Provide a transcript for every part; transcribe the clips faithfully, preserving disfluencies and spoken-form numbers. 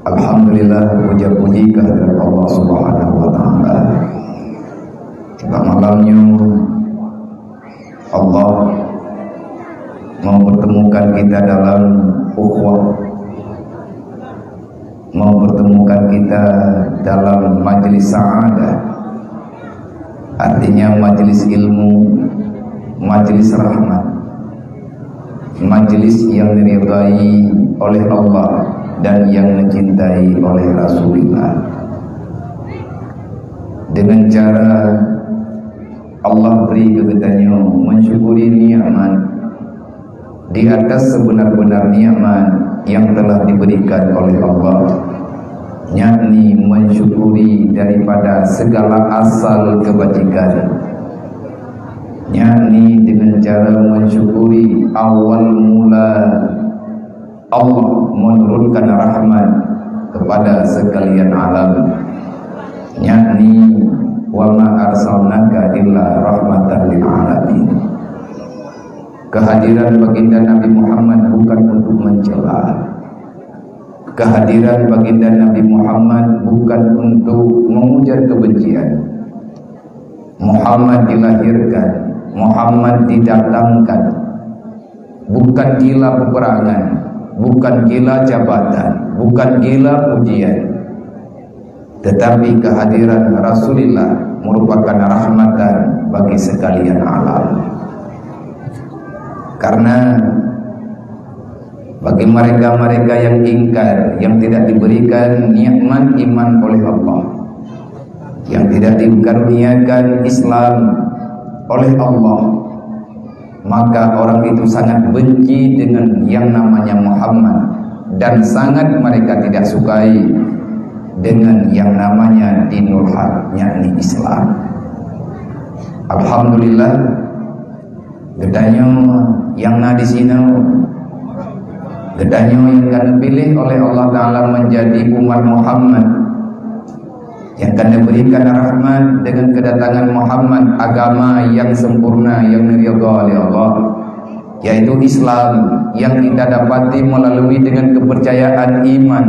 Alhamdulillah, puja-puji kehadirat Allah Subhanahu wa Ta'ala. Pada malam nyoe, Allah mempertemukan kita dalam ukhuwah, mempertemukan kita dalam majlis sa'adah, artinya majlis ilmu, majlis rahmat, majlis yang diridai oleh Allah dan yang dicintai oleh Rasulullah. Dengan cara Allah beri keu geutanyoe mensyukuri nikmat di atas sebenar-benar nikmat yang telah diberikan oleh Allah, yakni mensyukuri daripada segala asal kebajikan, yakni dengan cara mensyukuri awal mula Allah menurunkan rahmat kepada sekalian alam, yakni wa ma arsalnaka illa rahmatan lil alamin. Kehadiran baginda Nabi Muhammad bukan untuk mencela. Kehadiran baginda Nabi Muhammad bukan untuk mengujar kebencian. Muhammad dilahirkan, Muhammad didatangkan, bukan gila peperangan, bukan gila jabatan, bukan gila pujian. Tetapi kehadiran Rasulullah merupakan rahmatan bagi sekalian alam. Karena bagi mereka-mereka yang ingkar, yang tidak diberikan nikmat iman oleh Allah, yang tidak dikaruniakan Islam oleh Allah, maka orang itu sangat benci dengan yang namanya Muhammad dan sangat mereka tidak sukai dengan yang namanya dinul haq, yakni Islam. Alhamdulillah, geutanyoe nyang na di sinoe, geutanyoe nyang ka neupiléh oleh Allah Taala menjadi umat Muhammad, yang akan diberikan rahmat dengan kedatangan Muhammad, agama yang sempurna, yang diridha oleh Allah, yaitu Islam, yang kita dapati melalui dengan kepercayaan iman.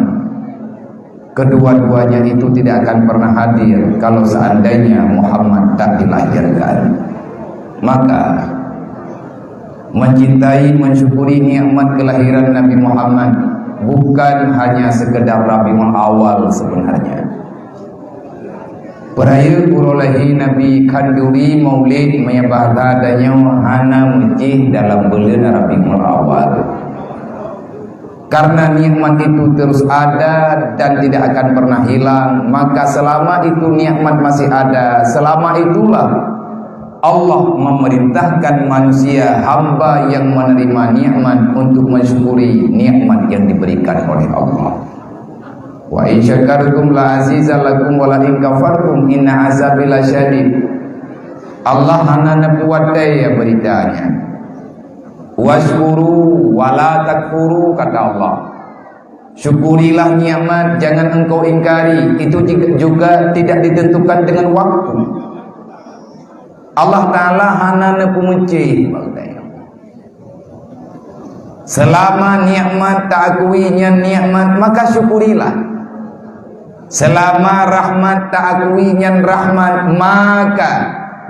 Kedua-duanya itu tidak akan pernah hadir kalau seandainya Muhammad tak dilahirkan. Maka, mencintai, mensyukuri nikmat kelahiran Nabi Muhammad bukan hanya sekedar Rabiul Awal sebenarnya. Peuraya uroe lahé Nabi, khanduri, maulid, meunyo bahasa tanyoe, hana meucéh dalam buleuen Rabiul Awal. Karena nikmat itu terus ada dan tidak akan pernah hilang, maka selama itu nikmat masih ada, selama itulah Allah memerintahkan manusia, hamba yang menerima nikmat, untuk mensyukuri nikmat yang diberikan oleh Allah. Wa in syakartum la azidannakum wa la in kafartum inna azabi lasyadid. Allah hana neupeuwatée ya beurita nyan. Wasyukuru wa la takfuru, kata Allah. Syukurilah nikmat, jangan engkau ingkari. Itu jig-, juga tidak ditentukan dengan waktu. Allah Taala hana neupeumeucéh. Selama nikmat taakui nyan nikmat, maka syukurilah. Selama rahmat taakui nyan rahmat, maka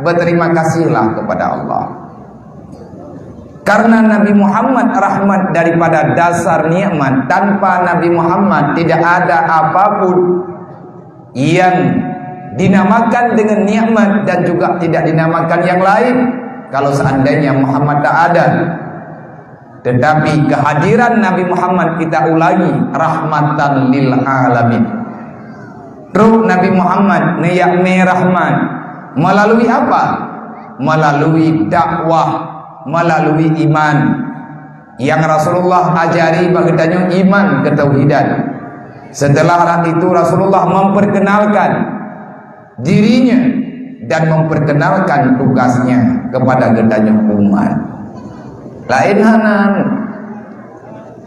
berterima kasihlah kepada Allah. Karena Nabi Muhammad rahmat daripada dasar nikmat, tanpa Nabi Muhammad tidak ada apapun yang dinamakan dengan nikmat dan juga tidak dinamakan yang lain kalau seandainya Muhammad tak ada. Tetapi kehadiran Nabi Muhammad, kita ulangi, rahmatan lil alamin. Trok Nabi Muhammad neuyakmé rahmat melalui apa? Melalui dakwah, melalui iman. Yang Rasulullah ajari bak geutanyoe iman ketauhidan. Setelah itu Rasulullah memperkenalkan dirinya dan memperkenalkan tugasnya kepada geutanyoe umat. Laén hana.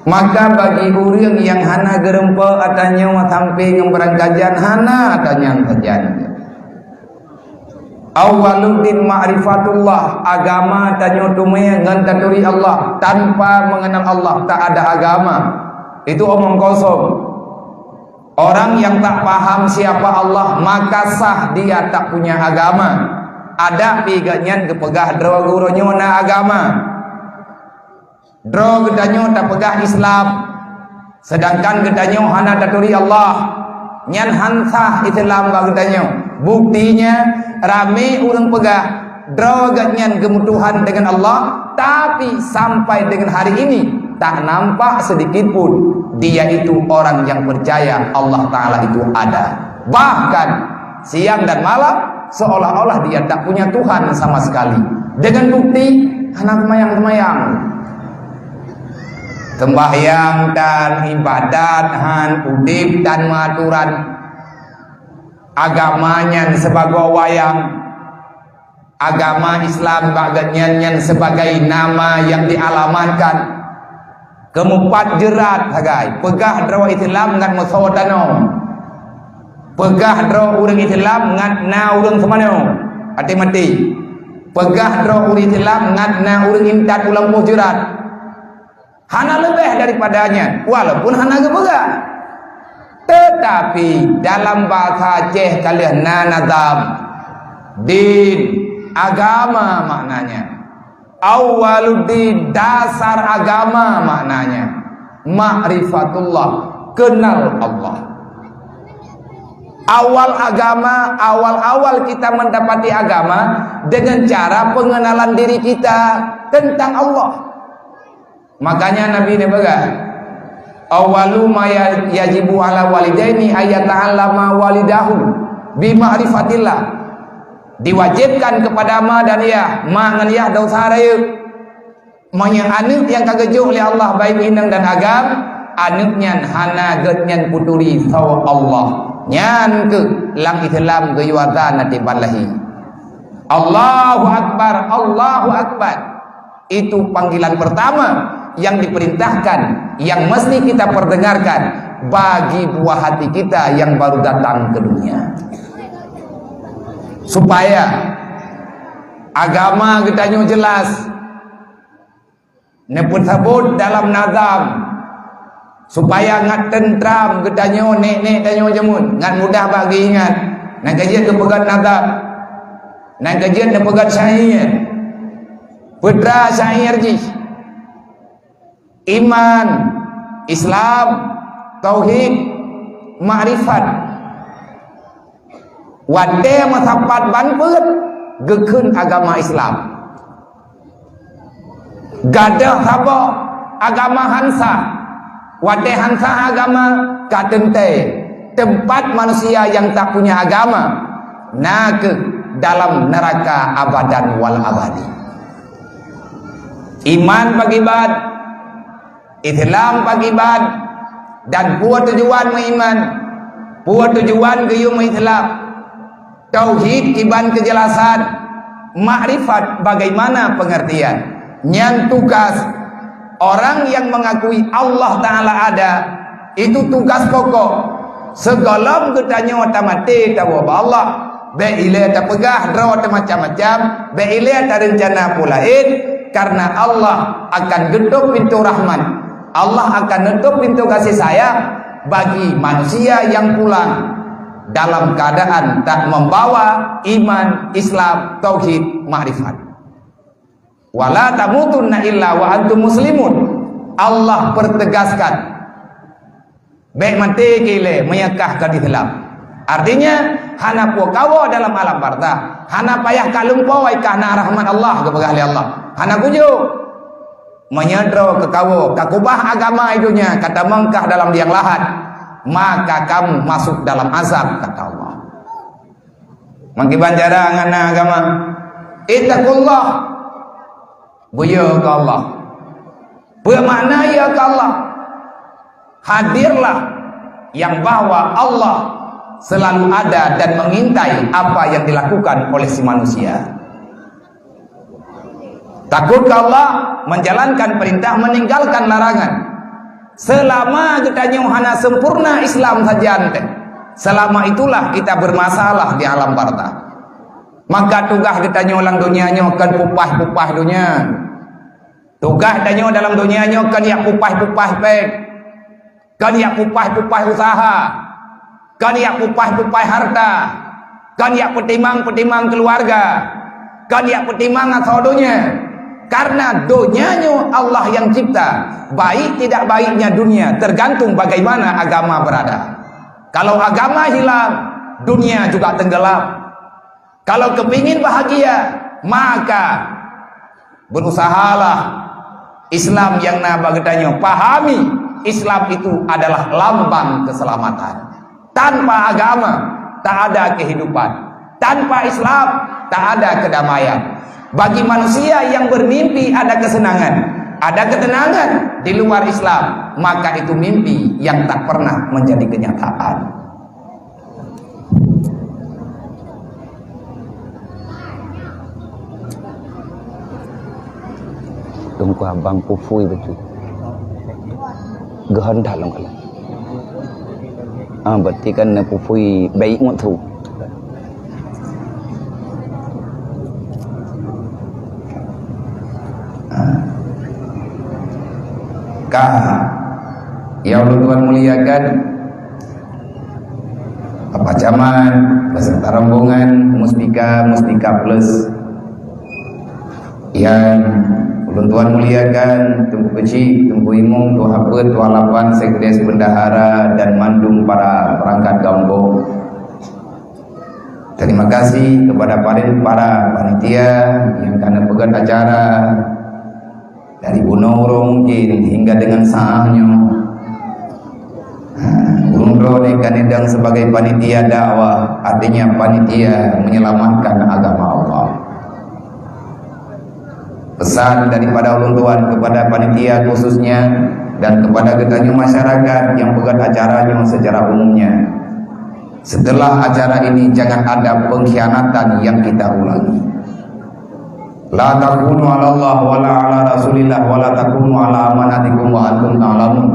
Maka bagi ureuëng nyang hana geureumpok ata nyoe sampai ngon beurangkajan, hana ata nyang sajan. Awwaluddin ma'rifatullah, agama tanyoe teumé ngon taturi Allah. Tanpa mengenal Allah, tak ada agama. Itu omong kosong. Orang yang tak paham siapa Allah, maka sah dia tak punya agama. Adak pih geuhnyan geupeugah droe geuh uroe nyoe na agama. Droe geutanyoe tapeugah Islam, sedangkan geutanyoe hana taturi Allah. Nyan han sah Islam bak geutanyoe. Buktinya, ramé ureuëng peugah droe geuhnyan geumeutuhan deungon Allah, tapi sampai dengan hari ini tak nampak sedikit pun dia itu orang yang percaya Allah Ta'ala itu ada. Bahkan siang dan malam seolah-olah dia tak punya Tuhan sama sekali. Dengan bukti, hana seumayang-seumayang. Sembahyang dan ibadat han, udeb dan meuaturan. Agama nyan sibagoe wayang. Agama Islam bak geuhnyan nyan sebagai nama yang dialamatkan. Keumeupat jeurat sagai, peugah droe Islam ngat meusoe tanoh. Peugah droe ureuëng Islam ngat na ureuëng seumanoe, até maté. Peugah droe ureuëng Islam ngat na ureuëng intat u lampôh jeurat. Hana leubeh daripada nyan, walaupun hana geupeugah. Tetapi dalam bahasa Aceh ka lheueh na nazam. Din, agama maknanya. Awwaluddin, dasar agama maknanya. Ma'rifatullah, kenal Allah. Awal agama, awal-awal kita mendapati agama dengan cara pengenalan diri kita tentang Allah. Makanya Nabi neupeugah, "Awwalu ma ya-, yajibu ala walidaini ayyata'allama walidahu bi ma'rifatillah." Diwajibkan kepada ma dan yah, ma ngon yah dosa rayeuk. Meunyoe aneuëk nyang ka geujok lé Allah baik inong dan agam, aneuëk nyan hana geuhnyan peuturi soe Allah. Nyan keuh lam Islam geuyue azan na tiban lahé. Allahu Akbar, Allahu Akbar. Itu panggilan pertama yang diperintahkan, yang mesti kita perdengarkan bagi buah hati kita yang baru datang ke dunia. Supaya agama geutanyoe jelas, neupeusabot dalam nazam, supaya ngat teuntram geutanyoe, nek-nek tanyoe jameun, ngat mudah bak geuingat. Nyang keujeuet geupeugét nazam, nyang keujeuet neupeugét syair. Peue teuma syair jih? Iman, Islam, tauhid, makrifat. Watée meusapat ban peuet geukheun agama Islam. Gadôh saboh agama han sah. Watée han sah agama ka teuntée teumpat manusia nyang tak punya agama na keuh dalam neuraka abadan wal abadi. Iman pakiban, Islam pakiban, dan peue tujuan meuiman, peue tujuan geuyue meuislam. Tauhid kiban keujelasan, makrifat bagaimana pengertian. Nyan tugas orang yang mengakui Allah Ta'ala ada, itu tugas pokok. Sigohlom geutanyoe tamaté tawoe bak Allah, bék ilée tapeugah droe teumacam-macam, bék ilée tareuncana peue laén, karena Allah akan geutôp pintoe rahmat. Allah akan neutôp pintoe gaséh sayang bagi manusia nyang pulang dalam keuadaan that membawa iman, Islam, tauhid, makrifat. "Wala tamutunna illa wa antum muslimun." Allah pertegaskan, bék maté keu ilée meunyoe kah kon Islam. Artinya, hana peue kawoe dalam alam barzakh, hana payah kaleumpoi kah na rahmat Allah geupeugah lé Allah. Hana kujok. Meunyoe droe keukawoe ka kubah agama i donya ka tamong kah dalam liang lahat, maka kamu masuk dalam azab, kata Allah. Meukiban cara ngon na agama? Ittaqullah. Buyeu keu Allah. Peue makna yeu keu Allah? Hadirlah yang bahwa Allah selalu ada dan mengintai apa yang dilakukan oleh si manusia. Takut keu Allah, menjalankan perintah, meninggalkan larangan. Selama geutanyoe hana sempurna Islam sajan teh, selama itulah kita bermasalah di alam barzakh. Maka tugaih geutanyoe lam donya nyoe kon pupah-pupah donya. Tugaih tanyoe dalam donya nyoe kon jak pupah-pupah péng, kon jak pupah-pupah usaha. Kon jak peupaih-peupaih harta, kon jak peutimang-peutimang keuluwarga, kon jak peutimang asoe donya. Karena donya nyoe Allah nyang cipta, baik tidak baiknya dunia tergantung bagaimana agama berada. Kalau agama hilang, dunia juga tenggelam. Kalau kepingin bahagia, maka berusahalah Islam nyang na bak geutanyoe. Pahami, Islam itu adalah lambang keselamatan. Tanpa agama, tak ada kehidupan. Tanpa Islam, tak ada kedamaian. Bagi manusia yang bermimpi ada kesenangan, ada ketenangan di luar Islam, maka itu mimpi yang tak pernah menjadi kenyataan. Teungku abang pufui beutôi. Geuhon that lam kalan. Ah, berarti kan na pufui baik ngon tu. Ah. Ka. Ya Allah Tuhan muliakan. Bapak Camat, beserta rombongan Mustika, Mustika Plus yang ulôn tuan muliakan, Teungku Keuchik, Teungku Imum, Tuha Peuet, Tuha Lapan, Sekdes, Bendahara, dan mandum para perangkat gampông. Terima kasih kepada para, para panitia yang ka neupeugöt acara. Dari bunoe uroe mungkin hingga dengan saat nyoe, ha, ulôn droeneuh ka neudong sebagai panitia dakwah, artinya panitia menyelamatkan agama Allah. Pesan daripada ulôn tuan kepada panitia khususnya dan kepada geutanyoe masyarakat nyang peugöt acara nyoe secara umumnya, setelah acara ini jangan ada pengkhianatan yang kita ulangi. La takunu 'ala Allah wa la 'ala Rasulillah wa la takunu 'ala amanatikum wa antum ta'lamun.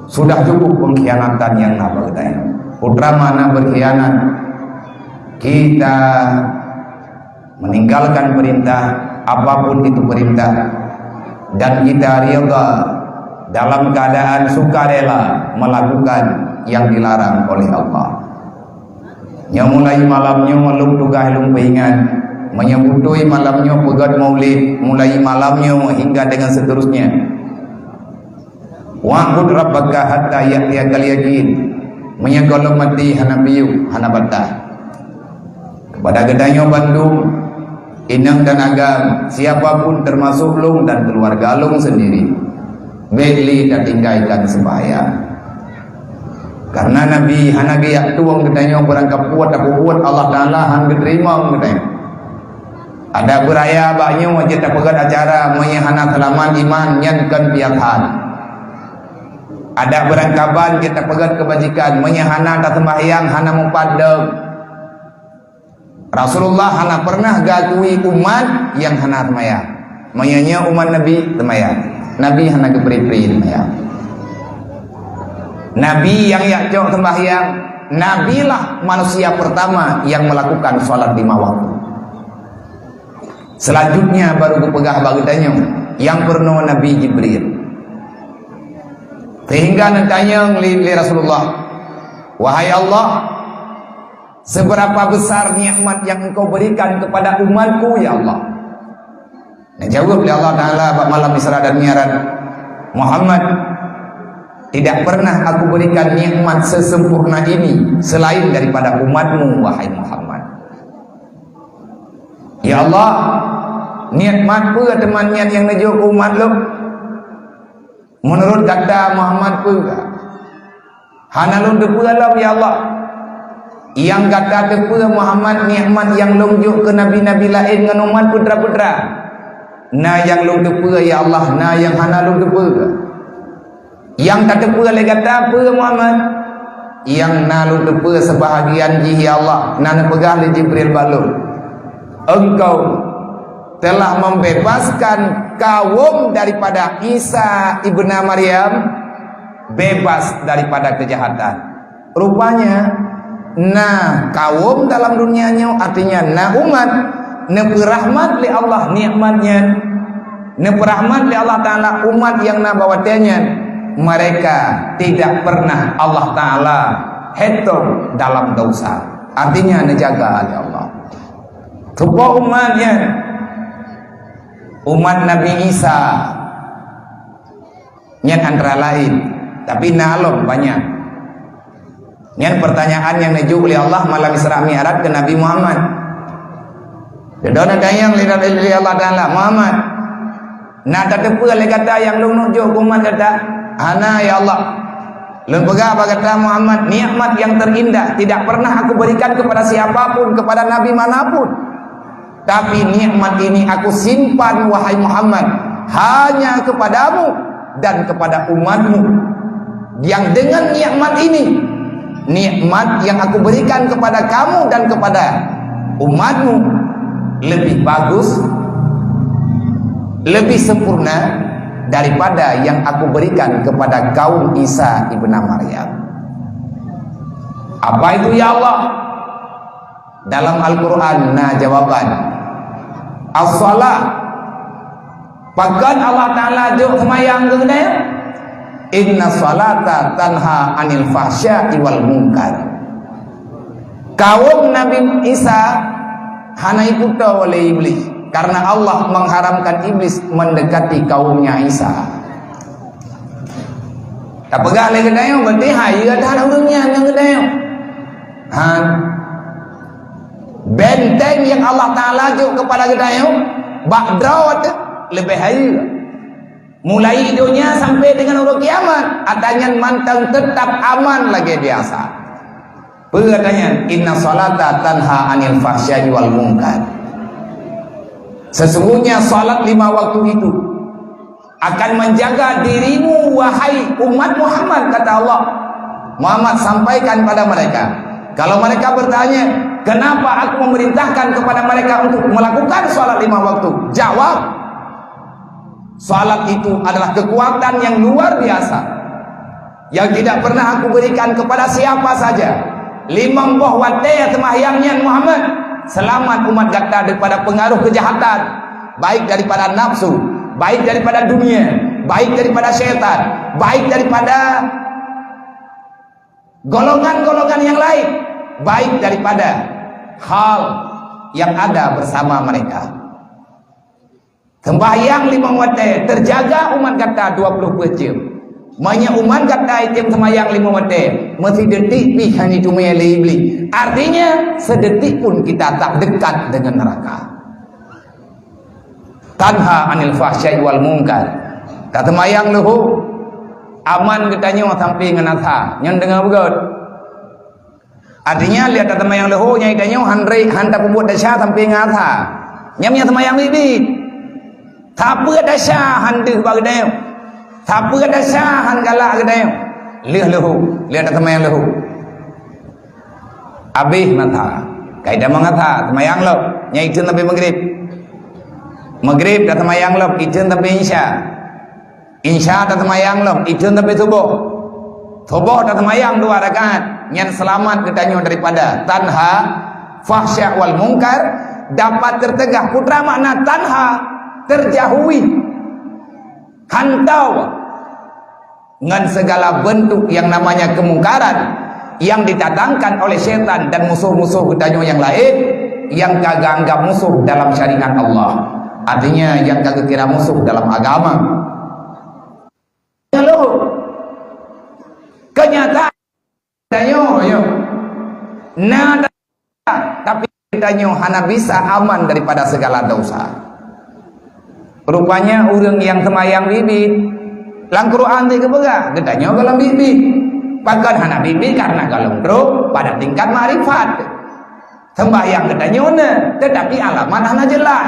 Sudah cukup pengkhianatan nyang na bak geutanyoe. Putra mana berkhianat? Kita meninggalkan perintah, apapun itu perintah, dan kita rida dalam keadaan sukarela melakukan yang dilarang oleh Allah. Nyoe mulai malam nyoe lôn tugaih lôn peuingat. Meunyoe beutôi malam nyoe peugöt maulid, mulai malam nyoe hingga dengan seterusnya. Wa'bud rabbaka hatta ya'tiyakal yaqin. Meunyoe gohlom maté hana piôh, hana bantah. Kepada geutanyoe bandum, inong dan agam, siapa pun termasuk lôn dan keluarga lôn sendiri, bék lé tatinggalkan sembahyang. Karena Nabi hana geujak tueng geutanyoe beurangkapeue tapeubuet Allah Taala han geuteurimong geutanyoe. Ada beuraya bak nyoe jeuet tapeugöt acara, meunyoe hana seulamat iman, nyan kon piasan. Ada beurangkaban jeuet tapeugöt keubajikan, meunyoe hana taseumbahyang, hana mupat deuh. Rasulullah hana pernah geuakui umat nyang hana seumayang. Meunyoe nyoe umat Nabi seumayang, Nabi hana geupri-pri seumayang. Nabi nyang jak cok sembahyang, Nabilah manusia pertama yang melakukan salat lima waktu. Selanjutnya baru geupeugah bak geutanyoe, nyang peurunoe Nabi Jibril. Sehingga neutanyong lé, lé Rasulullah, "Wahai Allah, seberapa besar nikmat yang Engkau berikan kepada umatku, ya Allah?" Neujaweueb lé Allah Taala bak malam Isra dan Mi'raj, "Muhammad, tidak pernah Aku berikan nikmat sesempurna ini selain daripada umatmu, wahai Muhammad." Ya Allah, nikmat peue teuma nyan nyang neujok keu umat lôn? Meunurot gata Muhammad peue? Hana lôn teupeue lom, ya Allah. Nyang gata teupeue Muhammad nikmat nyang lôn jok keu nabi-nabi laén ngon umat peue-treuk-peue. Na nyang lôn teupeue, ya Allah, na nyang hana lôn teupeue. Nyang tateupeue lé gata peue Muhammad? Nyang na lôn teupeue seubahagian jih, ya Allah, na neupeugah lé Jibril bak lôn, "Engkau telah membebaskan kaum daripada Isa ibna Maryam, bebas daripada kejahatan." Rupanya, na kaum dalam dunia nyoe, artinya na umat, neupeurahmat lé Allah nikmat nyan, neupeurahmat lé Allah Taala umat nyang na bak watée nyan, mereka tidak pernah Allah Taala Hetong dalam dosa. Artinya, neujaga lé Allah. Tuboh umat nyan, umat Nabi Isa, nyan antara lain, tapi na lom banyak. Nyan pertanyaan nyang neujok lé Allah malam Isra Mi'raj keu Nabi Muhammad. Dudoe neutanyong lé, lé Allah Taala, "Muhammad, na tateupeue lé gata nyang lôn neujok keu umat gata?" "Hana, ya Allah." "Lôn peugah bak gata, Muhammad, nikmat yang terindah tidak pernah Aku berikan kepada siapa pun, kepada nabi mana pun. Tapi nikmat ini Aku simpan, wahai Muhammad, hanya kepadamu dan kepada umatmu. Yang dengan nikmat ini, nikmat yang Aku berikan kepada kamu dan kepada umatmu, lebih bagus, lebih sempurna daripada yang Aku berikan kepada kaum Isa ibnu Maryam." "Apa itu, ya Allah?" Dalam Al-Quran na jawaban. As-salah. Pakon Allah Taala jok seumayang keu geutanyoe? "Inna salata tanha anil fahsya'i wal munkar." Kaum Nabi Isa hana ikutoe lé Iblis, karena Allah mengharamkan Iblis mendekati kaumnya Isa. Tapeugah lé geutanyoe, berarti hayeue that ureuëng nyan ngon geutanyoe. Han. Benteng nyang Allah Taala jok keupada geutanyoe, bak droe teuh leubeh hayeue. Mulai donya sampai dengan uroe kiamat, ata nyan mantong teutap aman lagée biasa. Peue ata nyan? "Inna salata tanha anil fahsya'i wal munkar." Sesungguhnya salat lima waktu itu akan menjaga dirimu, wahai umat Muhammad, kata Allah. Muhammad, sampaikan pada mereka. Kalau mereka bertanya, "Kenapa Aku memerintahkan kepada mereka untuk melakukan salat lima waktu?" Jawab, salat itu adalah kekuatan yang luar biasa, yang tidak pernah Aku berikan kepada siapa saja. Limong boh watée seumahyang nyan, Muhammad, seulamat umat gata daripada pengaruh kejahatan, baik daripada nafsu, baik daripada dunia, baik daripada syaitan, baik daripada golongan-golongan yang lain, baik daripada hal yang ada bersama mereka. Sembahyang limong watée terjaga umat gata dua puluh empat jam. Meunyoe umat gata item sembahyang limong watée, meusidetik pih hana teumé lé Iblis. Artinya, sedetik pun kita tak dekat dengan neraka. Tanha anil fahsya'i wal munkar. Tateumbayang leuho, aman geutanyoe sampai ngon asa. Nyan deungoe beugét. Artinya, lheueh tateumbayang leuho, nyan geutanyoe han ré-, han tapeubuet desya sampai ngon asa. Nyan meunyoe teumayang biet-biet. Sapeue desya han deuh bak geutanyoe. Sapeue desya han galak geutanyoe. Lheueh leuho, lheueh tateumbayang leuho. Abéh masa. Kaidah mengasa, teumayang lom. Nyan itheun sampai Maghrib. Maghrib tateumbayang lom, itheun sampai Isya. Isya tateumbayang lom, itheun sampai Suboh. Suboh tateumbayang dua rakaat. Nyan seulamat geutanyoe daripada tanha fahsya wal munkar, dapat tertegah. Putra makna tanha, terjauhi. Hantau ngon segala bentuk yang namanya kemungkaran yang didatangkan oleh setan dan musuh-musuh geutanyoe yang lain yang ka geuanggap musuh dalam syariat Allah. Artinya, yang ka geukira musuh dalam agama. Kenyataan tanyoe, yo. Na tapi geutanyoe hana bisa aman daripada segala dosa. Rupanya ureuëng nyang teumayang biet-biet, lam Quran teuh geupeugah, geutanyoe gohlom biet-biet. Pakon hana biet-biet? Karena gohlom trok pada tingkat makrifat. Sembahyang geutanyoe na, tetapi alamat hana jelas.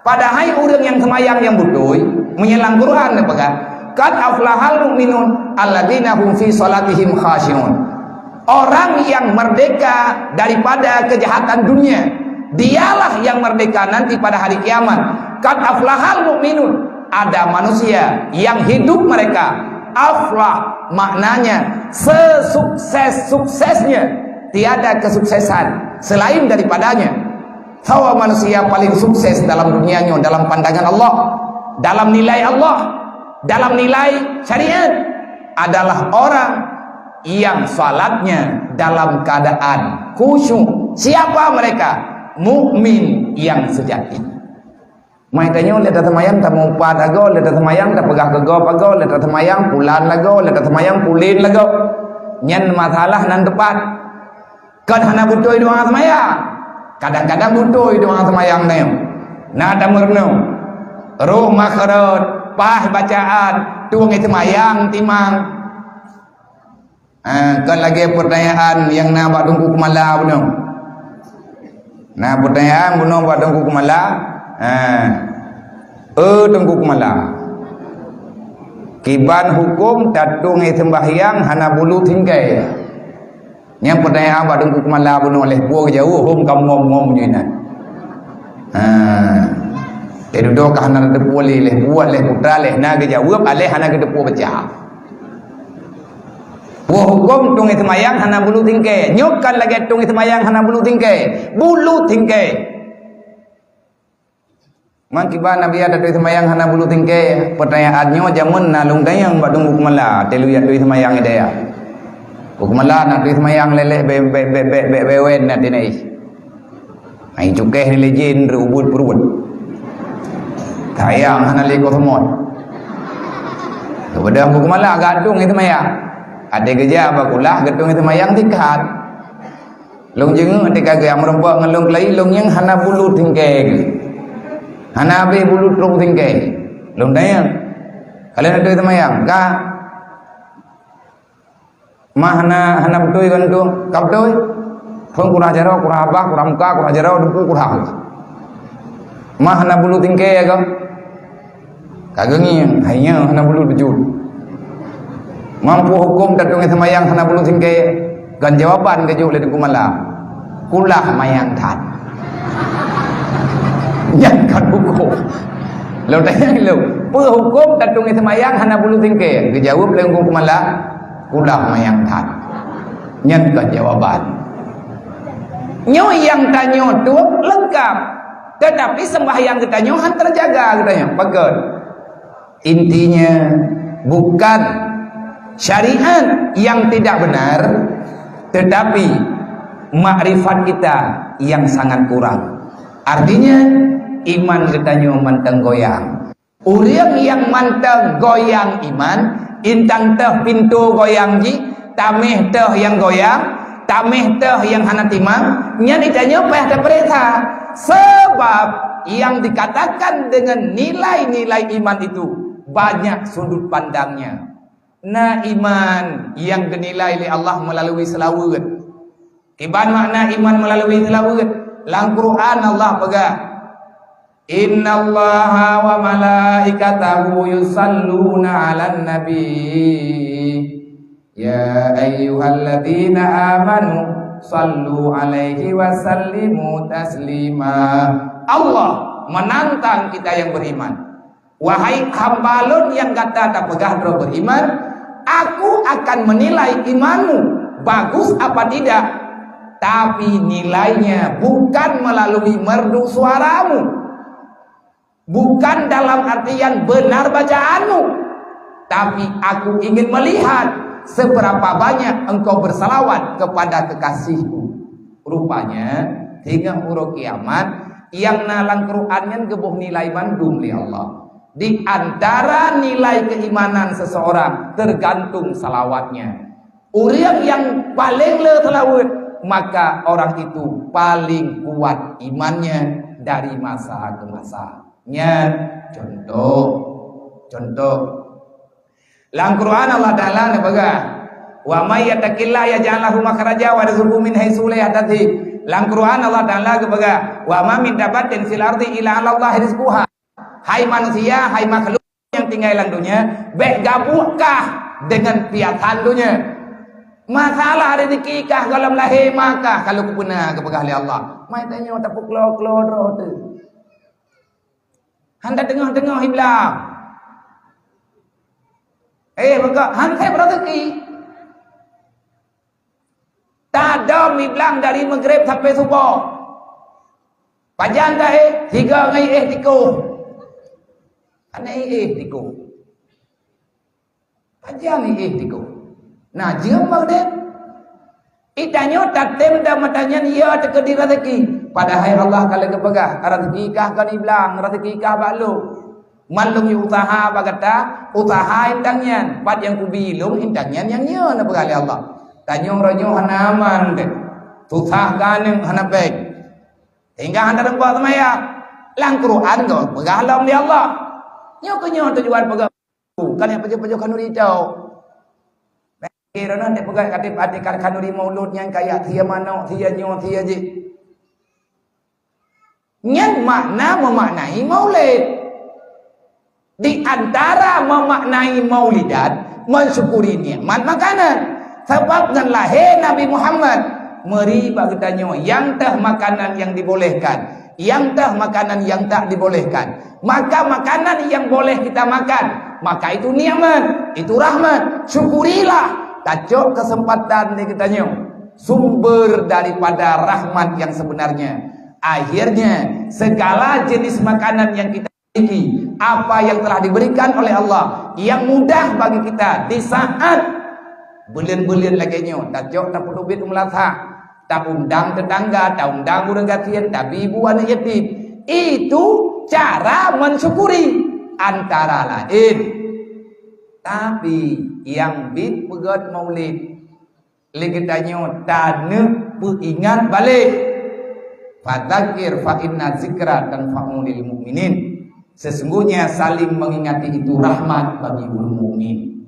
Padahai ureuëng nyang teumayang nyang beutôi, meunyoe lam Quran neupeugah, "Qad aflahal mu'minun alladzina hum fi shalatihim khashi'un." Orang yang merdeka daripada kejahatan dunia, dialah yang merdeka nanti pada hari kiamat. Qad aflahal mu'minun. Ada manusia yang hidup mereka aflah, maknanya sesukses-suksesnya, tiada kesuksesan selain daripadanya. Bahwa manusia paling sukses dalam dunia nyoe, dalam pandangan Allah, dalam nilai Allah, dalam nilai syariat, adalah orang yang salatnya dalam keadaan khusyuk. Siapa mereka? Mukmin yang sejati. Mai tanyoe lé taseumayang tameuupat lagoe, lé taseumayang tapeugah keu gob lagoe, lé taseumayang pulan lagoe, lé taseumayang pulen lagoe. Nyan masalah nan teupat. Kon hana beutôi doa seumayang. Kadang-kadang beutôi doa seumayang nyoe. Na tameurunoe. Roh makhraj, paih bacaan, tueng seumayang timang. Ha, kon lagée peurtanyaan nyang na bak Teungku Keumala bunoe. Na peurtanyaan bunoe bak Teungku Keumala. Ha. Eh, Teungku Keumala. Kiban huköm tatueng seumbahyang hana bulu tinggai? Nyang peurtanyaan bak Teungku Keumala bunoe lheuh peue geujaweueb hom ka ngom-ngom nyoe nan. Ha. Teududoe ka hana teupeu lé lheuh buet lheuh putra lheuh na geujaweueb, aléh hana geuteupeue baca. Peue huköm tueng seumayang hana bulu tinggai? Nyoe kan lagée tueng seumayang hana bulu tinggai. Bulu tinggai. Man kiban Nabi ada tueng seumayang hana bulu tinggai. Peurtanyaan nyoe jameun na lôn tanyong bak Teungku Keumala, telu ya tueng seumayang idaya. Teungku Keumala na tueng seumayang leleh be be be be be be wen na tinai. Hai cukéh ni lé jén reubuet peuruet. Sayang hana lé kosmot. Kepada Teungku Keumala gantung itu maya. Ada geujak bakulah gantung itu mayang tikat. Long jenguk tika gaya meureumpok ngon long kelai long nyang hana bulu tingkeng. Hana habéh bulu trong tingkeng. Long dayang. Kalian ada itu mayang ka? Mah hana, hana beutôi gantung, ka beutôi? Phon kurah jaroe, kurah abah, kurah muka, kurah jaroe, debu kurah. Mah hana bulu tingkée ya kau? Ka geungieng, hai nyoe hana bulu beujeuet. Mampu huköm tatueng seumayang hana bulu tingkée? Kon jawaban geujok lé Teungku Mala. Kulah mayang that. Nyan kon huköm. Lôn tanyong lôn, peue huköm tatueng seumayang hana bulu tingkée? Geujaweueb lé Teungku Mala, kulah mayang that. Nyan kon jawaban. Nyoe nyang tanyoe tueng leungkap, teutapi seumbahyang geutanyoe han teujaga geutanyoe. Pakon? Intinya, bukan syariat yang tidak benar, tetapi makrifat kita yang sangat kurang. Artinya, iman geutanyoe mantong goyang. Ureuëng nyang mantong goyang iman, intang teuh pintoe goyang jih, taméh teuh nyang goyang, taméh teuh nyang hana timang, nyan geutanyoe payah tapeuriksa. Sebab nyang dikatakan dengan nilai-nilai iman itu banyak sudut pandangnya. Na iman nyang geunilai lé Allah meulalu seulaweuet. Kiban makna iman meulalu seulaweuet? Lam Quran Allah peugah, "Innallaha wa malaikatahu yusalluna 'alan nabi. Ya ayyuhalladzina amanu sallu 'alaihi wa sallimu taslima." Allah menantang kita yang beriman. Wahai hamba Lôn nyang gata tapeugah droe beriman, Aku akan menilai imanmu bagus apa tidak, tapi nilainya bukan melalui merdu suaramu, bukan dalam artian benar bacaanmu, tapi Aku ingin melihat seberapa banyak engkau bersalawat kepada kekasihku. Rupanya, singoh uroe kiamat, nyang na lam Quran nyan geuboh nilai mandum lé Allah. Di antara nilai keimanan seseorang tergantung salawatnya. Ureuëng nyang paleng le salaweuet, maka orang itu paling kuat imannya dari masa ke masa. Nyan contoh, contoh. Lam Quran Allah Taala neupeugah, "Wa may yattaqillaha yaj'al lahu makhraja wa yarzuqhu min haitsu la yahtasib." Lam Quran Allah Taala geupeugah, "Wa ma min dabbatin fil ardi illa 'alallahi rizquha." Hai manusia, hai makhluk nyang tinggai lam donya, bék gabukkah deungon piasan donya. Masalah rezeki kah gohlom lahé makah kalau kupeuna geupeugah lé Allah. Mai tanyoe tapeuklo-klo droe teuh. Han tateungoh-teungoh iblang. Eh, beuka, han sép rezeki. Tadom iblang dari Maghrib sampai Suboh. Pajan ta eh, tiga ngai eh tikoh. Hana eh tikoh. Pajan eh tikoh. Nah, jeuem bak deh. Itanyoe tatem dan mata nyan ya teukeudi rezeki. Padahai Allah ka lheueh geupeugah, rezeki kah kon iblang, rezeki kah bak lôn. Man lôn yue usaha bak gata, usaha intang nyan. Pat nyang kubi lôn intang nyan nyang nyoe neupeugah lé Allah. Tanyoe uroe nyoe hana aman deh. Susah ganeuk hana péng. Sehingga hana teumpat seumayang. Lam Quran geupeugah lom lé Allah. Nyoe keuh nyoe tujuan peugah. Kan nyang pajoh-pajoh khanuri tau. Kira na dek peugah katé até kan khanuri maulud nyang kaya sia manok, sia nyoe, sia jih. Nyan makna memaknai maulid. Di antara memaknai maulidan, mensyukuri nikmat makanan. Sebab ngon lahé Nabi Muhammad, meuri bak geutanyoe nyang teuh makanan yang dibolehkan, nyang teuh makanan yang tak dibolehkan. Maka makanan yang boleh kita makan, maka itu nikmat, itu rahmat. Syukurilah, tacok kesempatan di geutanyoe. Sumber daripada rahmat yang sebenarnya. Akhirnya, segala jenis makanan yang kita memiliki, apa yang telah diberikan oleh Allah, yang mudah bagi kita di saat buleuen-buleuen lagée nyoe, tacok tapeuteubiet u meulasah, taundang tetangga, taundang ureuëng gasien, tabi bu aneuëk yatim. Itu cara mensyukuri antara lain. Tapi yang bit peugét maulid, lé geutanyoe taneuk peuingat balek. Fadzakir fa inna zikra tanfa'u lil mu'minin. Sesungguhnya saling mengingati itu rahmat bagi ulun mukmin.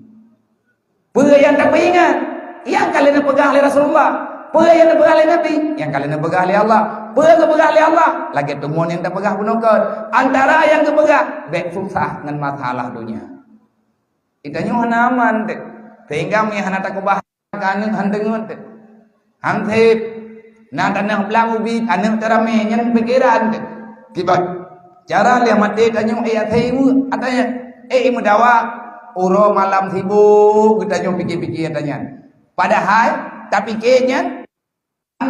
Peue nyang tapeuingat? Nyang ka lheueh neupeugah lé Rasulullah. Peue nyang neupeugah lé Nabi? Nyang ka lheueh neupeugah lé Allah. Peue geupeugah lé Allah? Lagée teumon nyang tapeugah bunoe kon. Antara nyang geupeugah, bék susah ngon masalah donya. Geutanyoe hana aman teuh. Sehingga meunyo hana takeubah ka aneuëk han deungon teuh. Han sép. Na tanoh blang ubit, aneuëk teuramé, nyan pikeran teuh. Kiban cara lheueh maté tanyoe, eh, asai ibu, atanya, eh, meudawa, uroe malam sibuk geutanyoe pike-pike ata nyan. Padahai tapike nyan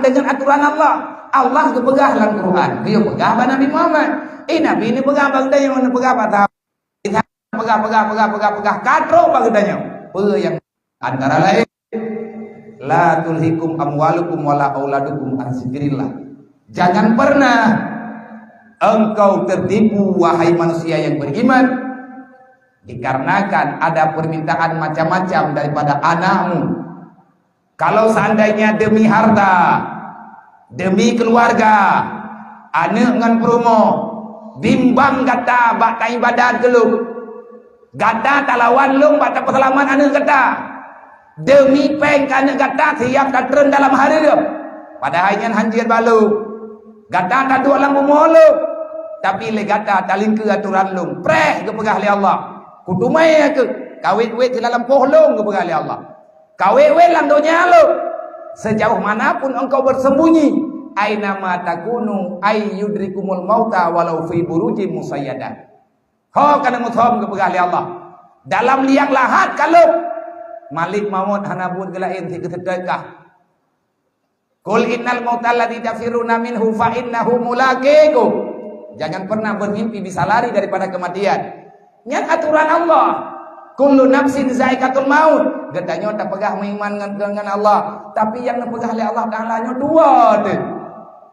deungon aturan Allah. Allah geupeugah lam Quran, geuyue peugah bak Nabi Muhammad. Eh, Nabi ni peugah bak geutanyoe, ni peugah bak sahabat. Peugah, peugah, peugah, peugah, peugah, ka trok bak geutanyoe. Peue nyang antara lain, "La tulhikum amwalukum wala auladukum an zikrillah." Jangan pernah engkau tertipu, wahai manusia yang beriman, dikarenakan ada permintaan macam-macam daripada anakmu. Kalau seandainya demi harta, demi keluarga, aneuëk ngon peurumoh, bimbang gata bak taibadat keu lôn, gata talawan lôn bak tapeuseulamat aneuëk gata. Demi péng keu aneuëk gata siap tatreun dalam hareuem, padahai nyan han jeuet bak lôn. Gata taduek lam bumoe lôn, tapi lé gata talingkeue atoran lôn. Preh geupeugah lé Allah, "Kuteumé keuh, kawét-wét silalam poh lôn," geupeugah lé Allah. Kawét-wét lam donya lôn. Sejauh mana pun engkau bersembunyi, aina ma takunu ay yudrikumul mauta walau fi burujim musayyadah. Ho ka neumusom geupeugah lé Allah. Dalam liang lahat ka lheueh. Malik mawöt hana buet geulaén si geuseutôt kah. Qul innal mautal ladzi tafirruna minhu fa innahu mulaqikum. Jangan pernah bermimpi bisa lari daripada kematian. Nyan aturan Allah. Kullu nafsin zaiqatul maut. Geutanyoe tapeugah meuiman ngon, ngon Allah, tapi nyang neupeugah lé Allah Taala nyoe dua teuh.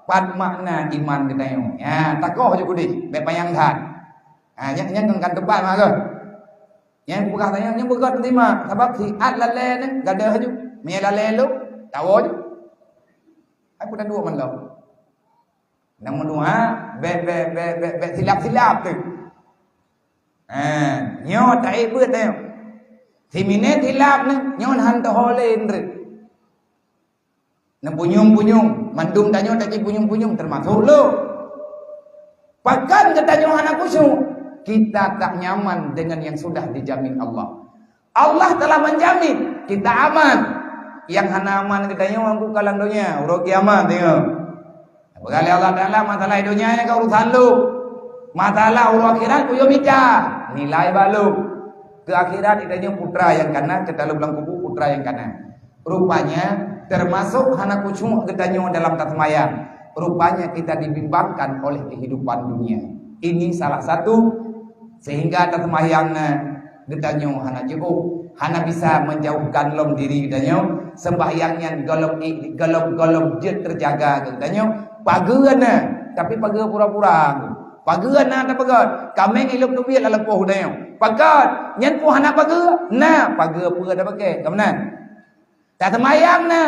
Pat makna iman geutanyoe? Ya, takoh ju keudeh, bék panyang that. Ha, nyan, nyan kan, kan tepat mah keuh. Nyang peugah tanyoe, nyan beugöt teurimong, sabab siat lalé nyan gadôh ju. Meunyo lalé lom, tawoe ju. Hai peunan dua mandum. Nyang meudoa, bék, bék, bék, bék, bék silap-silap teuh. Ha, nyoe taék beuet nyoe. Siminét silap nyoe, nyoe han teuho lé ndeuet. Neupunyueng-punyueng, mandum tanyoe taji punyueng-punyueng, teumasok lôn. Pakon geutanyoe hana khusyuk? Kita tak nyaman dengan yang sudah dijamin Allah. Allah telah menjamin kita aman. Nyang hana aman geutanyoe ngon kukalan donya, uroe kiamat, tengok. Peugah lé Allah Taala, masalah donya nyan ka urusan lôn. Masalah uroe akhirat kuyue mita, nilai bak lôn. Keu akhirat geutanyoe putra nyang kana, keu talam lam kubu putra nyang kana. Rupanya, termasuk hana khusyuk geutanyoe dalam taseumayang. Rupanya kita dibimbangkan oleh kehidupan dunia. Ini salah satu sehingga taseumayang na Geutanyoe hana jiôh, hana bisa menjauhkan lom diri geutanyoe. Sembahyang nyan gohlom i-, gohlom, gohlom jeuet teujaga geutanyoe. Pageue na, tapi pageue pura-pura. Pageue na tapeugét, kaméng ilop teubiet lam lampôh geutanyoe. Pakon, nyan peue hana pageue? Na, pageue peue tapaké, ka meunan. Taseumayang na,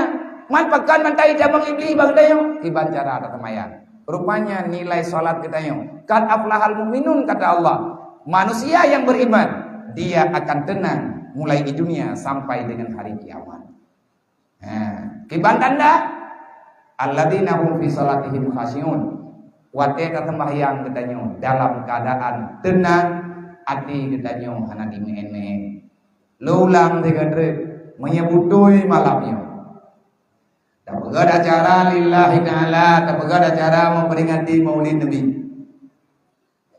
man pakon mantong itamong Iblih bak geutanyoe, kiban cara taseumayang. Rupanya nilai salat geutanyoe, "Qad aflahal mu'minun," kata Allah. Manusia yang beriman, dia akan tenang mulai di dunia sampai dengan hari kiamat. Ha, kiban tanda, "Alladzina hum fi salatihim khasyi'un." Watée taseumbahyang geutanyoe dalam keadaan tenang, até geutanyoe hana dimeu'én-meu'én. Lôn ulang sigoe treuk, meunyoe beutôi malam nyoe tapeugét acara lillahi ta'ala, tapeugét acara memperingati Maulid Nabi.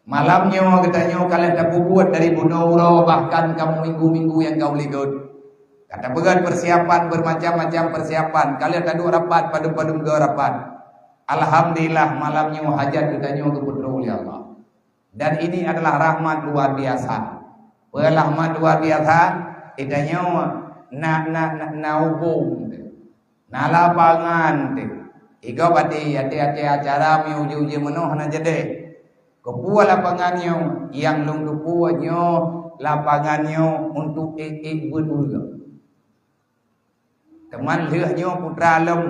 Malam nyoe geutanyoe ka lheueh tapeubuet dari bunoe uroe, bahkan ka minggu-minggu nyang ka u likot. Ka tapeugét persiapan, bermacam-macam persiapan. Ka lheueh taduek rapat, padum-padum goe rapat. Alhamdulillah, malam nyoe hajat geutanyoe geupeutroh lé Allah. Dan ini adalah rahmat luar biasa. Peue rahmat luar biasa? Geutanyoe na, na, na, na ubông, na lapangan teuh. Igob até, até-até acara mi uji-uji meunoe hana jadi. Keupeue lapangan nyoe? Nyang lôn keupeue nyoe lapangan nyoe untuk ék-ék beuet ureuëng. Teuma lheueh nyoe putra lom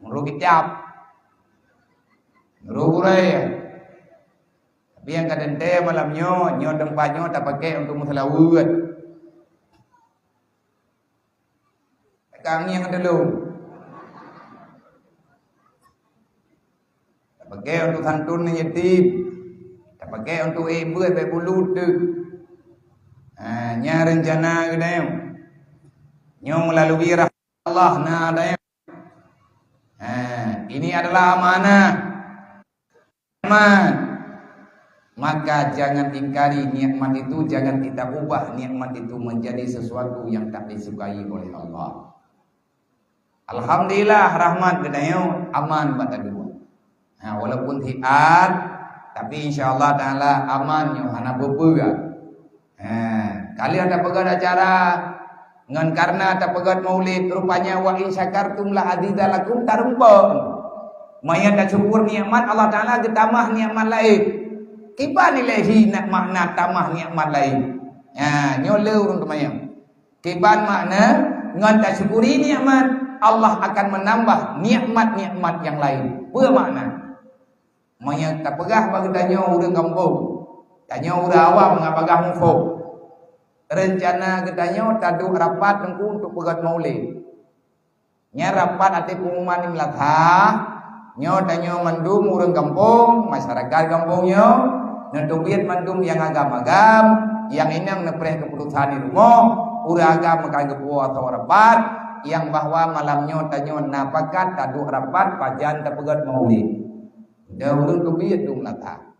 meureuh kitab, meureuh gurée. Tapi nyang ka teuntée malam nyoe, nyoe teumpat nyoe tapaké untuk meuseulaweuet. Ka ngieng teulông. Tapaké untuk santun yatim. Tapaké untuk ék beuet, bék bulut teuk. Ha, nyan reuncana geutanyoe. Nyoe meulalu rahmat Allah na geutanyoe. Ha, ini adalah amanah. Nikmat. Maka jangan ingkari nikmat itu, jangan kita ubah nikmat itu menjadi sesuatu yang tak disukai oleh Allah. Alhamdulillah, rahmat geutanyoe aman bak taduek. Ha, walaupun hiat, tapi insya Allah Taala aman nyoe hana peue-peue. Ha, ka lheueh tapeugét acara ngon karena tapeugét maulid, rupanya "wa in syakartum la azidannakum" tareumpok. Meunyoe tasyukur nikmat Allah Taala geutamah nikmat laén. Kiban nilai hi nak makna tamah nikmat laén. Ha, nyoe le ureuëng teumanyong. Kiban makna ngon tasyukuri nikmat, Allah akan menambah nikmat-nikmat yang lain. Peue makna? Meunyoe tapeugah bak geutanyoe ureuëng gampông, tanyoe ureuëng awam ngat bagaih muphom. Reuncana geutanyoe taduek rapat teungku untuk peugét maulid. Nyan rapat até pengumuman di meulathah, nyoe tanyoe mandum ureuëng gampông, masyarakat gampông nyoe, neuteubiet mandum nyang agam-agam, nyang inong neupreh keuputosan di rumoh, ureuëng agam meukai geupuwoe atau rapat, nyang bahwa malam nyoe tanyoe na pakat taduek rapat pajan tapeugét maulid. Dan ureuëng teubiet dum lata.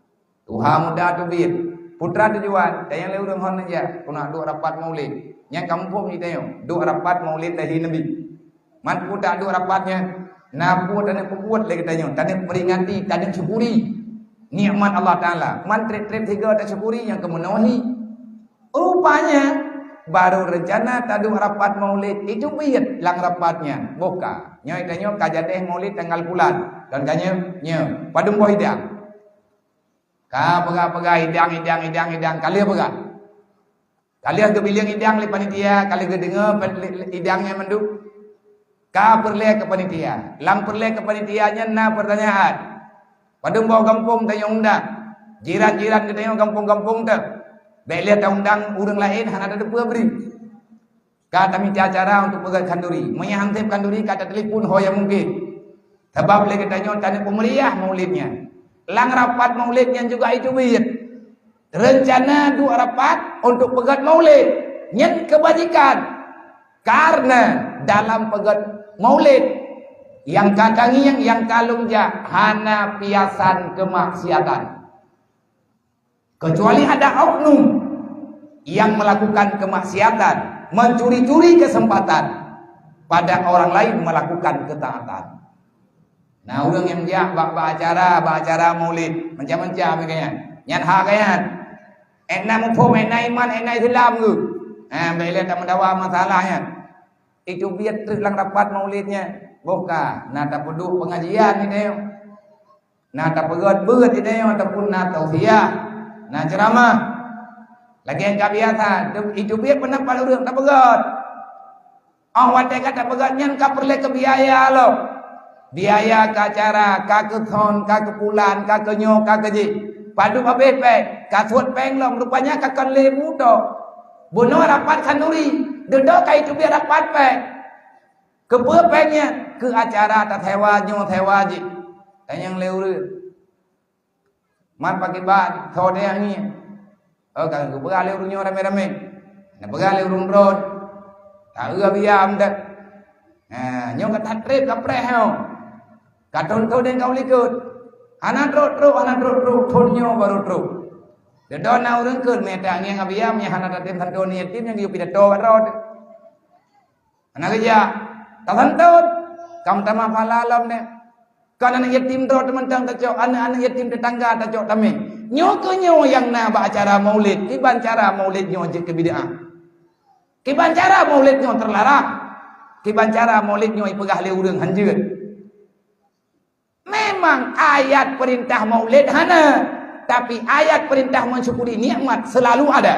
Tuha muda teubiet. Peue tujuan, tanyong lé ureuëng hon neujak, keuneuk duek rapat maulid. Nyang ka muphom jitanyong, duek rapat maulid lahé Nabi. Man peue taduek rapat nyan, na peue taneuk peubuet lé geutanyoe, taneuk peuringati, taneuk syukuri nikmat Allah Taala. Man treb-treb sigoe tasyukuri nyang keumeunohi. Rupanya, baru reuncana taduek rapat maulid, itu biet lam rapat nyan. Boh ka. Nyoe tanyoe ka jadeh maulid tanggal pulan. Dan ka nyoe, nyoe. Padum boh idang. Ka peugah-peugah idang, idang, idang, idang. Ka lheueh peugah. Ka lheueh geubiléng idang lé panitia, ka lheueh geudeungoe pe-, lé, lé, idang nyan mandum. Ka peureulée keu panitia. Lam peureulée keu panitia nyan na peurtanyaan. Padum boh gampông tanyoe undang? Jiran-jiran geutanyoe gampông-gampông teuh. Bék lheueh taundang ureuëng laén hana tateupeue bri. Ka tamita cara untuk peugét khanduri. Meunyoe han sép khanduri, ka tatelepon ho nyang mungken. Sabab lé geutanyoe taneuk peumeriah maulid nyan. Lam rapat maulid nyan juga itu biet. Reuncana duek rapat untuk peugét maulid. Nyan keubajikan. Karena dalam peugét maulid, nyang ka tangieng, nyang ka lôn jak, hana piasan keumaksiatan. Kecuali ada oknum yang melakukan kemaksiatan, mencuri-curi kesempatan pada orang lain melakukan ketaatan. Nah, ureuëng nyang jak bak, bak acara, bak acara maulid, macam-macam nyan. Nyan hak nyan. Ék na muphom, ék na iman, ék na Islam geuh. Ha, bèk lé tameudawa masalah nyan. Iteubiet treuk lam rapat maulid nyan. Boh ka, na tapeuduek pengajian geutanyoe. Na tapeugöt beuet geutanyoe ataupun na tausiah, na ceuramah. Lagèe ka biasa, iteubiet peundapat ureueng tapeugöt. Óh watèe ka tapeugöt nyan ka peureulèe keu biaya lom. Biaya keu acara, ka keu sound, ka keu pulan, ka keu nyoe, ka keu jih. Padub habéh pèng, ka suet pèng lom, rupanya ka kon lé bu tok. Bunoe rapat khanduri, dudoe ka iteubiet rapat pèng. Keupeue pèng nyan? Keu acara tasewa nyoe sewa jih. Tanyong lé ureueng. Man pakriban, soe teuh ngieng? Oh, ka geupeugah lé ureueng nyoe ramé-ramé. Neupeugah lé ureueng droe. Taeu biaya meudat. Ha, nyoe ka that trép ka preh nyoe. Ka thon-thon nyang ka u likot. Hana trok-trok, hana trok-trok, thon nyoe barô trok. Dudoe na ureueng kheun, mita ngieng biaya, meunyo hana tatem santonan yatim nyang geuyue pidato bak droe. Hana geujak. Tasantot. Ka meutamah pahala lom nyan. Kon aneuk yatim droe teumantong tacok, aneuk-aneuk yatim tetangga tacok tamé. Nyoe keuh nyoe nyang na bak acara maulid. Kiban cara maulid nyoe jeuet keu bid'ah. Kiban cara maulid nyoe teularang. Kiban cara maulid nyoe ipeugah lé ureueng hanjeuet. Memang ayat perintah maulid hana, tapi ayat perintah mensyukuri nikmat selalu ada.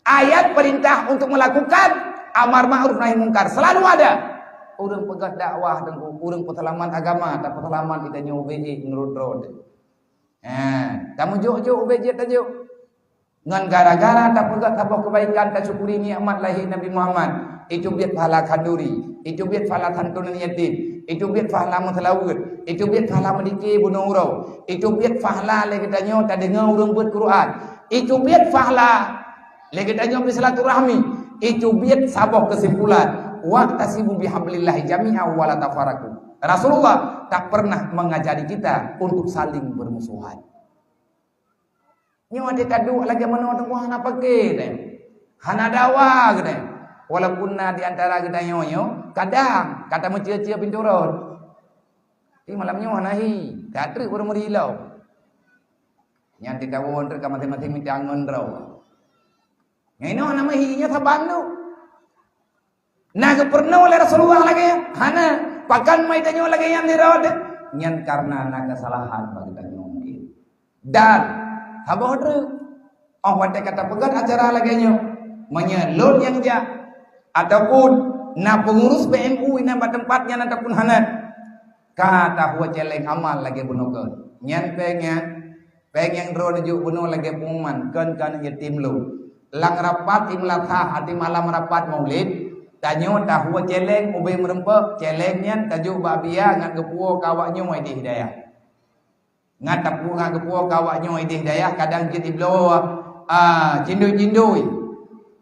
Ayat perintah untuk melakukan amar ma'ruf nahi mungkar selalu ada. Ureueng peugah dakwah teungku, ureueng peuseulamat agama, tapeuseulamat geutanyoe ubé jih meunurot droe. Ha, tameujok-jok ubé jih tajok. Ngon gara-gara tapeugah saboh keubaikan, tasyukuri nikmat lahé Nabi Muhammad, iteubiet pahala khanduri, iteubiet pahala santonan yatim, iteubiet pahala meuseulaweuet, iteubiet pahala meudike bunoe uroe, iteubiet pahala lé geutanyoe tadeungoe ureueng beuet Quran, iteubiet pahala lé geutanyoe beusilaturahmi, iteubiet saboh keusimpulan, "Wa'tasimu bihablillahi jami'a wa la tafarraqu." Rasulullah tak pernah mengajari kita untuk saling bermusuhan. Nyoe watèe taduek lagèe meunoe teungku hana paké deh. Hana dawa geude. Walaupun na di antara geutanyoe nyoe, kadang ka tameucie-cie pintoe rot. Tapi malam nyoe hana hi, ka treuk baru meuri lom. Nyan teuka woe treuk ka maséng-maséng mita ngon droe. Nyan inoe hana meuhi, nyoe saban tu. Na geupeurunoe lé Rasulullah lagèe nyan? Hana. Pakon meutanyoe lagèe nyan di rot? Nyan karena na keusalahan bak geutanyoe mungkin. Dan saboh treuk, óh watèe ka tapeugöt acara lagèe nyoe, meunyoe lôn nyang jak, ataupun na peungurus P M U inan bak teumpat nyan ataupun hana, ka tahuwe céléng amal lagèe bunoe keuh. Nyan péng nyan, péng nyang droeneuh jok bunoe lagèe pengumuman, kon keu aneuk yatim lôn. Lam rapat imeulasah, arti malam rapat Maulid, tanyoe tahuwe céléng ubé meureumpok, céléng nyan tajok bak biya ngon geupuwoe keu awak nyoe idéh dayah. Ngat tapuwoe ngat geupuwoe keu awak nyoe idéh dayah, kadang jeuet ibloe, ah, cindui-cindui.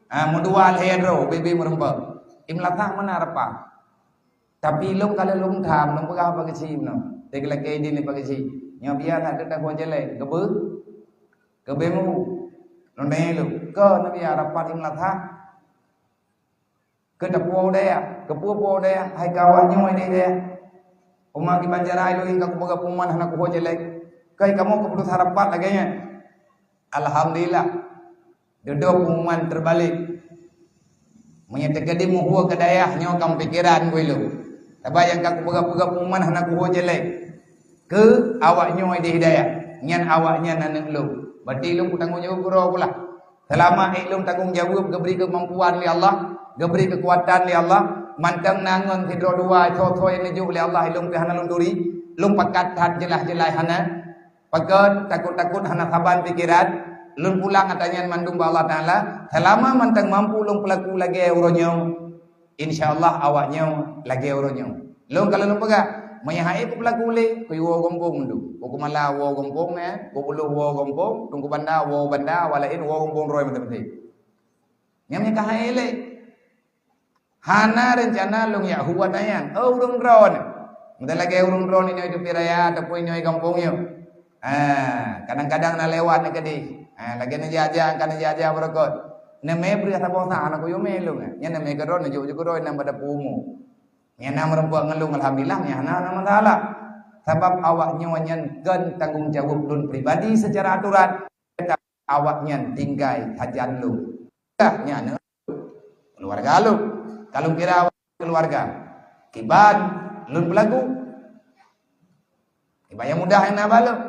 Ah, meudua lhèe droe ubé-bé meureumpok. Imeulasah meunan rapat. Tapi lôn ka lheueh lôn tham, lôn peugah bak geuchik meunan. Teuka lakèe idin lé bak geuchik. Nyoe biya that keu tahuwe céléng, geubeuet, geubeuet mu. Lôn tanyong lôn, "Kon neubiya rapat imeulasah?" Keu tapuwoe u dayah, keu peue puwoe u dayah, hai keu awak nyoe idéh dayah. Uma kiban cara ilôn ka kupeugah pengumuman hana kuhuwe céléng. Keu kamoe keuputosan rapat lagèe nyan. Alhamdulillah. Dudoe pengumuman teubalek. Meunyoe teukeudi meuhuwe keu dayah nyoe ka meupikéran keu ilôn. Sabab nyang ka kupeugah-peugah pengumuman hana kuhuwe céléng. Keu awak nyoe idéh dayah, nyan awak nyan aneuk lôn. Berarti lôn kutanggong jaweueb keudroe pula. Seulama ék lôn tanggong jaweueb geubri keumampuan lé Allah, geubri keukuatan lé Allah, mantong na ngon sidroe dua soe-soe nyang neujok lé Allah ilôn pih hana lôn turi, lôn pakat that jeulaih-jeulaih hana. Pakon takot-takot hana saban pikeran, lôn pulang ata nyan mandum bak Allah Taala, seulama mantong mampu lôn peulaku lagèe uroe nyoe. Insya Allah awak nyoe lagèe uroe nyoe. Lôn ka lôn peugah, meunyoe han ék kupeulaku lé, kuyue woe gampông mandum. Woe Keumala woe gampông, eh, woe Buloh woe gampông, Teungku Banda woe Banda, awak laén woe gampông droe maté-maté. Nyan meunyoe ka han ék lé. Hana reuncana lôn jak huwa nyan. Oh, ureueng droeneuh. Meunyoe lagèe ureueng droeneuh inoe di teumpat raya ataupun inoe gampông nyoe. Ha, kadang-kadang na lewat nyoe keudéh. Ha, lagèe neujak-jak, ka neujak-jak beureukat. Neumè bri saboh sa, hana kuyue mè lôn. Nyan neumè keudroe, neujok-jok keudroe, nyan bak dapu umu. Nyan na meureumpok ngon lôn, alhamdulillah, nyan hana, hana masalah. Sabab awak nyoe nyan kon tanggong jaweueb lôn pribadi seucara aturan. awaknyan tinggai sajan lôn. Dah nyan keluarga lôn. Kalau kira awak keluarga, kiban lôn peulagu. Kiban nyang mudah nyang na bak lôn.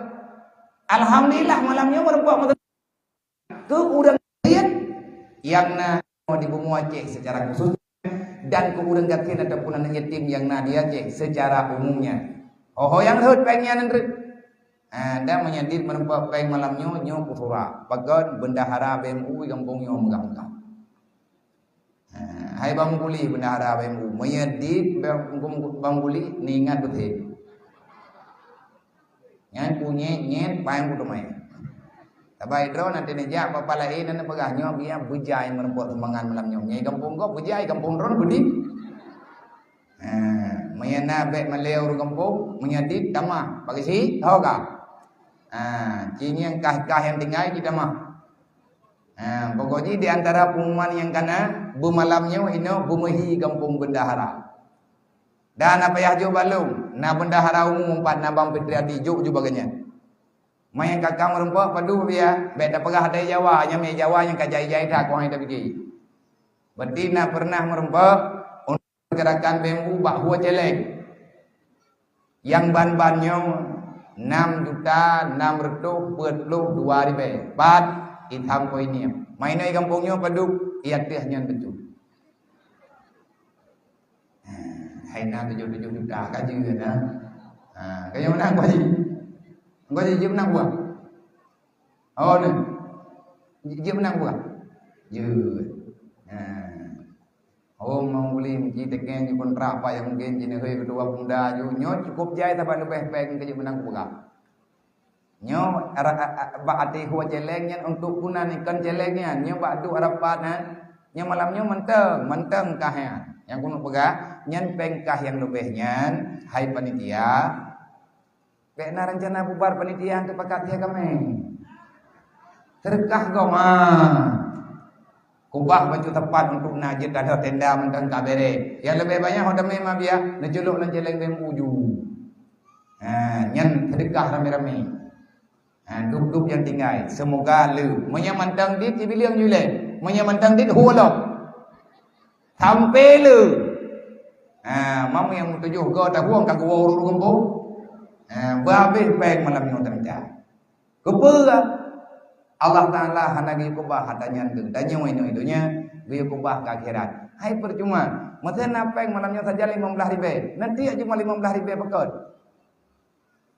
Alhamdulillah, malam nyoe meureumpok meuteumé keu ureuëng laén nyang na di bumoe Aceh secara khusus dan keu ureuëng gasien ataupun aneuk yatim nyang na di Aceh secara umumnya. Ho-ho nyang rhot péng nyan rhot. Ah, dan meunyo dit meureumpok péng malam nyoe, nyoe peusura. Pakon bendahara B M U gampông nyoe meugah-meugah. Ah, hai Bang Guli bendahara B M U. Meunyo dit Bang, Bang Guli, neuingat beutôi. Nyan kunyét-nyét paih kuteumé. Saban droe nanti neujak papa laén, neupeugah nyoe biar beujai meureumpok sumbangan malam nyoe. Nyai gampông gob beujai, gampông droe beudit. Ha, meunyo na bék malée ureuëng gampông, meunyo dit tamah, bagi si, ho ka. Ha, ci ngieng kah-kah nyang tinggai ci tamah. Ha, pokok jih di antara pengumuman nyang kana beumalam nyoe inoe beumeuhi gampông bendahara. Dan na payah jok bak lôn, na bendahara umum pat na Bang Fitriadi jok ju bagai nyan. Meunyo ka ka meureumpok padub ya, bék tapeugah até Jawa, nyan mé Jawa nyang ka jai-jai that keuhai tapike. Berarti na pernah meureumpok untuk gerakan B M U bak Hua Céléng. Nyang ban-ban nyoe enam juta enam ratus peuet ploh dua ribée. Pat itham koinia. Mainai gampông nyoe padub, iya teuh nyan beutôi. Hai na tujoh-tujoh juta ka jeuet na. Ha, ka jeuet meunang Pak Haji. Engkau jeuet meunang buah. Oh, ni. Jeuet meunang buah. Jeuet. Ha. Oh, mau boleh mungkin teken di kontrak apa yang mungkin jenis ketua pemuda ju. Nyoe cukup jai saban leubeh peng ke jeuet meunang buah. Nyoe ara-, a-, a-, bak até Hua Céléng nyan untuk guna ni kon céléng nyan. Nyoe bak duek rapat nyan. Nyoe malam nyoe mantong, mantong kah nyan. Nyang keuneuk peugah, nyan péng kah nyang leubeh nyan, hai panitia. Bék na rencana bubar panitia teupakat dia kami. Teureukah gom, ha. Kubah baju tepat untuk na jeuet ada tenda mantong ka bereh. Nyang leubeh banyak ho damé ma biah, neuculok lam céléng dem uju. Ha, nyan seudeukah ramé-ramé. Ha, dup-dup nyang tinggai. Semoga le. Meunyo mantong dit, sibileung ju ilée. Meunyo mantong dit, hu lom. Sampai le. Ha, mamu nyang tujoh go tahueng ka geuwoe ureuëng gampông. Ha, beuhabéh péng malam nyoe teuntang. Keupeue? Allah Taala hana geuyue keubah hareuta nyan keu tanyoe inoe donya, geuyue keubah keu akhirat. Hai percuma, meusé na péng malam nyoe sajan limong blaih ribée, nanti cuma limong blaih ribée pakon.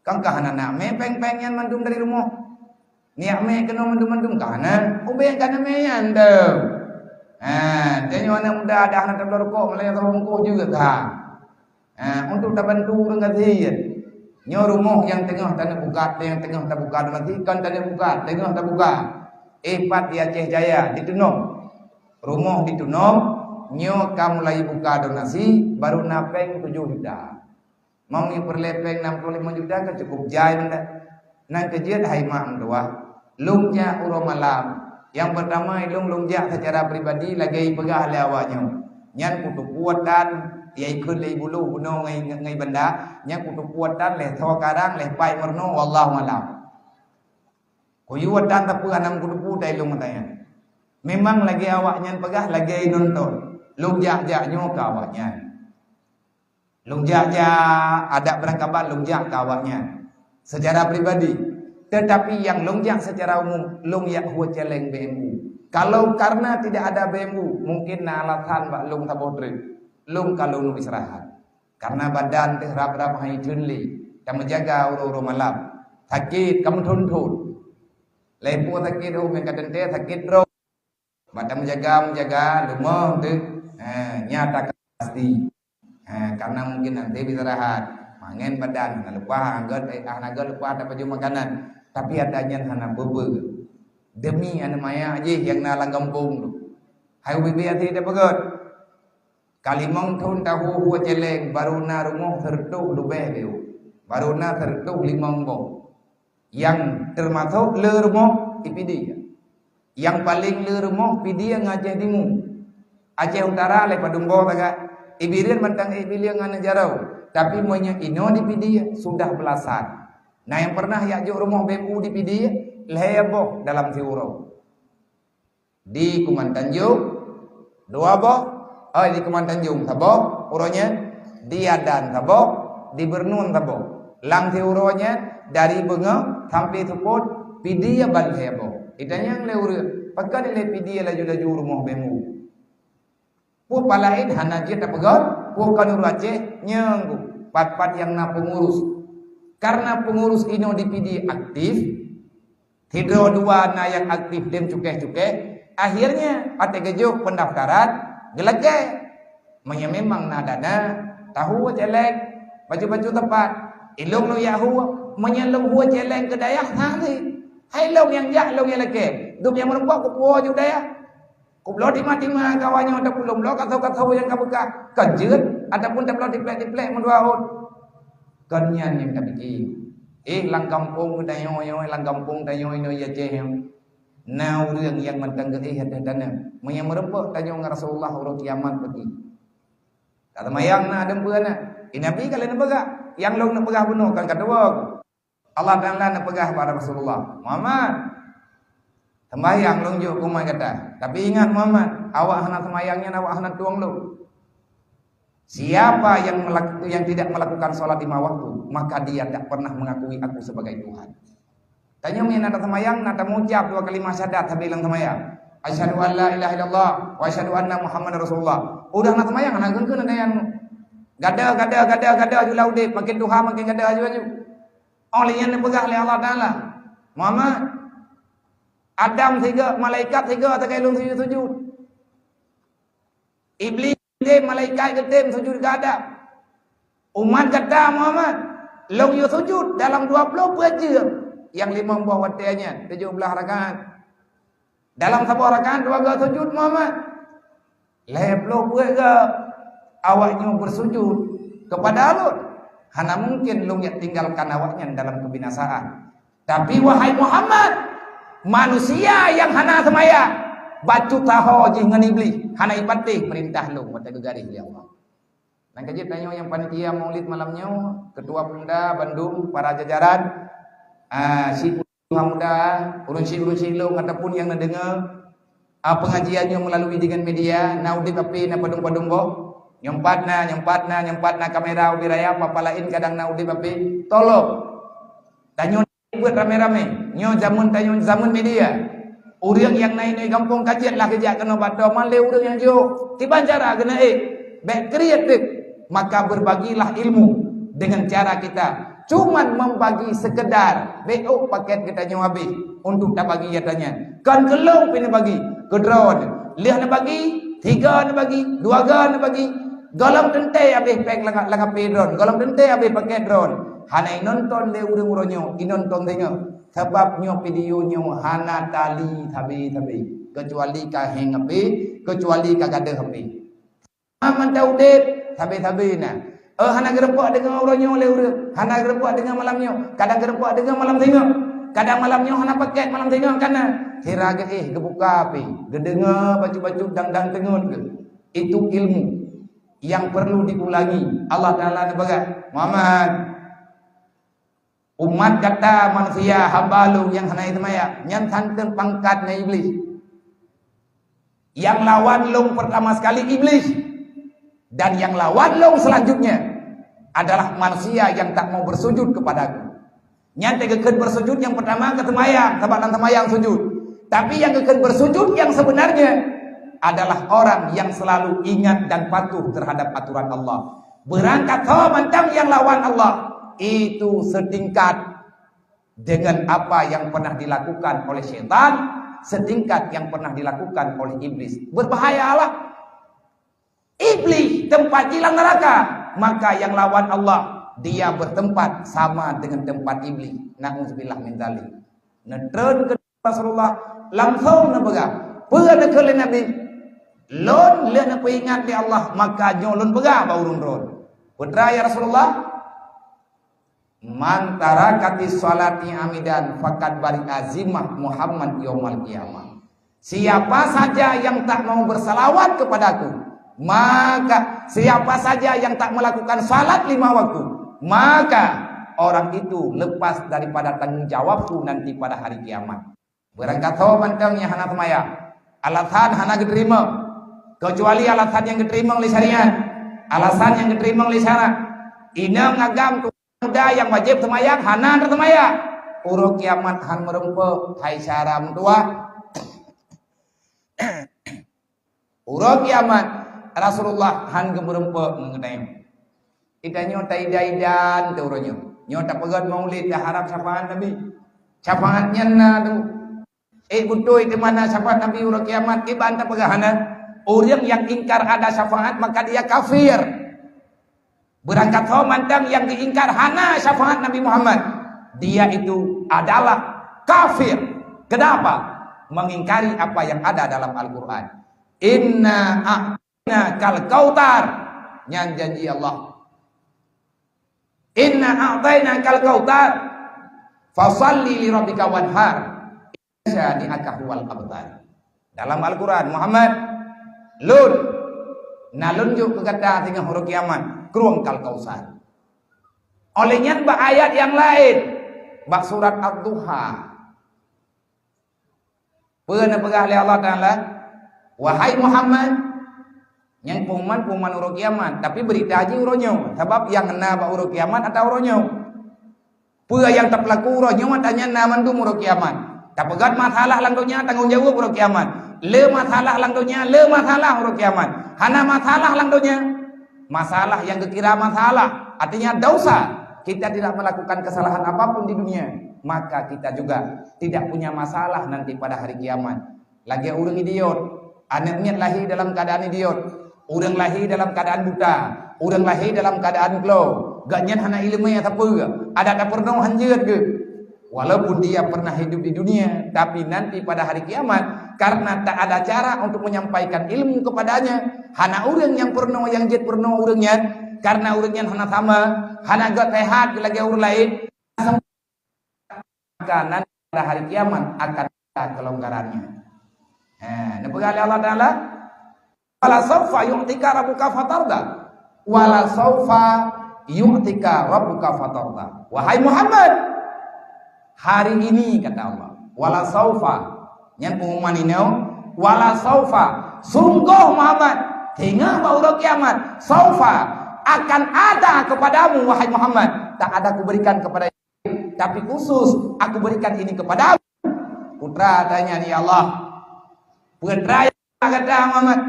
Kan ka hana na mé péng-péng nyan mandum dari rumoh. Niyak mé keunoe mandum-mandum ka hana, ubeng ka na mé nyan deuh. Ha, tanyoe aneuk muda dah hana tabloe rukok, meulayeue tabungkôh juga ka. Ha, untuk tabantu ureuëng gasien. Nyoe rumoh nyang teungoh taneuk buka, nyang teungoh tabuka donasi, kon taneuk buka, teungoh tabuka. Eh, pat di Aceh Jaya, di Tunom. Rumoh di Tunom, nyoe ka mulai buka donasi, baru na péng tujoh juta. Mau ngi peureulée péng nam ploh limong juta ka cukup jai mantong. Nang keujeuet hai mak meutuwah, lôn jak uroe malam. Nyang peurtama ilôn lôn jak seucara pribadi lagée ipeugah lé awak nyoe. Nyan kuteupue tan, ya ikheun lé buluh bunoe ngai, ngai banda, nyan kuteupue tan lé soe karang lé pai meurunoe, wallahu alam. Kuyue tan tapi anang kuteupue tai lôn mata nyan. Memang lagée awak nyan peugah lagée nonton. Lôn jak-jak nyoe keu awak nyan. Lôn jak-jak adat beurangkabat lôn jak keu awaknyan seucara pribadi. Teutapi nyang lôn jak seucara umum, lôn jak hue céléng B M U. Kalau karena tidak ada B M U, mungkin na alasan bak lôn saboh treuk. Lôn ka lôn istirahat. Karena badan teuh rab-rab hai theun lé. Tameujaga uroe-uroe malam. Sakét ka meuthon-thon. Lheuh peue sakét, oh, meuka teuntée sakét droe. Bak tameujaga-meujaga leumoh teuh, ha, nyata ka pasti. Ha, karena mungkin nanti bisa rahat. Mangen badan, hana leupah, anggot, eh, hana anggot leupah tapajoh makanan. Tapi ata nyan hana beubeue. Demi aneuk manyak jih nyang na lam gampông tu. Hai ubit-ubit até tapeugöt. Ka limong thon tahu hue céléng, baru na rumoh seureutôh leubeh lé. Baru na seureutôh limong boh. Nyang teumasok le rumoh Pidie. Nyang paleng le rumoh Pidie ngon Aceh Timu. Aceh Utara lé padum boh sagai. Ibireuen mantong Ibireuen ngon Neujaro. Tapi meunyoe inoe di Pidie sudah beulasan. Na nyang pernah jak jok rumoh B M U di Pidie? lhèe boh dalam siuroe. Di Kuman Tanjung, dua boh, eh, di Kuman Tanjung saboh uroe nyan, di Adan saboh, di Beurnun saboh. Lam siuroe nyan, dari beungoh sampai seupôt, pidie ban lhèe boh. Itanyong lé ureueng, "Pakon ilèe pidie laju-laju rumoh beumu?" Peue palaén hana jeuet tapeugöt, peue kon ureueng Aceh nyang pat-pat nyang na peungurus. Karena peungurus inoe di pidie aktif, sidroe dua na nyang aktif dem cukéh-cukéh, akhirnya watèe geujok pendaftaran geulakèe. Meunyoe memang na dana, tahu céléng, baju-baju tepat. Ilong lôn jak hu, meunyoe lôn hu céléng keu dayah, hana. Hai lôn nyang jak, lôn nyang lakèe. Dum nyang meureumpok kupuwoe ju dayah. Kubloe tima-tima kawan nyoe ataupun lôn bloe kaso-kaso nyang ka beukah, ka jeuet ataupun tabloe tiplek-tiplek meudua ôn. Kon nyan nyang tapike. Eh, lam gampông tanyoe nyoe, lam gampông tanyoe nyoe, ya Aceh nyoe, na ureueng nyang mantong geuéh ateueh taneum. Meunyoe meureumpok tanyoe ngon Rasulullah uroe kiamat peuti. Ka seumayang na, dum peue na. Eh, Nabi ka lheueh neupeugah, nyang lôn neupeugah bunoe kon ka tuwoe. Allah Taala neupeugah bak Rasulullah, "Muhammad, seumayang lôn jok keu umat gata. Tapi ingat Muhammad, awak hana seumayang nyan awak hana tueng lôn. Siapa yang melak-, yang tidak melakukan salat lima waktu, maka dia tak pernah mengakui aku sebagai Tuhan." Tanyoe meunyoe na taseumayang, na tamucab dua kalimah syahadat sabe lam seumayang. "Asyhadu an la ilaha illallah wa asyhadu anna Muhammadar Rasulullah." Udah na seumayang, hana geukheun-kheun ada nyang gada, gada, gada, gada, jula udeb, makin tuha makin gada aju-aju. Óh lheueh nyan neupeugah lé Allah Taala, "Muhammad, Adam sigoe, malaikat sigoe teuka lôn sujud-sujud. Iblih geutem, malaikat geutem sujud keu Adam. Umat gata Muhammad, lôn yue sujud dalam dua ploh peuet jeuem, nyang limong boh watèe nyan, tujoh blah rakaat. Dalam saboh rakaat dua goe sujud Muhammad." Lhèe ploh peuet goe awak nyoe beusujud keupada Lôn. Hana mungken Lôn jak tinggalkan awak nyan dalam keubinasaan. Tapi, wahai Muhammad, manusia nyang hana seumayang, bacut saho jih ngon Iblih, hana jipatéh peurintah Lôn watèe geugaréh lé Allah. Nyang ka jeuet tanyoe nyang panitia Maulid malam nyoe, ketua pemuda bandum, para jajaran, ah, si Muda, ureueng syik-ureueng syik lôn ataupun nyang neudeungoe, ah, pengajian nyoe melalui dengan media, na udeb api, na padum-padum boh. Nyoe pat na, nyoe pat na, nyoe pat na kamera ubé raya, papa laén kadang na udeb api. Tolong. Tanyoe buet ramé-ramé. Nyoe jameun tanyoe jameun media. Ureueng nyang na inoe gampông ka jeuet lah geujak keunoe bak droe, man lé ureueng nyang jok. Kiban cara keuneuk ék. Bèk kriet teuk. Maka berbagilah ilmu dengan cara kita cuman membagi sekedar, bèk ôk paket geutanyoe habéh untuk tabagi gata nyan. Kon keu lôn pih neubagi, keu droeneuh. Lheueh neubagi, tiga neubagi, dua ga neubagi. Gohlom teuntèe habéh péng lam, lam HP droeneuh. Gohlom teuntèe habéh paket droeneuh. Hana inonton lé ureueng uroe nyoe, inonton singoh. Sabab nyoe video nyoe hana tali sabe-sabe. Keucuali ka hang HP, keucuali ka gadôh HP. Mantong udeb, sabe-sabe na. Eh, hana geureupok deungoe uroe nyoe lé ureueng, hana geureupok deungoe malam nyoe, kadang geureupok deungoe malam singoh, kadang malam nyoe hana paket, malam singoh ka na. Sira geuéh geubuka pih, geudeungoe bacut-bacut dang-dang teungeut geuh. Itu ilmu yang perlu diulangi. Allah Taala neupeugah, Muhammad, umat gata manusia hamba lôn nyang hana seumayang, nyan santeun pangkat ngon Iblih. Nyang lawan lôn pertama sekali Iblih, dan nyang lawan lôn selanjutnya adalah manusia yang tak mau bersujud kepada-Ku. Nyan teugeukeun bersujud nyang pertama keu seumayang, sabab lam seumayang sujud. Tapi nyang geukeun bersujud nyang sebenarnya adalah orang yang selalu ingat dan patuh terhadap aturan Allah. Beurangkat ho mantong nyang lawan Allah, itu setingkat dengan apa yang pernah dilakukan oleh syaitan, setingkat yang pernah dilakukan oleh iblis. Berbahaya lah. Iblis tempat jih lam neraka, maka yang lawan Allah, dia bertempat sama dengan tempat iblis. Na'udzubillah min dzalik. Neutreun keu Rasulullah, langsung neupeugah, peue neukheun lé Nabi? Lôn lheueh neupeuingat lé Allah, maka nyoe lôn peugah bak ureueng droe. Peue treuk ya Rasulullah? Man tarakatis sholati amidan faqad bari'a zimmah Muhammad yaumal qiyamah. Siapa saja yang tak mau bersalawat kepadaku, maka siapa saja yang tak melakukan salat lima waktu, maka orang itu lepas daripada tanggung jawab-Ku nanti pada hari kiamat. Beurangkat ho mantong nyang hana seumayang, alasan hana geuteurimong, keucuali alasan nyang geuteurimong lé syariat, alasan nyang geuteurimong lé syarak. Inong agam tu muda nyang wajéb seumayang hana teuseumayang, uroe kiamat han meurumpok, hai syedara meutuwah. Uroe kiamat, Rasulullah han geumeurumpok ngon geutanyoe. Geutanyoe taida-idan teuh uroe nyoe. Nyoe tapeugét maulid, taharab syafaat Nabi. Syafaat nyan na teuh. Eh, beutôi teuma na syafaat Nabi uroe kiamat, kiban tapeugah hana. Ureuëng nyang ingkar ada syafaat, maka dia kafir. Beurangkat ho mantong nyang geuingkar hana syafaat Nabi Muhammad, dia itu adalah kafir. Kenapa? Mengingkari apa yang ada dalam Al-Quran. "Inna a'tainakal kautsar." Nyan janji Allah. "Inna a'tainakal kautsar. Fasalli li rabbika wanhar. Syani'aka huwal abtar." Dalam Al-Quran, Muhammad, lôn, na lôn jok keu gata singoh uroe kiamat, krueng Al-Kautsar. Óh lheueh nyan bak ayat nyang laén, bak surat Ad-Duha. Peue neupeugah lé Allah Taala? "Wahai Muhammad," nyan pengumuman-pengumuman uroe kiamat, tapi beurita jih uroe nyoe, sabab nyang na bak uroe kiamat ata uroe nyoe. Peue nyang tapeulaku uroe nyoe, ata nyan na mandum uroe kiamat. Tapeugét masalah lam donya, tanggong jaweueb uroe kiamat. Le masalah lam donya, le masalah uroe kiamat. Hana masalah lam donya, masalah nyang geukira masalah, artinya dosa. Kita tidak melakukan kesalahan apapun di dunia, maka kita juga tidak punya masalah nanti pada hari kiamat. Lagée ureuëng idiot, aneuëk miet lahé dalam keuadaan idiot, ureuëng lahé dalam keuadaan buta, ureuëng lahé dalam keuadaan klo, gobnyan hana iéleumé sapeue, adat tapeurunoe hanjeuet geuh. Walaupun dia pernah hidup di dunia, tapi nanti pada hari kiamat, karena tak ada cara untuk menyampaikan ilmu kepadanya, hana ureuëng nyang peurunoe nyang jeuet peurunoe ureuëng nyan, karena ureuëng nyan hana sama, hana gét sehat lagée ureuëng laén, maka nanti pada hari kiamat akan ada kelonggarannya. Ha, neupeugah lé Allah Taala, "Wala saufa yu'tika rabbuka fatarda." "Wala saufa yu'tika rabbuka fatarda." Wahai Muhammad, hari ini, kata Allah, "Wala saufa," nyan pengumuman inoe, "Wala saufa," sunggoh Muhammad, singoh bak uroe kiamat, "saufa," akan ada kepadamu, wahai Muhammad, tak ada kuberikan kepada, tapi khusus Aku berikan ini kepadamu. Putra tanya, "Ya Allah, putra nyang kata Muhammad,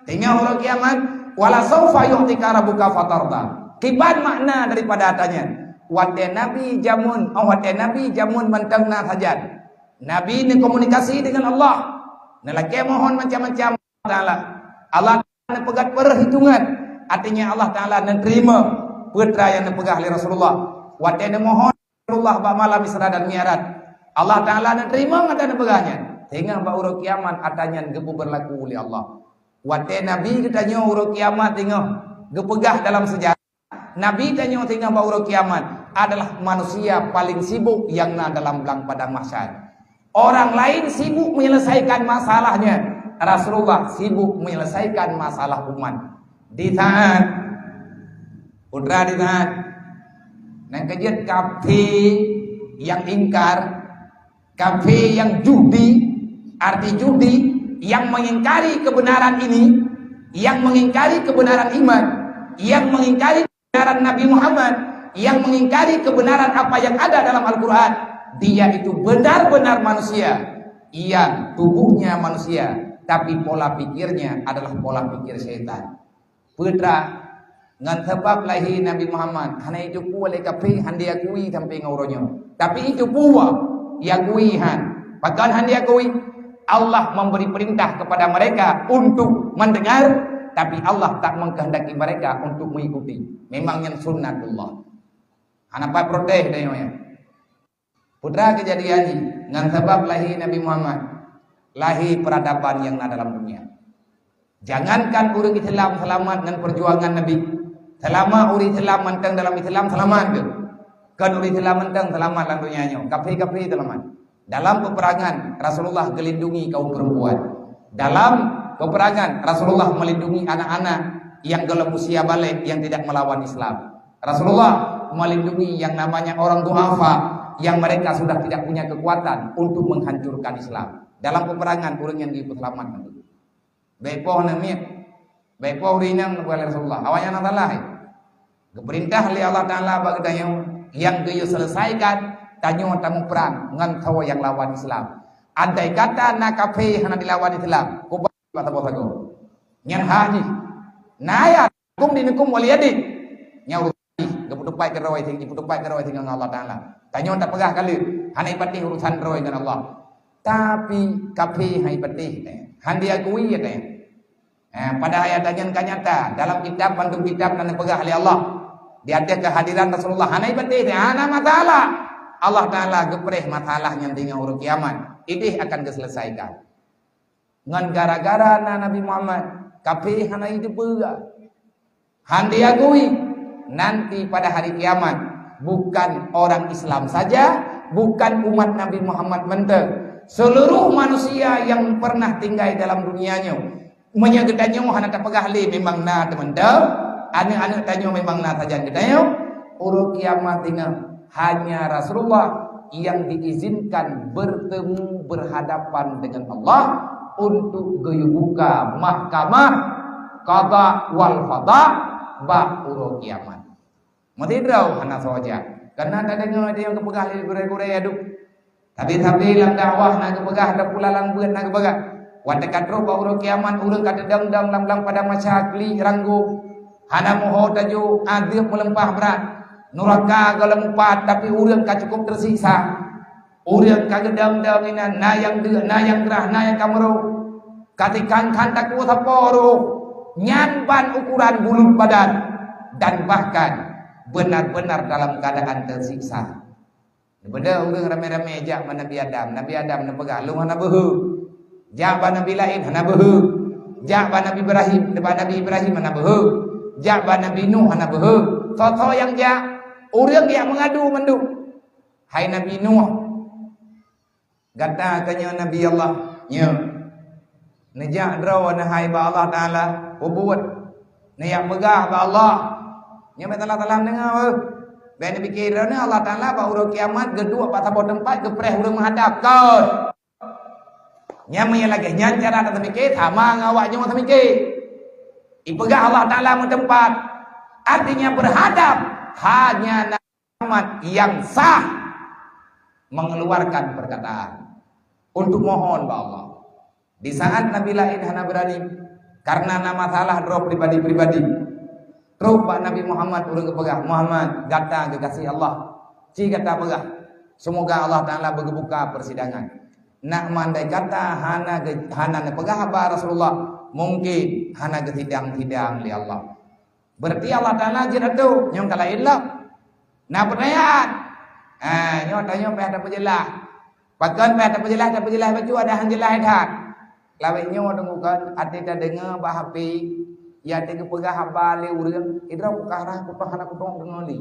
singoh uroe kiamat, wala saufa yu'tika rabbuka fatarda." Kiban makna daripada ata nyan? Watée Nabi jameun, oh, watée Nabi jameun mantong na sajan, Nabi neukomunikasi dengan Allah, neulakée mohon macam-macam. Taala. Allah Taala neupeugah perhitungan. Artinya Allah Taala neuterima peue nyang neupeugah lé Rasulullah. Watée neumohon Rasulullah bak malam Isra dan Mi'raj, Allah Taala neuterima nyang neupeugah nyan. Sehingga bak uroe kiamat ata nyan geupeubeurlaku lé Allah. Watée Nabi geutanyoe uroe kiamat singoh geupeugah dalam seujarah. Nabi tanyoe singoh bak uroe kiamat adalah manusia paling sibuk nyang na dalam blang padang mahsyar. Orang lain sibuk menyelesaikan masalahnya, Rasulullah sibuk menyelesaikan masalah umat. Di saat, putra, di saat nyang keujeuet kafé nyang ingkar, kafé nyang judi, arti judi, nyang mengingkari kebenaran ini, nyang mengingkari kebenaran iman, nyang mengingkari kebenaran Nabi Muhammad, nyang mengingkari kebenaran apa yang ada dalam Al-Quran, dia itu benar-benar manusia, yang tubuhnya manusia, tapi pola pikirnya adalah pola pikir syaitan. Putra, ngon sabab lahé Nabi Muhammad, hana jiteupeue lé kafé, han diakui sampai ngon uroe nyoe. Tapi jiteupeue, diakui han. Pakon han diakui? Allah memberi perintah kepada mereka untuk mendengar, tapi Allah tak mengkehendaki mereka untuk mengikuti. Memang nyan sunnatullah. Hana pat protes tanyoe nyan. Putra, keujadian jih ngon sabab lahé Nabi Muhammad, lahé peuradaban nyang na dalam dunia. Jangankan ureuëng Islam seulamat ngon peujuangan Nabi, seulama ureuëng Islam mantong dalam Islam seulamat geuh. Kon ureuëng Islam mantong seulamat lam dunia nyoe, kafé-kafé seulamat. Dalam peperangan, Rasulullah geulindungi kaum perempuan. Dalam peperangan, Rasulullah melindungi anak-anak nyang golom usia balek nyang tidak melawan Islam. Rasulullah melindungi yang namanya orang duafa, yang mereka sudah tidak punya kekuatan untuk menghancurkan Islam. Dalam peperangan, ureuëng nyang geupeuseulamat. Bék poh na miet, bék poh ureuëng inong, neupeugah lé Rasulullah. Awaknyan na salah, eh. Geupeurintah lé Allah Taala bak geutanyoe, nyang geuyue seuleusaikan, tanyoe tamuprang ngon soe nyang lawan Islam. Andai kata na kafé hana dilawan Islam, kuba bak saboh sagoe. Nyan hak jih. Na ayat, "Lakum dinukum waliyadin." Nyan urusan jih, geupeutupat keudroe, geupeutupat keudroe ngon Allah Taala. Tanyoe tapeugah ka lheueh, hana ipatéh urusan droe ngon Allah. Tapi kafé hai patéh, eh. Han diakui, ya, teh. Eh, padahai ata nyan ka nyata. Dalam kitab, bandum kitab na neupeugah lé Allah. Di ateueh kehadiran Rasulullah. Hana ipatéh, teh. Hana masalah. Allah Taala geupreh masalah nyan deungon uroe kiamat. Idéh akan geuseuleusaikan. Ngon gara-gara na Nabi Muhammad, kafé hana jiteupeue. Han diakui, nanti pada hari kiamat, bukan orang Islam saja, bukan umat Nabi Muhammad mantong. Seluruh manusia yang pernah tinggai dalam dunia nyoe, meunyoe geutanyoe hana tapeugah lé memang na teumantong, aneuk-aneuk tanyoe memang na sajan geutanyoe, uroe kiamat ingat hanya Rasulullah yang diizinkan bertemu berhadapan dengan Allah untuk geuyue buka mahkamah qada wal qada bak uroe kiamat. Meusidroe hana soe jak. Kana tadeungoe nyang geupeugah lé gurée-gurée, aduh. Tapi-tapi lam dakwah na geupeugah, lam pula lam beuet na geupeugah. Watée ka trok bak uroe kiamat, ureuëng ka teudong-dong lam-lam padang mahsyar, klik ranggong. Hana meuho taju, adeueb meuleumpah brat. Nuraka gohlom meupat, tapi ureuëng ka cukup teusiksa. Ureuëng ka geudong-dong inan, na nyang deuk, na nyang grah, na nyang ka meurôh. Ka tikhan-khan takue sapo roh, nyan ban ukuran bulut badan, dan bahkan benar-benar dalam keadaan teusiksa. Neubeudôh ureuëng ramé-ramé jak bak Nabi Adam. Nabi Adam neupeugah, "Lôn hana beuhe." Jak bak nabi laén, "Hana beuhe." Jak bak Nabi Ibrahim, bak Nabi Ibrahim, "Hana beuhe." Jak bak Nabi Nuh, "Hana beuhe." Soe-soe nyang jak, ureuëng nyang meungadu mandum. "Hai Nabi Nuh, gata ka nyoe Nabi Allah, nyoe. Neujak droe neuhai bak Allah Taala, peubuet. Neujak peugah bak Allah." Nyoe bék salah-salah neudeungoe, eh. Bék neupike droeneuh Allah Taala bak uroe kiamat geuduek bak saboh teumpat geupreh ureuëng meuhadab. Kon! Nyan meunyoe lagée nyan cara tateumike, sama ngon awak nyoe teumike. Ipeugah Allah Taala meuteumpat, artinya berhadap hanya na Muhammad yang sah mengeluarkan perkataan untuk mohon bak Allah. Di saat nabi laén hana beurani, karena na masalah droe pribadi-pribadi, trok bak Nabi Muhammad ureuëng geupeugah, "Muhammad, gata geugaséh Allah. Ci gata peugah, semoga Allah Taala beugeubuka persidangan." Nak mandai gata hana ge-, hana neupeugah haba Rasulullah, mungkin hana geusidang-sidang lé Allah. Berarti Allah Taala jeuet ateueh, nyoe ka laén lom. Na peutanyaan. Ah, nyoe tanyoe payah tapeujeulaih. Pakon payah tapeujeulaih, tapeujeulaih bacut, ada han jeulaih that. Lawét nyoe deungoe kon, até tadeungoe bak H P, ya, até geupeugah haba lé ureuëng, idroe bukah rah kutoh hana kutoh deungoe lé.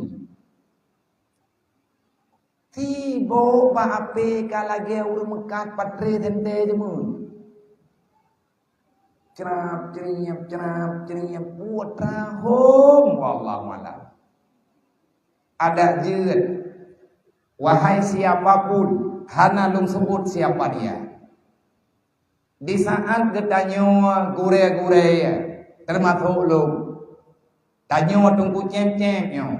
Sibo bak H P ka lagée ureuëng meukat patre sente jeumeu. Crap, criep, crap, criep, buet rahom, wallahu alam. Adak jeuet, wahai siapapun, hana lôn sebut siapa dia. Di saat geutanyoe gurée-gurée, teumasok lôn, tanyoe teungku cém-cém nyoe.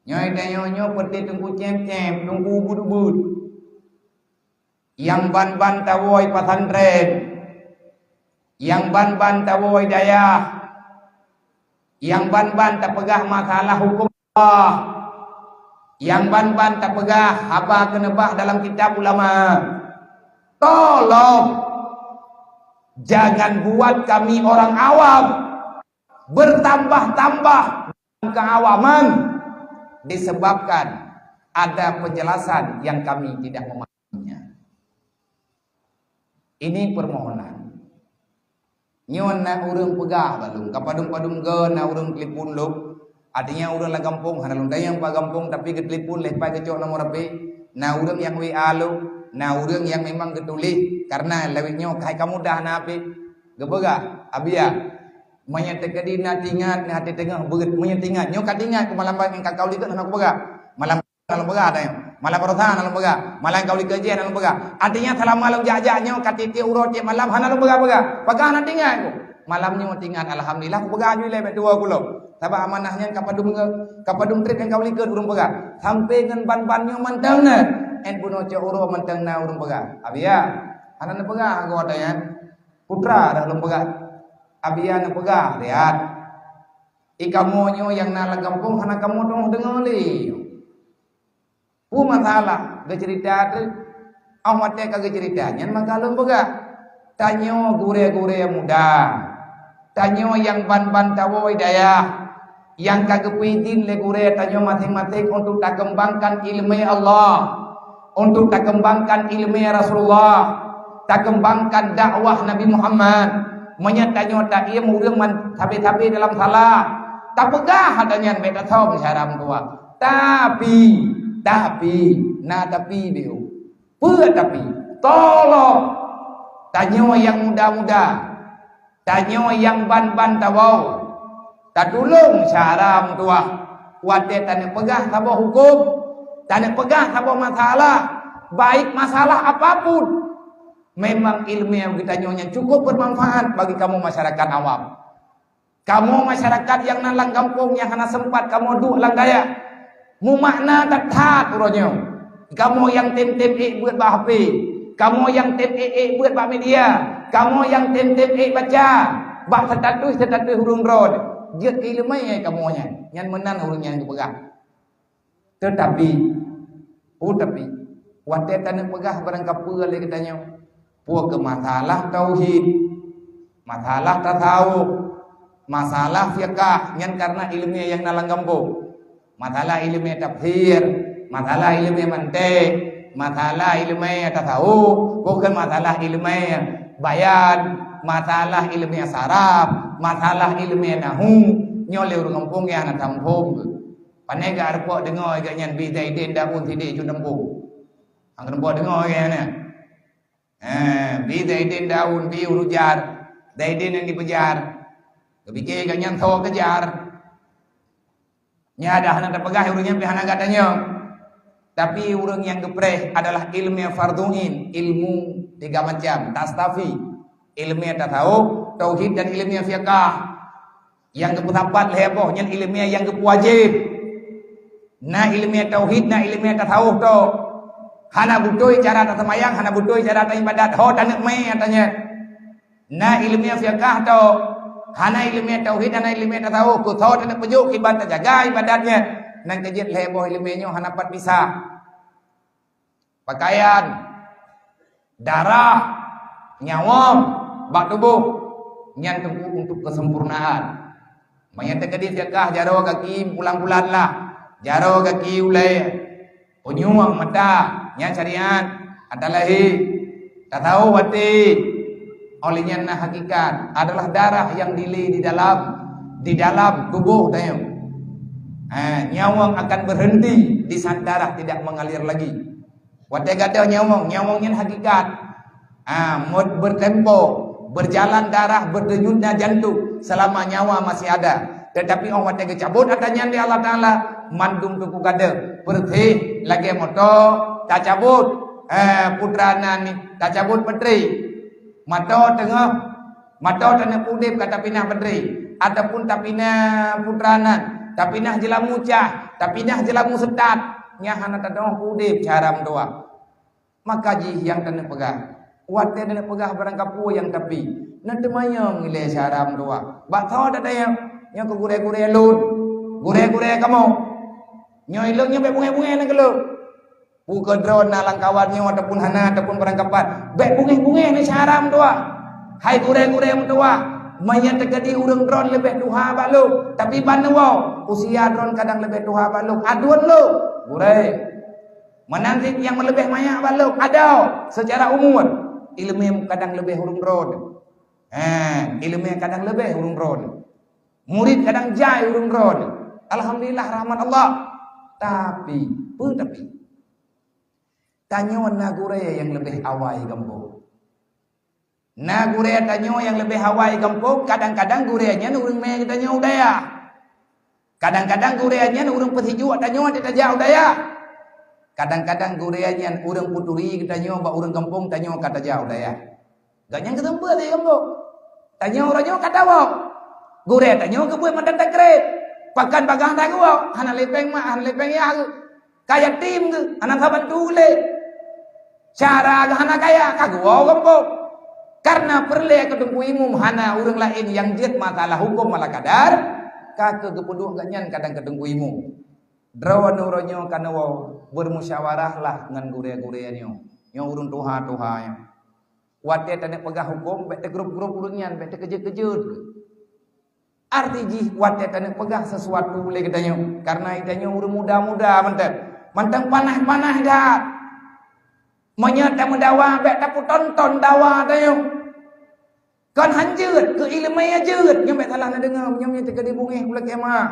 Nyoe tanyoe nyoe peuti teungku cém-cém, teungku ubit-ubit. Nyang ban-ban tawoe pesantren, nyang ban-ban tawoe dayah, nyang ban-ban tapeugah masalah huköm Allah, nyang ban-ban tapeugah haba keuneubah dalam kitab ulama. Tolong, jangan buat kami orang awam bertambah-tambah keawaman disebabkan ada penjelasan yang kami tidak memahaminya. Ini permohonan. Nyoe na ureuëng peugah bak lôn, ka padum-padum go na ureuëng telepon lôn. Artinya ureuëng lam gampông, hana lôn tanyong pat gampông, tapi geutelepon lé pat geucok nomor H P. Na ureuëng nyang W A lôn, na ureuëng nyang memang geutuléh, karena lawét nyoe ka hai ka mudah na H P. Geupeugah, "Abiya, Meunyoe teukeudi na teuingat, na até teungoh beuet, meunyoe teuingat, nyoe ka teuingat keu malam nyan ka kaulikeue hana kupeugah. Malam hana lôn peugah ata nyoe. Malam baroesa hana lôn peugah. Malam kaulikeue jih hana lôn peugah. Artinya, seulama lôn jak-jak nyoe ka tiep-tiep uroe tiep malam hana lôn peugah-peugah. Peugah hana teuingat ku. Malam nyoe teuingat, alhamdulillah, kupeugah ju ilée bak tuwoe kulo. Sabab amanah nyan ka padum nge-, ka padum treb nyang kaulikeue ureuëng peugah. Sampoe ngon ban-ban nyoe mantong na. Ét bunoe cok uroe mantong na ureuëng peugah. Abiya, hana neupeugah goe ata nyan. Putra dah lôn peugah. Abiya neupeugah, lihat. I kamoe nyoe nyang na lam gampông hana kamoe teungoh deungoe lé. Peue masalah geuceurita treuk? Óh watée ka geuceurita nyan maka lôn peugah, tanyoe gurée-gurée muda, tanyoe nyang ban-ban tawoe dayah, nyang ka geupeuidin lé gurée tanyoe maséng-maséng untuk takeumbangkan iéleumé Allah, untuk takeumbangkan iéleumé Rasulullah, takeumbangkan dakwah Nabi Muhammad. Meunyoe tanyoe taiem ureuëng man sabe-sabe dalam salah, tapeugah ata nyan bék tasöm syara meutuwah. Tapi, tapi, na tapi, biu. Peue tapi? Tolong, tanyoe nyang muda-muda, tanyoe nyang ban-ban tawoe, tatulông syara meutuwah. Watée taneuk peugah saboh huköm, taneuk peugah saboh masalah, baik masalah apapun, memang iéleumé geutanyoe nyan cukup bermanfaat bagi kamoe masyarakat awam. Kamoe masyarakat nyang na lam gampông nyang hana sempat kamoe duek lam dayah, mumakna that-that uroe nyoe. Kamoe nyang tem-tem ék beuet bak H P, kamoe nyang tem ék-ék beuet bak media, kamoe nyang tem-tem ék baca bak status-status ureuëng droe. Jeuet keu iéleumé kamoe nyan, nyan meunan ureuëng nyang geupeugah. Teutapi, oh tapi, watée taneuk peugah barang kapeue lé geutanyoe, peue keu masalah tauhid, masalah tasawuf, masalah fiqah, nyan kareuna iéleumé nyang na lam gampông. Masalah iéleumé tafsir, masalah iéleumé mantiq, masalah iéleumé tasawuf, bukan masalah iéleumé bayan, masalah iéleumé saraf, masalah iéleumé nahu, nyoe lé ureuëng gampông nyang hana tamuphom. Pane gak reupok deungoe gak nyan bi Zaidin daun sideh cut lempung. Ang reupok deungoe gak nyan. Eh, bi Zaidin daun, bi urujar, Zaidin yang dipejar. Kepikir gak nyan tho kejar. Nya dah hana tapeugah ureuëng nyan pih hana gata nyoe. Tapi ureuëng nyang geupreh adalah ilmu fardhuin, ilmu tiga macam, tastafi, ilmu tasawuf, tauhid dan ilmu fiqah. Nyang geupeusapat lhée boh nyan iéleumé nyang geupeuwajéb. Na iéleumé tauhid, na iéleumé tasawuf to. Hana beutôi cara taseumayang, hana beutôi cara taibadat, ho taneuk mé ata nyan. Na iéleumé fiqah to. Hana iéleumé tauhid, hana iéleumé tasawuf, keu ho taneuk peujok ibadat, tajaga ibadat nyan. Nang keujeuet lhée boh iéleumé nyoe hana pat bisa. Pakaian, darah, nyawöng bak tuboh, nyan teungku untuk keuseumpurnaan. Meunyoe teukeudi fiqah jaroe gaki bulan-bulan lah, jaroe gaki ulée, unyueng mata, nyan syariat, ata lahé, tasawuf até. Oleh nyan na hakikat adalah darah yang dilée di dalam, di dalam tuboh tanyoe. Ha, nyawöng akan berhenti di saat darah tidak mengalir lagi. Watée gadôh nyawöng, nyawöng nyan hakikat. Ah, mot bertempo, berjalan darah, berdenyutnya jantung selama nyawa masih ada. Tetapi óh watée geucabot ata nyan lé Allah Taala, mandum teupeu gadôh, peureuseh lagée moto tacabot, eh, putra nan tacabot batri. Moto teungoh Mata taneuk udeb ka tapinah batri, ataupun tapinah putra nan, tapinah jeulamu cah, tapinah jeulamu seutat, nyan hana tadong udeb cara meutuwah. Maka jih nyang taneuk peugah, watée taneuk peugah barang kapeue nyang tapi, na teumanyong ilée cara meutuwah. Bak tho tatanyong, nyoe keu gurée-gurée lôn, gurée-gurée kamoe. Nyoe ilôn nyoe bék bungéh-bungéh na keu lôn. Peue keu droe na lam kawan nyoe ataupun hana ataupun barangkapat, bék bungéh-bungéh na cara meutuwah. Hai gurée-gurée meutuwah, meunyoe teukeudi ureuëng droe leubeh tuha bak lôn, tapi ban neuwoe, usia droe kadang leubeh tuha bak lôn, aduen lôn, gurée. Meunan cit nyang meuleubeh manyak bak lôn, adoe seucara umur, iéleumé kadang leubeh ureuëng droe. Eh, iéleumé kadang leubeh ureuëng droe. Murit kadang jai ureuëng droe. Alhamdulillah rahmat Allah. Tapi, peue tapi? Tanyoe na gurée nyang leubeh awai gampông. Na gurée tanyoe nyang leubeh awai gampông, kadang-kadang gurée nyan ureuëng mé geutanyoe u dayah. Kadang-kadang gurée nyan ureuëng peusijuek tanyoe até tajak u dayah. Kadang-kadang gurée nyan ureuëng peuturi geutanyoe bak ureuëng gampông tanyoe ka tajak u dayah. Gobnyan geuseumeubeuet di gampông. Tanyoe uroe nyoe ka tawoe. Gurée tanyoe geubeuet mantong takreb. Pakon bagaih hana geuwoe, hana lé péng mak, hana lé péng yah geuh. Ka yatim geuh, hana saban tu lé. Cara geuh hana kaya, ka geuwoe gampông. Karena peureulée keu teungku imum hana ureuëng laén nyang jeuet masalah huköm wala kadar, ka keu geupeuduek gobnyan kadang keu teungku imum. Droeneuh uroe nyoe ka neuwoe beumusyawarah lah ngon gurée-gurée nyoe. Nyoe ureuëng tuha-tuha nyoe. Watée taneuk peugah huköm, bék teugrôp-grôp ureuëng nyan, bék teukeujeuet-keujeuet. Arti jih watée taneuk peugah sesuatu lé geutanyoe, karena geutanyoe ureuëng muda-muda mantong, mantong panas-panas that. Meunyoe tameudawa, bék tapeutonton dawa tanyoe. Kon han jeuet, keu iéleumé jeuet, nyoe bék salah neudeungoe, nyoe teukeudi bungéh ulée keuh ma.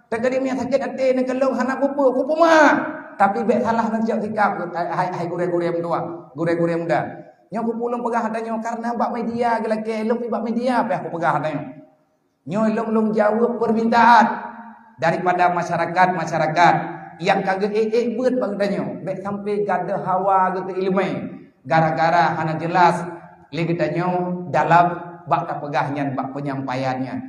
Teukeudi meunyoe sakét até neukeulong hana peue-peue, kupeue ma. Tapi bék salah neucok sikap, hai, hai, hai gurée-gurée meutuah, gurée-gurée muda. Nyoe kupeue lôn peugah tanyoe karena bak media geulakée, lôn pi bak media pih kupeugah tanyoe. Nyoe lôn, lôn jaweueb peumintaan daripada masyarakat-masyarakat nyang ka geuék-ék beuet bak geutanyoe. Bék sampai gadôh hawa geuh keu iéleumé gara-gara hana jeulaih lé geutanyoe dalam bak tapeugah nyan, bak peunyampaian nyan.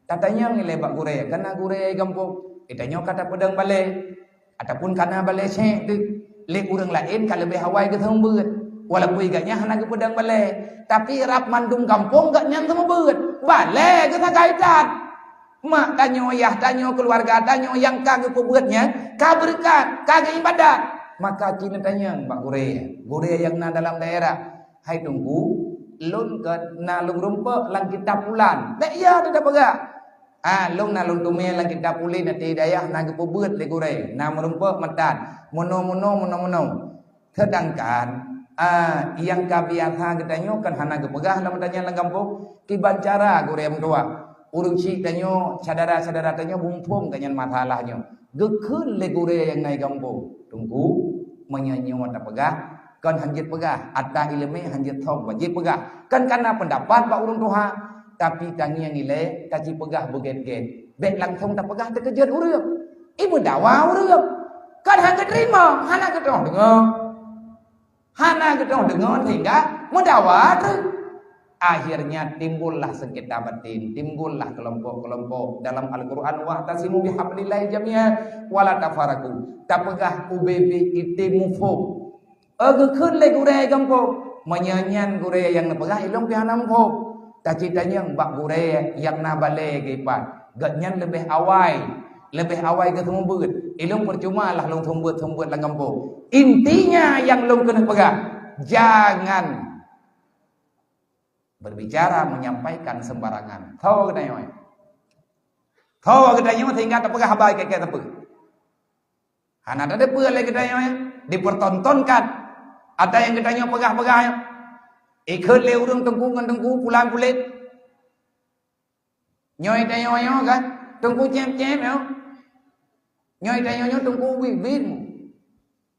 Tatanyong ilée bak gurée, kana gurée gampông, geutanyoe ka tapeudong balée. Ataupun kana balée syiek teuk lé ureuëng laén ka leubeh awai geuseumeubeuet. Walaupun gobnyan hana geupeudong balée, tapi rab mandum gampông gobnyan seumeubeuet. Balée geusagai that. Mak tanyoe, yah tanyoe, keuluwarga tanyoe nyang ka geupeubeuet nyan ka beureukat, ka geuibadat. Maka ci neutanyong bak gurée, gurée nyang na dalam daerah, "Hai Teungku, lôn kon na lôn rumpok lam kitab pulan." Bék ya teupeugah. Ah, lôn na lôn teumé lam kitab ulée na di dayah na geupeubeuet lé gurée, na meurumpok meutan, meunoe-meunoe, meunoe-meunoe. Seudangkan, ah, nyang ka biasa geutanyoe kan hana geupeugah lam tanyoe lam gampông, kiban cara gurée meutuah. Ureuëng syiek tanyoe, syedara-syedara tanyoe beuphom gobnyan masalah nyoe. Geukheun lé gurée nyang na i gampông, "Teungku, meunyoe nyoe tapeugah, kon han jeuet peugah, ata iéleumé han jeuet thom, wajéb peugah." Kan kana peundapat bak ureuëng tuha, tapi tangieng ilée taci peugah beugét-gét. Bék langsong tapeugah teukeujot ureuëng. I meudawa ureuëng. Kan han geuteurimong, hana geutoh deungoe. Hana geutoh deungoe sehingga meudawa teuk. Akhirnya timbullah sengketa batin, timbullah kelompok-kelompok. Dalam Al-Quran, "Wa'tasimu bihablillahi jami'an wa la tafarraqu." Tapeugah ubé-bé item muphom. Eh, geukheun lé gurée gampông, meunyoe nyan gurée nyang neupeugah, ilông pih hana muphom. Taci tanyong bak gurée nyang na balée geuipat, gobnyan leubeh awai, leubeh awai geuseumeubeuet. Ilông peucuma lah lôn seumeubeuet-seumeubeuet lam gampông. Intinya nyang lôn keuneuk peugah, jangan berbicara menyampaikan sembarangan. Tho geutanyoe. Tho geutanyoe sehingga tapeugah haba keu-keu sapeue. Hana tateupeue lé geutanyoe nyan, dipertontonkan ata nyang geutanyoe peugah-peugah nyan. Ikheun lé ureuëng teungku ngon teungku, pulan pulet. Nyoe tanyoe nyoe kan, teungku cém-cém nyoe. Nyoe tanyoe nyoe teungku ubit-ubit.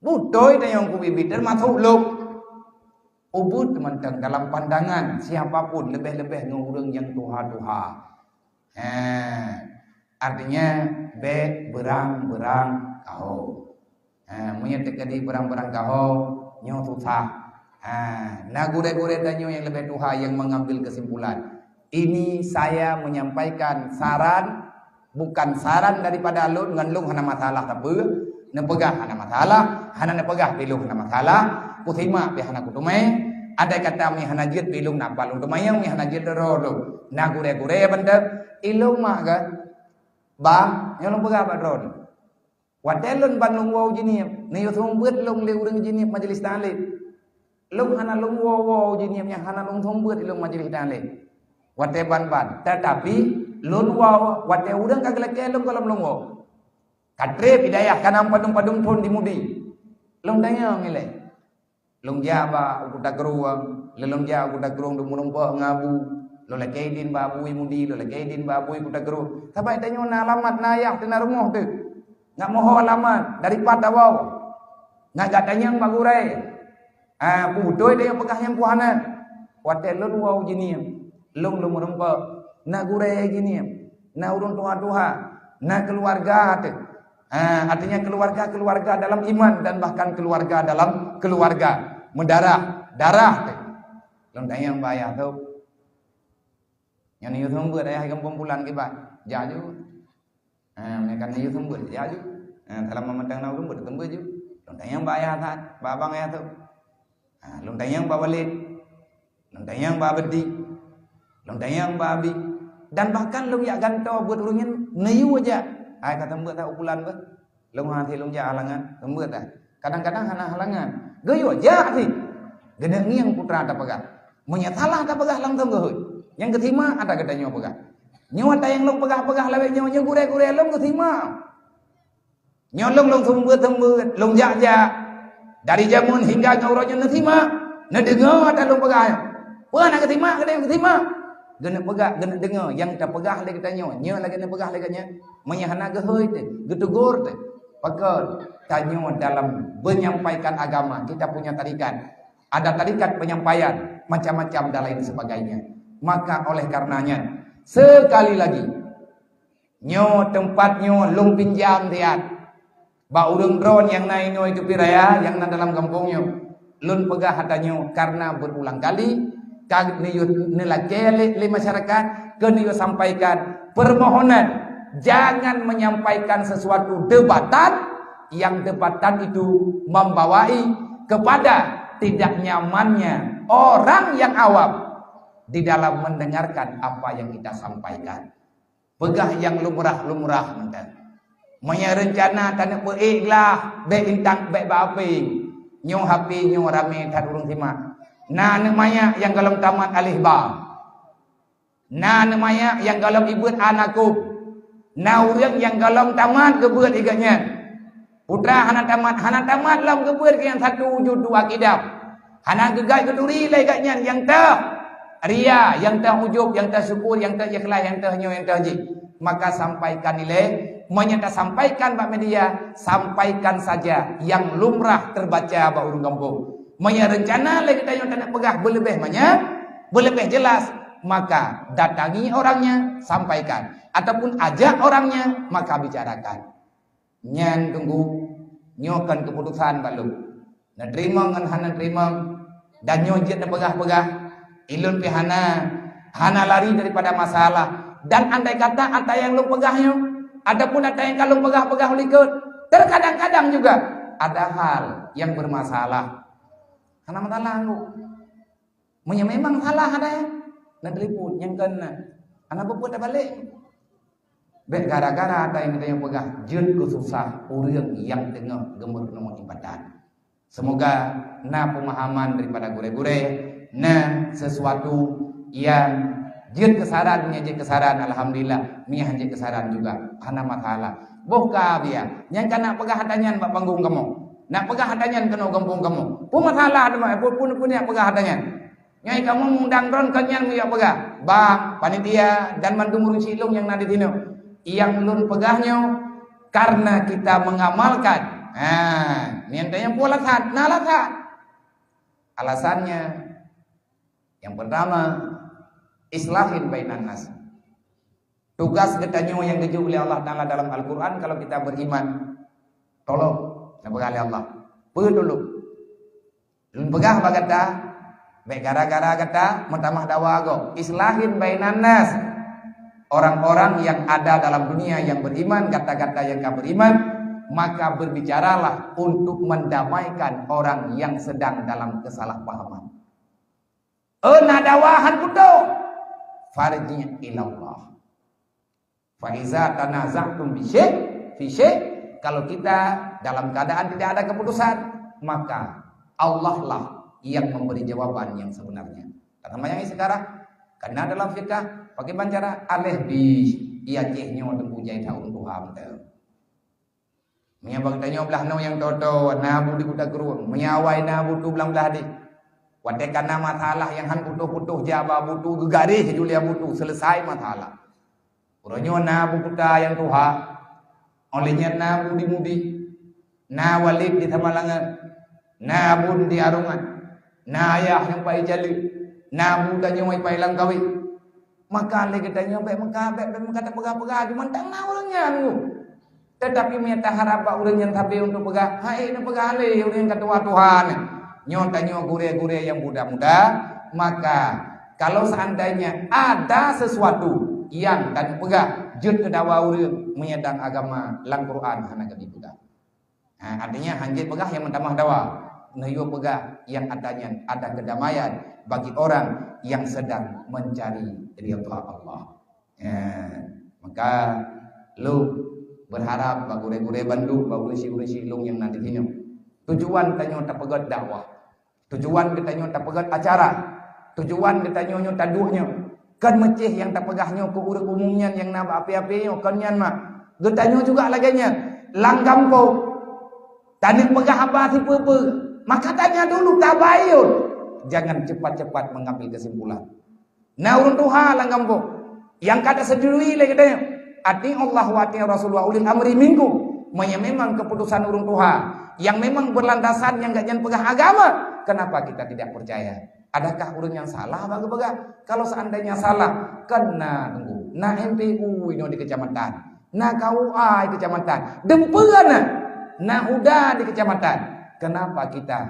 Beutôi tanyoe teungku ubit-ubit, teumasok lôn. Ubit mantong dalam pandangan siapa pun, leubeh-leubeh ngon ureuëng nyang tuha-tuha. He, artinya, bék beurang-beurang kaho. Ha, meunyoe teukeudi beurang-beurang kaho, nyoe susah. Ha, na gurée-gurée tanyoe nyang leubeh tuha nyang mengambil kesimpulan. Ini saya menyampaikan saran, bukan saran daripada lôn, ngon lôn hana masalah sapeue, neupeugah hana masalah, hana neupeugah pih lôn hana masalah, kusimak pih hana kuteumé, andai kata mi hana jeuet pih lôn na pat lôn teumanyong, mi hana jeuet droe lôn. Na gurée-gurée ban teuh, ilông mak geuh, "Bah, nyoe lôn peugah bak droeneuh." Watée lôn ban lôn woe u Jeunieb, neuyue seumeubeuet lôn lé ureuëng Jeunieb majelis taklim. Lôn hana lôn woe-woe u Jeunieb nyang hana lôn seumeubeuet lôn majelis taklim. Watée ban-ban, teutapi lôn woe watée ureuëng ka geulakée lôn gohlom lôn woe. Ka treb i dayah, ka na padum-padum thon di Mudi. Lôn tanyong ilée. Lôn jak bak u Kuta Krueng, lé lôn jak u Kuta Krueng lôn meurumpok ngon Abu. Lôn lakée idin bak Abu i Mudi, lôn lakée idin bak Abu i Kuta Krueng. Sabab tanyoe na alamat, na ayah, teuh na rumoh teuh. Ngat moho alamat, dari pat tawoe. Ngat gatanyong bak gurée. Ah, beutôi tanyoe peugah nyang puih hana. Watée lôn woe jinoe, lôn lôn meureumpok, na gurée jinoe, na ureuëng tuha-tuha, na keuluwarga teuh. Ha, artinya keuluwarga-keuluwarga dalam iman dan bahkan keuluwarga dalam keuluwarga meudarah, darah teuh. Lôn tanyong bak ayah teuh. Nyan yue seumeubeuet ayah gampông bulan kiban. Jak ju. Ha, meunyoe ka neuyue seumeubeuet, jak ju. Ha, dalam mamantang na ureuëng beuet seumeubeuet ju. Lôn tanyong bak ayah that, bak abang ayah teuh. Ha, lôn tanyong bak Walid. Lôn tanyong bak Abdi. Lôn tanyong bak Abi. Dan bahkan lôn jak gantoe beuet ureuëng nyan neuyue jak. Hai ka seumeubeuet that u bulan beuh. Lôn hase lôn jak halangan, seumeubeuet that. Kadang-kadang hana halangan. Geuyue jak sih. Geuneuk ngieng putra tapeugah. Meunyoe salah tapeugah langsong geuhôi. Nyang geusimak ata geutanyoe peugah. Nyoe ata nyang lôn peugah-peugah lawét nyoe, nyoe gurée-gurée lôn geusimak. Nyoe lôn, lôn seumeubeuet-seumeubeuet, lôn jak-jak. Dari jameun hingga nyoe uroe nyoe neusimak, neudeungoe ata lôn peugah nyoe. Peue na geusimak, geuneuk geusimak. Geuneuk peugah, geuneuk deungoe nyang tapeugah lé geutanyoe. Nyoe lagée neupeugah lé geutanyoe. Meunyoe hana geuhôi teuh, geuteugor teuh. Pakon tanyoe dalam menyampaikan agama, kita punya tarikat. Ada tarikat penyampaian, macam-macam dan lain sebagainya. Maka oleh karenanya, sekali lagi, nyoe teumpat nyoe lôn pinjam siat bak ureuëng droe nyang na inoe Teupin Raya, nyang na dalam gampông nyoe. Lôn peugah ata nyoe karena berulang kali ka neuyue neulakée lé, lé masyarakat, keu neuyue sampaikan permohonan jangan menyampaikan sesuatu debatan yang debatan itu membawai kepada tidak nyamannya orang yang awam di dalam mendengarkan apa yang kita sampaikan. Peugah nyang lumrah-lumrah mantong. Meunyoe reuncana taneuk peuék glah, bék intang bék bak apéng. Nyoe hapé nyoe ramé that ureuëng simak. Na aneuëk manyak nyang gohlom tamat alif ba. Na aneuëk manyak nyang gohlom ibeuet a nakeuh. Na ureuëng nyang gohlom tamat geubeuet i gobnyan. Putra hana tamat, hana tamat lom geubeuet keu nyang satu wujud dua kidam. Hana geugat geuturi lé gobnyan nyang teuh ria, nyang teuh ujub, nyang teuh syukur, nyang teuh ikhlas, nyang teuh nyoe, nyang teuh jih. Maka sampaikan ilée, meunyoe tasampaikan bak media, sampaikan saja nyang lumrah terbaca bak ureuëng gampông. Meunyoe reuncana lé geutanyoe taneuk peugah beuleubeh manyak, beuleubeh jelas, maka datangi orangnya, sampaikan, ataupun ajak orangnya, maka bicarakan. Nyan teungku, nyoe kon keuputosan bak lôn. Neuteurimong ngon hana neuteurimong, dan nyoe jeuet neupeugah-peugah, ilôn pih hana, hana lari daripada masalah. Dan andai kata ata nyang lôn peugah nyoe, ataupun ata nyang ka lôn peugah-peugah u likot, terkadang-kadang juga ada hal yang bermasalah. Hana masalah, Teungku. Meunyoe memang salah ada, na telepon nyang keu na. Hana peue-peue tabalek. Bék gara-gara ada nyang geutanyoe peugah jeuet keu susah ureuëng nyang teungoh geumeurunoe ibadat. Semoga na pemahaman daripada gurée-gurée, na sesuatu nyang jeuet keusaran, meunyoe jeuet keusaran, alhamdulillah, meunyoe han jeuet keusaran juga, hana masalah. Boh ka biya, nyang ka na peugah ata nyan bak panggong kamoe. Nak peugah ata nyan keunoe gampông kamoe. Peue masalah teuma, peue, peue, peue nak peugah ata nyan? Nyoe kamoe mundang droen kon nyan meujak peugah. Bang, panitia dan mandum ureuëng syiek lôn nyang na di sinoe. Nyang lôn peugah nyoe karena kita mengamalkan. Ha, nyan tanyong peue alasan? Na alasan. Alasannya, yang pertama, islahin bainan nas. Tugas geutanyoe nyang geujok lé Allah Taala dalam Al-Quran, kalau kita beriman, tolong, neupeugah lé Allah. Peutulông. Lôn peugah bak gata, bék gara-gara gata meutamah dawa gob. Islahin bainan nas. Orang-orang yang ada dalam dunia yang beriman, gata-gata yang ka beriman, maka berbicaralah untuk mendamaikan orang yang sedang dalam kesalahpahaman. Oh, na dawa han putôh. Farji' ilallah. Fa iza tanaza'tum bi syai', fi syai', kalau kita dalam keadaan tidak ada keputusan, maka Allah lah yang memberi jawaban yang sebenarnya. Karena yang sekarang, karena dalam fikah, bagaimana cara aleh bi, ia ceh nyoe teungku jai tahun Tuhan. Meunyoe bak tanyoe blah noe nyang toe-toe, na bu di Kuta Krueng, meunyoe awai na bu tu blang blah deh. Watée ka na masalah nyang han putôh-putôh jak bak bu tu, geugaréh ju lé bu tu, selesai masalah. Uroe nyoe na bu Kuta nyang tuha, óh lheueh nyan na bu di Mudi, na Walid di Samalanga, na Bun di Arungan, na Ayah nyang pai Jaleuek, Na bu tanyoe ipai lam kawé. Maka lé geutanyoe bék meuka, bék, bék meuka tapeugah-peugah, cuma tang na ureuëng nyan ngu. Tetapi meunyo taharab bak ureuëng nyan sabe untuk peugah, hai neupeugah lé ureuëng nyang ka tuha-tuha nyan. Nyoe tanyoe gurée-gurée nyang muda-muda, maka kalau seandainya ada sesuatu yang tanyoe peugah, jeuet keu dawa ureuëng, meunyo dan agama lam Quran hana geupeugah. Ha, artinya hanjeuet peugah nyang meutamah dawa. Neuyue peugah nyang ata nyan ada kedamaian bagi orang yang sedang mencari ridha Allah. Ha, maka lôn berharap bak gurée-gurée bandum, bak ureuëng syiek-ureuëng syiek lôn nyang na di sinoe. Tujuan tanyoe tapeugét dakwah. Tujuan geutanyoe tapeugét acara. Tujuan geutanyoe nyoe taduek nyoe. Kon meucéh nyang tapeugah nyoe keu ureuëng umum nyan nyang na bak api-api nyoe, kon nyan mak. Geutanyoe juga lagée nyan. Lam gampông, taneuk peugah haba sipeue-peue, maka tanya dulu, tabayun. Jangan cepat-cepat mengambil kesimpulan. Na ureuëng tuha lam gampông nyang ka taseujui lé geutanyoe, "Ati'ullah wa ati'ur rasul wa ulil amri minkum." Meunyo memang keputusan ureuëng tuha nyang memang berlandasan nyang gobnyan peugah agama, kenapa kita tidak percaya? Adakah ureuëng nyang salah bak geupeugah? Kalau seandainya salah, kan na teungku, na M P U inoe di kecamatan, na K U A di kecamatan, dumpeue na, na huda di kecamatan. Kenapa kita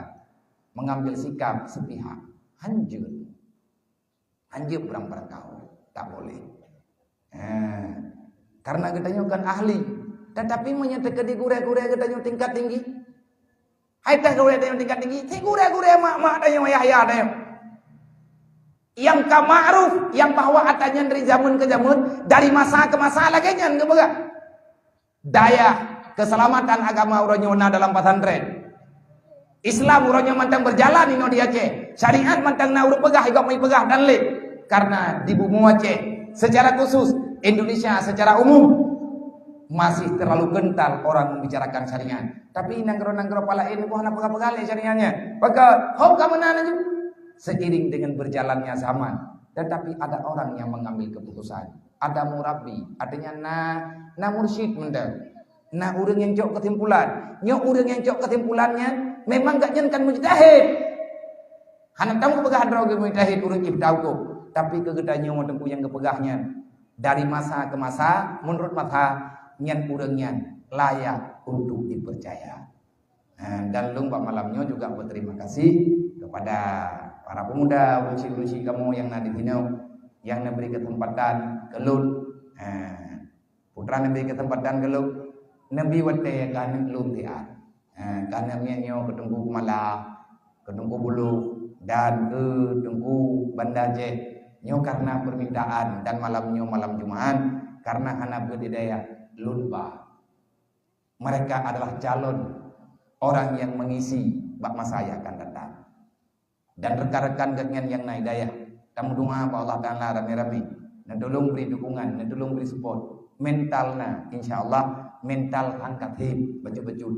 mengambil sikap sepihak? Hanjeuet. Hanjeuet beurangkaho, tak boleh. Ha. Karena geutanyoe kan ahli. Tetapi meunyo teukeudi gurée-gurée geutanyoe tingkat tinggi, hai teuh gurée tanyoe tingkat tinggi, si gurée-gurée mak-mak tanyoe, ayah-ayah tanyoe, nyang ka ma'ruf, nyang bahwa ata nyan dari zaman ke zaman, dari masa ke masa lagée nyan geupeugah. Dayah keselamatan agama uroe nyoe na dalam pesantren. Islam uroe nyoe mantong berjalan inoe di Aceh. Syariat mantong na ureuëng peugah, igob meupeugah dan lé. Karena di bumoe Aceh secara khusus, Indonesia secara umum, masih terlalu kental orang membicarakan syariat. Tapi nanggroe-nanggroe palaén boh na peugah-peugah lé syariatnya. Maka hom ka meunan laju. Seiring dengan berjalannya zaman, tetapi ada orang yang mengambil keputusan. Ada murabbi, artinya na, na mursyid mantong. Na ureuëng nyang cok kesimpulan. Nyoe ureuëng nyang cok kesimpulan nyan memang gobnyan kan mujtahid. Hana tam geupeugah droe geuh mujtahid ureuëng cipta huköm. Tapi keu geutanyoe teungku nyang geupeugah nyan, dari masa ke masa, menurut mazhab, nyan ureuëng nyan layak untuk dipercaya. Ha, dan lôn bak malam nyoe juga berterima kasih kepada para pemuda, ureuëng syiek-ureuëng syiek kamoe nyang na di sinoe, nyang neubri kesempatan keu lôn. Ha, putra neubri kesempatan keu lôn, neubri watée keuneuk lôn siat. Ha, keuneuk miet nyoe keu Teungku Kumala, keu Teungku Buluh, dan keu Teungku Banda Aceh. Nyoe karena permintaan dan malam nyoe malam Jumaat, karena hana beuet di dayah lôn ba. Mereka adalah calon orang yang mengisi bak masa yang akan datang. Dan rekan-rekan geuhnyan nyang na hidayah, tameudoa bak Allah Taala ramé-ramé, neutulông bri dukungan, neutulông bri support. Mental na, insya Allah mental angkat hip bacut-bacut.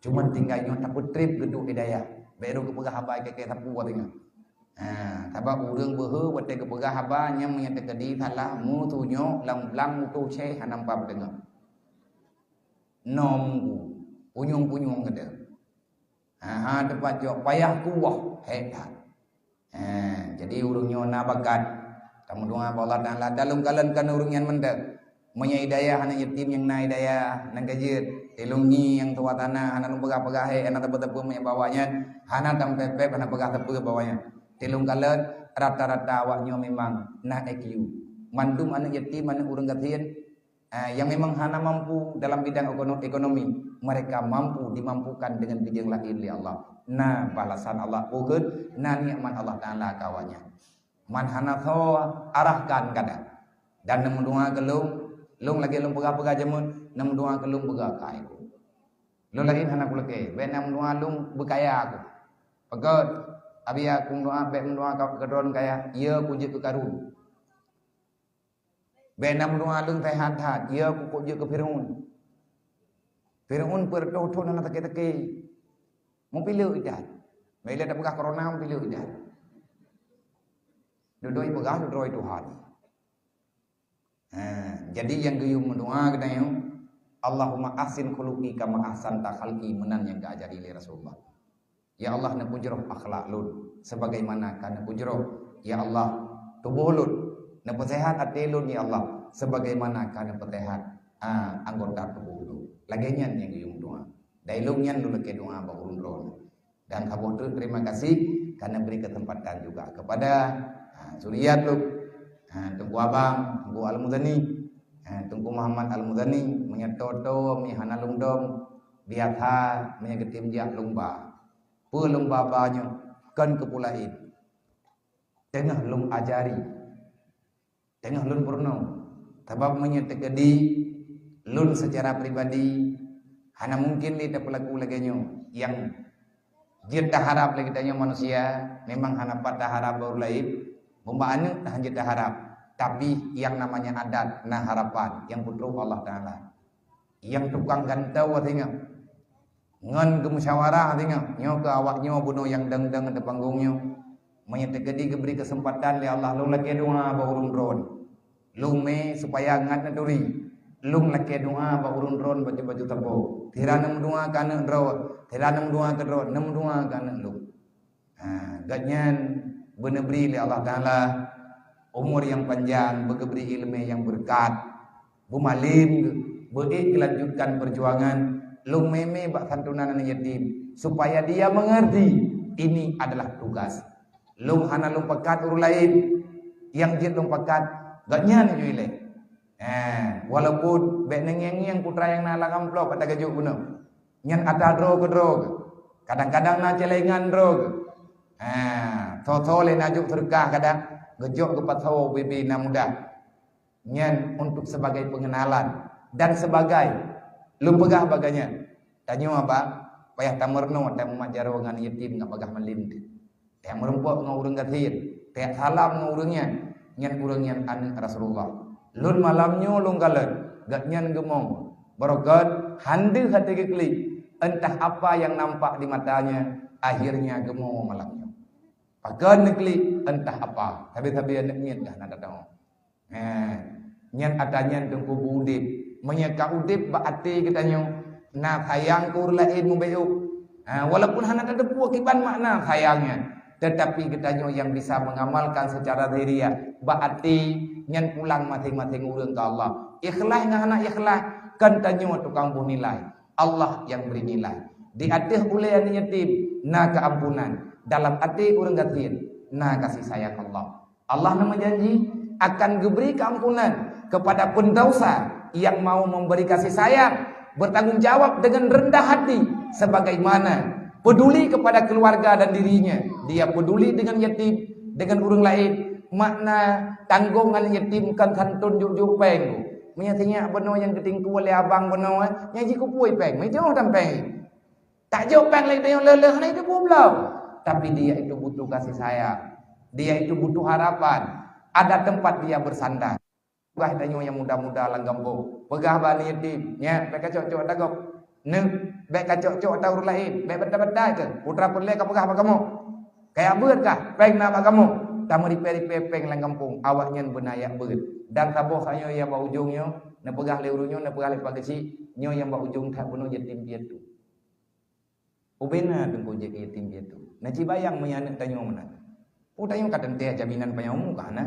Cuma tinggai nyoe tapeutreb geuduek hidayah, baru geupeugah haba keu-keu sapeue teungoh. Ha, sabab ureuëng beuhe watée geupeugah haba nyang meunyoe teukeudi salah meutunyok lam blang utoh ceh hana meupat teungoh. Nom gu, punyueng-punyueng geude. Ha, ha, teupajok payah kuwah, hék that. Ha, jadi ureuëng nyoe na bakat. Tameudoa bak Allah Taala, daleuem kalon kan ureuëng nyan mantong. Meunyoe hidayah aneuk yatim nyang na hidayah, nan ka jeuet. Tilông nyi nyang tuha tana, hana lôn peugah-peugah, hék, hana teupeu-teupeu meunyoe bak awaknyan, hana tampép-pép, hana peugah teupeu bak awaknyan. Tilông kalon, rata-rata awak nyoe memang na I Q. Mandum aneuk yatim, aneuk ureuëng gasien, eh, yang memang hana mampu dalam bidang ekono-, ekonomi, mereka mampu dimampukan dengan bidang lain oleh Allah. Na balasan Allah bukon, na nikmat Allah Taala keu awaknyan. Man hana tho arahkan gata. Dan neumeudoa keu lôn, lôn lagée lôn peugah-peugah jameun, neumeudoa keu lôn peugah keu aku. Lôn laén hana kulakée, bék neumeudoa lôn beukaya aku. Pakon, abi aku meudoa, bék meudoa keu droen kaya, ya aku jeuet keu Karun. Bék neumeudoa lôn seuhat that, ya aku kok jeuet keu Firaun. Firaun peuet reutôh thon hana sakét-sakét. Meupileuk idat. Bila tapeugah corona meupileuk idat. Dudoe peugah dudoe Tuhan. Ha, jadi nyang geuyue meudoa geutanyoe, "Allahumma ahsin khuluqi kama ahsanta khalqi," meunan nyang geuajari lé Rasulullah. Ya Allah, neupeujroh akhlak lôn sebagaimana ka neupeujroh Ya Allah, tuboh lôn, neupeusehat até lôn, ya Allah, sebagaimana ka neupeusehat, ah, anggota tuboh lôn. Lagée nyan nyang geuyue doa. Dai lôn nyan lôn lakée doa bak ureuëng droe. Dan saboh teuk terima kasih karena beri kesempatan juga kepada, ha, zuriat lôn, ha, Teungku Abang, Teungku Al-Muzani, ha, Teungku Muhammad Al-Muzani, meunyoe toe-toe mi hana lôn dong, biasa meunyoe geutem jak lôn ba. Peue lôn ba-ba nyoe, kon keu peue laén. Teungoh lôn ajari. Teungoh lôn peurunoe. Sabab meunyoe teukeudi lôn secara pribadi, hana mungkin lé tapeulaku lagée nyoe. Nyang jeuet taharab lé geutanyoe manusia, memang hana pat taharab bak ureuëng laén, bak aneuëk hana jeuet taharab. Tapi yang namanya adat, na harapan nyang peutrok Allah Taala. Nyang tukang gantoe singoh ngon geumusyawarah singoh, nyoe keu awak nyoe bunoe nyang deng-deng ateueh panggong nyoe. Meunyoe teukeudi geubri keuseumpatan lé Allah, lôn lakée doa bak ureuëng droe. Lôn mé supaya ngat neuturi. Lôn lakée doa bak ureuëng droe bacut-bacut sapo. Sira neumeudoa keu aneuëk droe, sira neumeudoa keu droe, neumeudoa keu aneuëk lôn. Ha, gobnyan beuneubri lé Allah Taala umur nyang panjang, beugeubri iéleumé nyang beureukat, beumalém, beuék geulanjutkan peujuangan, lôn mé-mé bak santunan aneuëk yatim, supaya dia mengerti ini adalah tugas. Lôn hana lôn pakat ureuëng laén, nyang jeuet lôn pakat gobnyan ju ilée. Ha, walaupun bék neungieng-ngieng putra nyang na lam amplop ata geujok bunoe. Nyan ata droe keudroe. Kadang-kadang na celengan droe. Ha, tho-tho lé na jok seudeukah kadang geujok geupasoe ubé-bé na mudah. Nyan untuk sebagai pengenalan dan sebagai lôn peugah bagaih nyan. Tanyoe abang payah tameurunoe tamumat jaroe ngon yatim ngon bagaih malém teuh. Teuyak meurumpok ngon ureuëng gasien, teuyak salam ngon ureuëng nyan, nyan ureuëng nyan aneuëk Rasulullah. Lôn malam nyoe lôn kalon, gobnyan geumong, beureukat, han deuh até geuklik, entah apa yang nampak di matanya, akhirnya geumong malam nyoe. Pakon neuklik, entah apa, sabe-sabe aneuëk miet dah na datang. Ha, nyan ata nyan teungku beuudeb. Meunyoe ka udeb bak até geutanyoe, na sayang keu ureuëng laén mubacut. Ha, walaupun hana tateupeue kiban makna sayang nyan, tetapi geutanyoe nyang bisa mengamalkan secara zahiriah bak até nyan pulang maséng-maséng ureuëng keu Allah. Ikhlaih ngon hana ikhlaih, kon tanyoe tukang boh nilai. Allah nyang bri nilai. Di ateueh ulée aneuëk yatim na keuampunan, dalam até ureuëng gasien na kasih sayang Allah. Allah na meujanji akan geubri keuampunan kepada pendosa yang mau memberi kasih sayang, bertanggung jawab dengan rendah hati, sebagaimana peduli kepada keluarga dan dirinya. Dia peduli dengan yatim, dengan ureuëng laén. Makna tanggong aneuëk yatim kon santun jok-jok péng. Meunyoe sinyak bunoe nyang geutingku lé abang bunoe, nyang jikupui péng, meujoh dan péng. Tak jok péng lé tanyoe le-le hana jiteupeue bloe. Tapi dia itu butuh kasih sayang. Dia itu butuh harapan. Ada tempat dia bersandar. Peugah tanyoe nyang muda-muda lam gampông. Peugah bak aneuëk yatim, "Nyak, bék kacok-cok ata gob. Neuk, bék kacok-cok ata ureuëng laén. Bék bata-bata keuh. Putra peureulée kapeugah bak kamoe. Kaya beuet kah péng na bak kamoe?" Tameuripée-ripée péng lam gampông. Awaknyan beuna jak beuet. Dan saboh sayoe nyang bak ujong nyoe, neupeugah lé ureuëng nyoe, neupeugah lé Pak Geuchik, nyoe nyang bak ujong that bunoe yatim piatu. Ubena teungku jeuet yatim piatu. Na cibayang meunyoe aneuëk tanyoe meunan. Peue tanyoe ka teuntée jaminan panyang umu ka hana?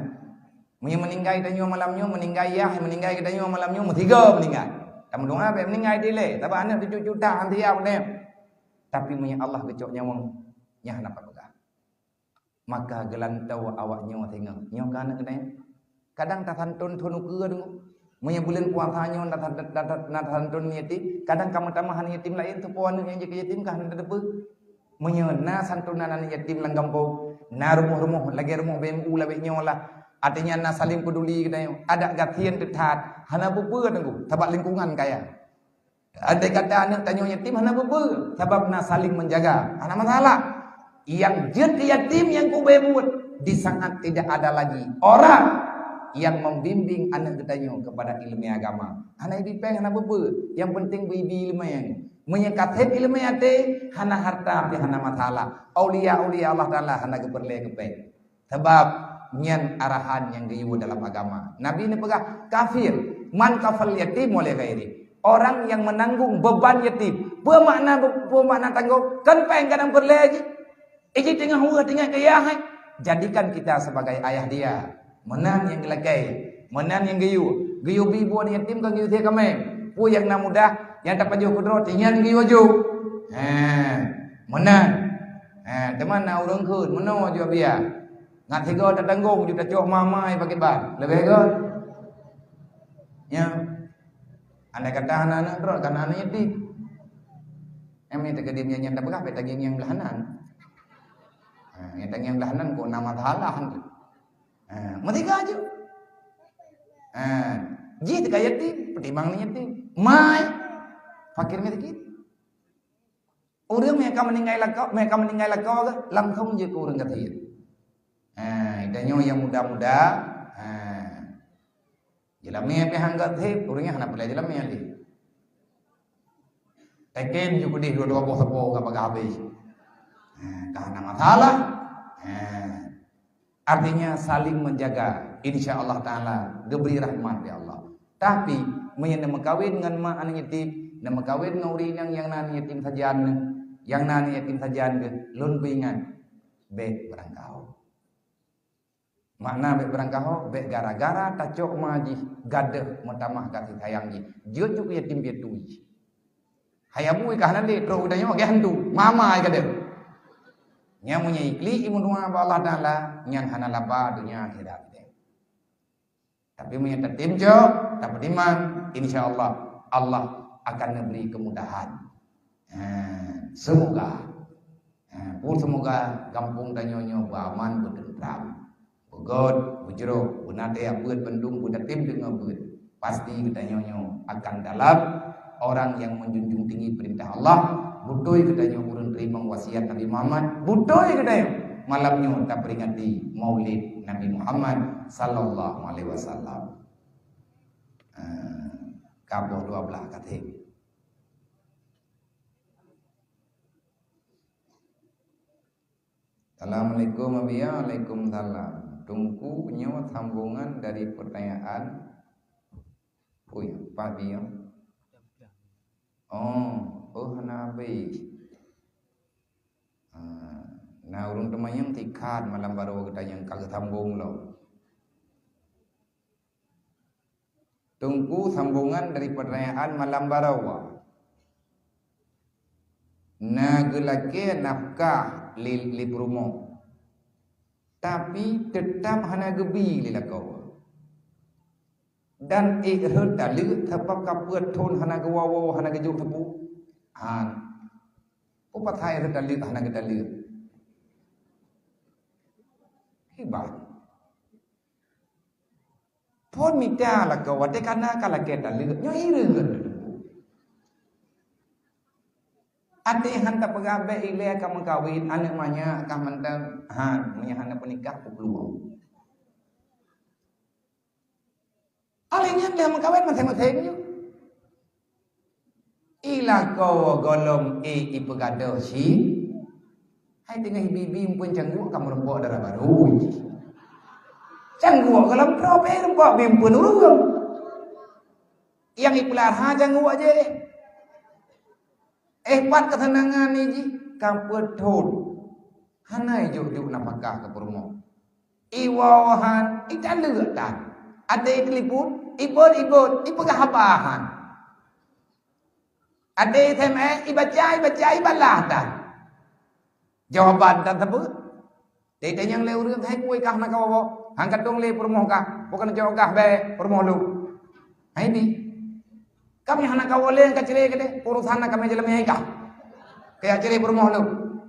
Meunyoe meuninggai tanyoe malam nyoe, meuninggai yah, meuninggai geutanyoe malam nyoe, meusigoe meuninggai. Tameudoá bék meuninggai dilée, sabab aneuëk tujoh juta han siab nyan. Tapi meunyoe Allah geucok nyawöng, nyan hana pat peugah. Maka geulantoe awak nyoe singoh. Nyoe ka aneuëk geutanyoe. Kadang tasantun thon ukeue deungoe. Meunyoe buleuen puasa nyoe na ta-, ta-, ta-, na tasantun yatim, kadang ka meutamah aneuëk yatim laén, teupeue aneuëk nyang jeuet keu yatim ka hana tateupeue. Meunyoe na santunan aneuëk yatim lam gampông, na rumoh-rumoh lagée rumoh B M U lawét nyoe lah. Artinya na saling peduli geutanyoe. Adak gasien teutat, hana peue-peue teungku, sabab lingkungan kaya. Andai kata aneuëk tanyoe yatim hana peue-peue, sabab na saling menjaga, hana masalah. Nyang jeuet keu yatim nyang kubée buet, di saat tidak ada lagi orang yang membimbing aneuëk geutanyoe kepada iéleumé agama. Hana ibi péng hana peue-peue, nyang penting beuibi iéleumé. Meunyoe ka sép iéleumé até, hana harta pih hana masalah. Aulia-aulia Allah Taala hana geupeureulée keu péng. Sabab nyan arahan nyang geuyue dalam agama. Nabi neupeugah, "Kafil man kafal yatim wa li ghairi." Orang yang menanggung beban yatim. Peue makna, peue makna tanggong? Kan péng kadang peureulée jih. Iji teungoh weueh, teungoh keu yah, eh. Jadikan kita sebagai ayah dia. Meunan nyang geulakée, meunan nyang geuyue. Geuyue bi bu aneuk yatim kon geuyue sie kaméng. Peue nyang na mudah, nyang tapajoh keudroe, nyan geuyue jok. Ha, meunan. Ha, teuma na ureuëng kheun, meunoe jua biya. Ngat sigoe tatanggong ju tacok ma-ma pakét ban. Leubeh göt. Ya. Andai kata hana aneuk droe, kan aneuk yatim. Em, ni teukeudi nyan, nyan tapeugah, bèk tagieng nyang blah nan. Ha, nyang tagieng blah nan kok na masalah tu. Ha, meusigoe ju. Ha, jih teuka yatim, peutimang ni yatim. Mai, fakir miskin. Ureuëng nyang ka meuninggai lakoe, nyang ka meuninggai lakoe geuh, langsung jeuet keu ureuëng gasien. Ha, tanyoe nyang muda-muda, ha. Jeulamé pih han gét, ureuëng nyan hana peureulée jeulamé lé. Teken ju keudeh dua-dua boh sapo ka bagah habéh. Ha, ka hana masalah. Ha. Artinya saling menjaga. Insya Allah Taala geubri rahmat lé Allah. Tapi meunyoe neumeukawen ngon mak aneuk yatim, neumeukawen ngon ureuëng nyang, nyang na aneuk yatim sajan, nyang na aneuk yatim sajan geuh, lôn peuingat, bék beurangkaho. Makna bék beurangkaho, bék gara-gara tacok ma jih gadôh meutamah kasih sayang jih. Jeuet ju keu yatim piatu jih. Hai abu ka hana lé, trok u tanyoe geuhantu, mama ai gadôh. Nyan meunyoe iklik imeunua bak Allah Taala, nyan hana laba donya akhirat. Tapi meunyoe tatem cok, tapeutimang, insya Allah, Allah akan neubri keumudahan. Ha, semoga. Ha, pun semoga gampông tanyoe nyoe beuaman, beuteuntram, beugöt, beujroh, beuna teuyak beuet bandum, beutatem deungon beuet. Pasti geutanyoe nyoe akan dalam orang yang menjunjung tinggi perintah Allah. Beutôi geutanyoe ureuëng teurimong wasiat Nabi Muhammad. Beutôi geutanyoe malam nyoe taperingati Maulid Nabi Muhammad sallallahu alaihi wasallam. Ah, ka boh dua blah katé. Assalamualaikum, Abiya. Waalaikumsalam. Teungku, nyoe sambongan dari pertanyaan. Ui, apa dia? Oh, oh, hana habéh. Ah, na ureuëng teumanyong tikat malam baroe geutanyong ka geusambong lom. Teungku, sambongan dari pertanyaan malam baroe. Na geulakée nafkah lé, lé peurumoh, tapi teutab hana geubi lé lakoe. Dan ék rhot taleuek sabab ka peuet thon hana geuwoe-woe, hana geujok teupeu. Han. Peue pasai rhot taleuek hana geutaleuek? Hebat. Phon mita lakoe watée ka na ka lakée taleuek, nyoe hireuen. Até han tapeugah bék ilée ka meukawen, aneuk manyak ka mantong, han, meunyoe hana peunikah, peue peuluang. Aléh nyan lheueh meukawen maséng-maséng nyoe. I lakoe gohlom ék ipeugadôh cit. Hai teungoh ibi-bi eumpeuen cangguek ka meurumpok dara barô. Cangguek gohlom troh pih rumpok bi eumpeuen ureuëng. Nyang ipeulara cangguek jih. Eh, pat keuseunangan jih ka peuet thon. Hana ijok-jok nafakah keu peurumoh. Iwoe han, italeuek tan. Até itelepon, ibot-ibot, ipeugah haba han. Até S M S, ibaca, ibaca, ibalah tan. Jawaban tan teupeu. Tanyong lé ureuëng, hai peue kah na kawoe-woe? Han ka tueng lé peurumoh kah? Peue keuneuk jok kah bèe peurumoh lôn? Hai bi. Kamoe hana kawoe lé ka ciré keudeh, urosan na kamoe jalan meuhai kah? Kaya ciré peurumoh lôn.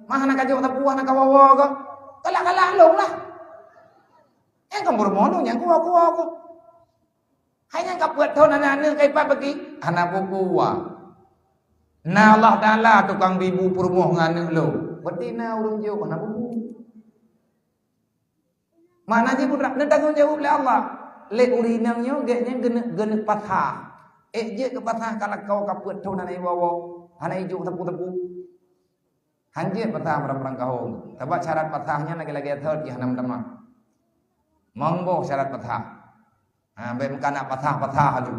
Ma hana kajok sapeue, hana kawoe-woe kah? Kalah-kalah lôn lah. Nyang ka peurumoh lôn, nyang kuwoe-kuwoe kah? Hai nyang ka peuet thon aneuk-aneuk ka ipat bagi, hana peue-peue. Na Allah Taala tukang bibu peurumoh ngon aneuk lôn. Berarti na ureuëng jok hana peue-peue. Makna jih putra, neutanggong jaweueb lé Allah. Lé ureuëng inong nyoe gét nyan geuneuk, geuneuk pasah. Ék jeuet keu pasah ka lakoe ka peuet thon hana iwoe-woe, hana ijok sapeue-sapeue. Han jeuet pasah barang-barang kahong. Sabab syarat pasah nyan lagèe-lagèe thot jih hana meutamah. Mang boh syarat pasah. Ha, bèk meukanak pasah-pasah laju.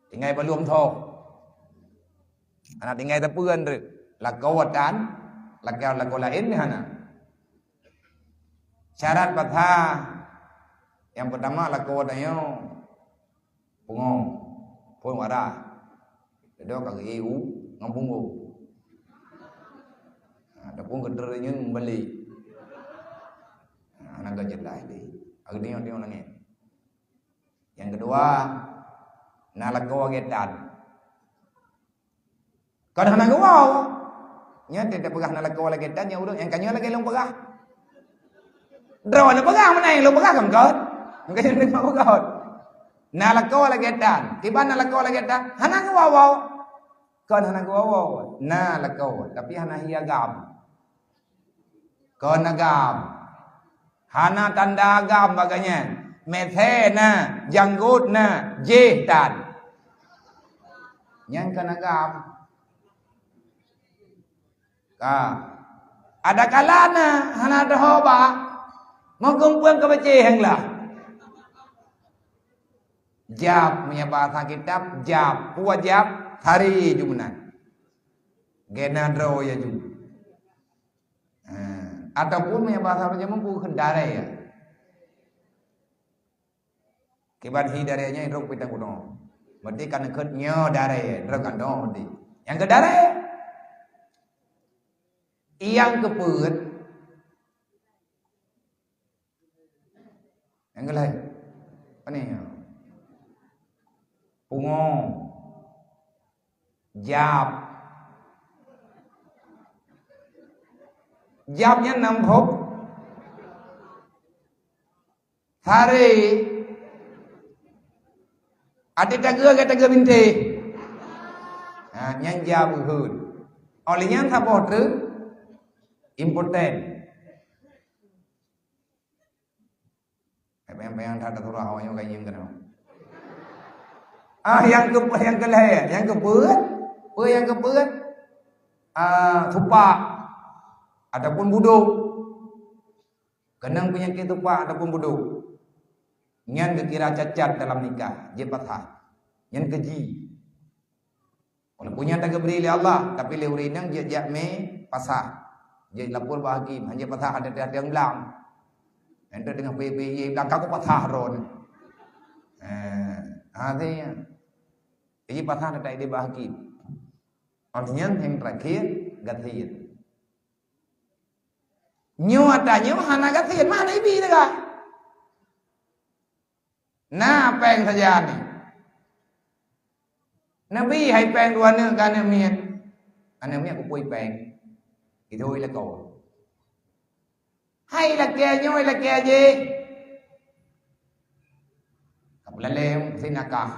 Tinggai balum tho. Hana tinggai teupeu andeuet. Lakoe tan, lakoe, lakoe laén di hana. Syarat pathah nyang peutama lakoe tanyoe pungo, phon wadah. Keudua ka geu-eu ngon punggong. Ha, ataupun keudroe nyoe meubalek. Ha, hana geujeulaih lé. Ageudeungoe-deungoe langét. Nyang keudua, na lakoe lagèe tan. Kon hana geuwoe. Nyan teupeugah na lakoe lagèe tan, nyang ureueng nyang ka nyoe lagèe lôn peugah. Droeneuh peugah meunan, lôn peugah kon, kon. Mungken nyoe lôn peugah. Na lakoe lagèe tan. Kiban na lakoe lagèe tan, hana geuwoe-woe. Kon hana geuwoe-woe. Na lakoe, tapi hana hi agam. Kon agam. Hana tanda agam bak gobnyan. Meuthée na, janggot na, jéh tan. Nyan kon agam. Ka. Adakala na, hana teuhoba. Meukeumpeuen ka beucéh nyang lah. Jab, meunyoe bahasa kitab, jab. Peue jab? Sari ju meunan. Gena droe ya ju. Ha, ataupun meunyoe bahasa ureueng jameun peue kheun daré ya. Kiban hi daré nyan droe pitang kuno. Berarti kan kheun nyoe daré, droe kan dong berarti. Nyang keu daré. Nyang keu peuet. Nyang keu lhèe. Pane nyoe? Pungo. Jab. Jab nyan nam hop. Sari. Até tageue ka tageue bintéh. Ha, nyan jab beuheun. Oleh nyan saboh treuk impoten. Payang-payang that, that surah awak nyoe ka nyieng keunoe. Ah, nyang keu, nyang keu lhèe, nyang keu peuet, peue nyang keu peuet? Ah, tupak ataupun budok. Keunong peunyakét tupak ataupun budok. Nyan geukira cacat dalam nikah, jeuet pasah. Nyan keuji. Walaupun nyan tageubri lé Allah, tapi lé ureueng inong jeuet jak mé pasah. Jeuet lapor bak hakim, hanjeuet pasah até-até blang. Enteuk teungoh peuye-peuye blang, ka kupasah droeneuh. Eh, ha, artinya. Jadi pasah taideh bak hakim. Artinya yang terakhir, gasien. Nyoe ata nyoe hana gasien, mah hana ibi teuka. Na péng sajan nyoe. Neubi hai péng dua neuk keu aneuk miet. Aneuk miet kupui péng. Itu ilako. Hai lakée nyoe, lakée jih. Ka peulalée sinakah.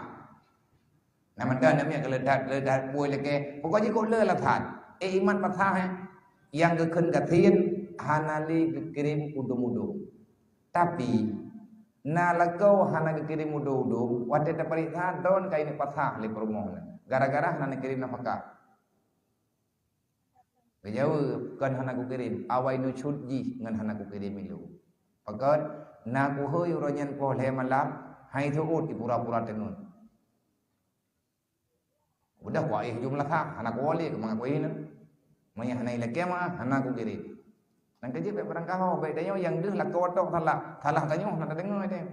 Nama dah nama yang keledat, keledat bui lakée. Pokok jih kok le lah that. Eh, imat pasah, eh. Yang geukheun gasien hana lé geukirém udum-udum. Tapi, na lakoe hana geukirém udum-udum, watée tapareksa, don ka ineuk pasah lé peurumoh nyan. Gara-gara hana neukirém nafakah. Geujaweueb, "Kon hana kukirém, awai nucut jih ngon hana kukirém ilôn. Pakon, na kuhôi uroe nyan poh lhée malam, hai teuôt ipura-pura teungeut. Udah kuaéh jumeulasah, hana kuwoe lé keu mangat kuéh nyan. Meunyoe hana ilakée meuah, hana kukirém." Nyan keuh jeuet bék barangkaho, bék tanyoe nyang deuh lakoe tok salah, salah tanyoe hana tadeungoe teuh.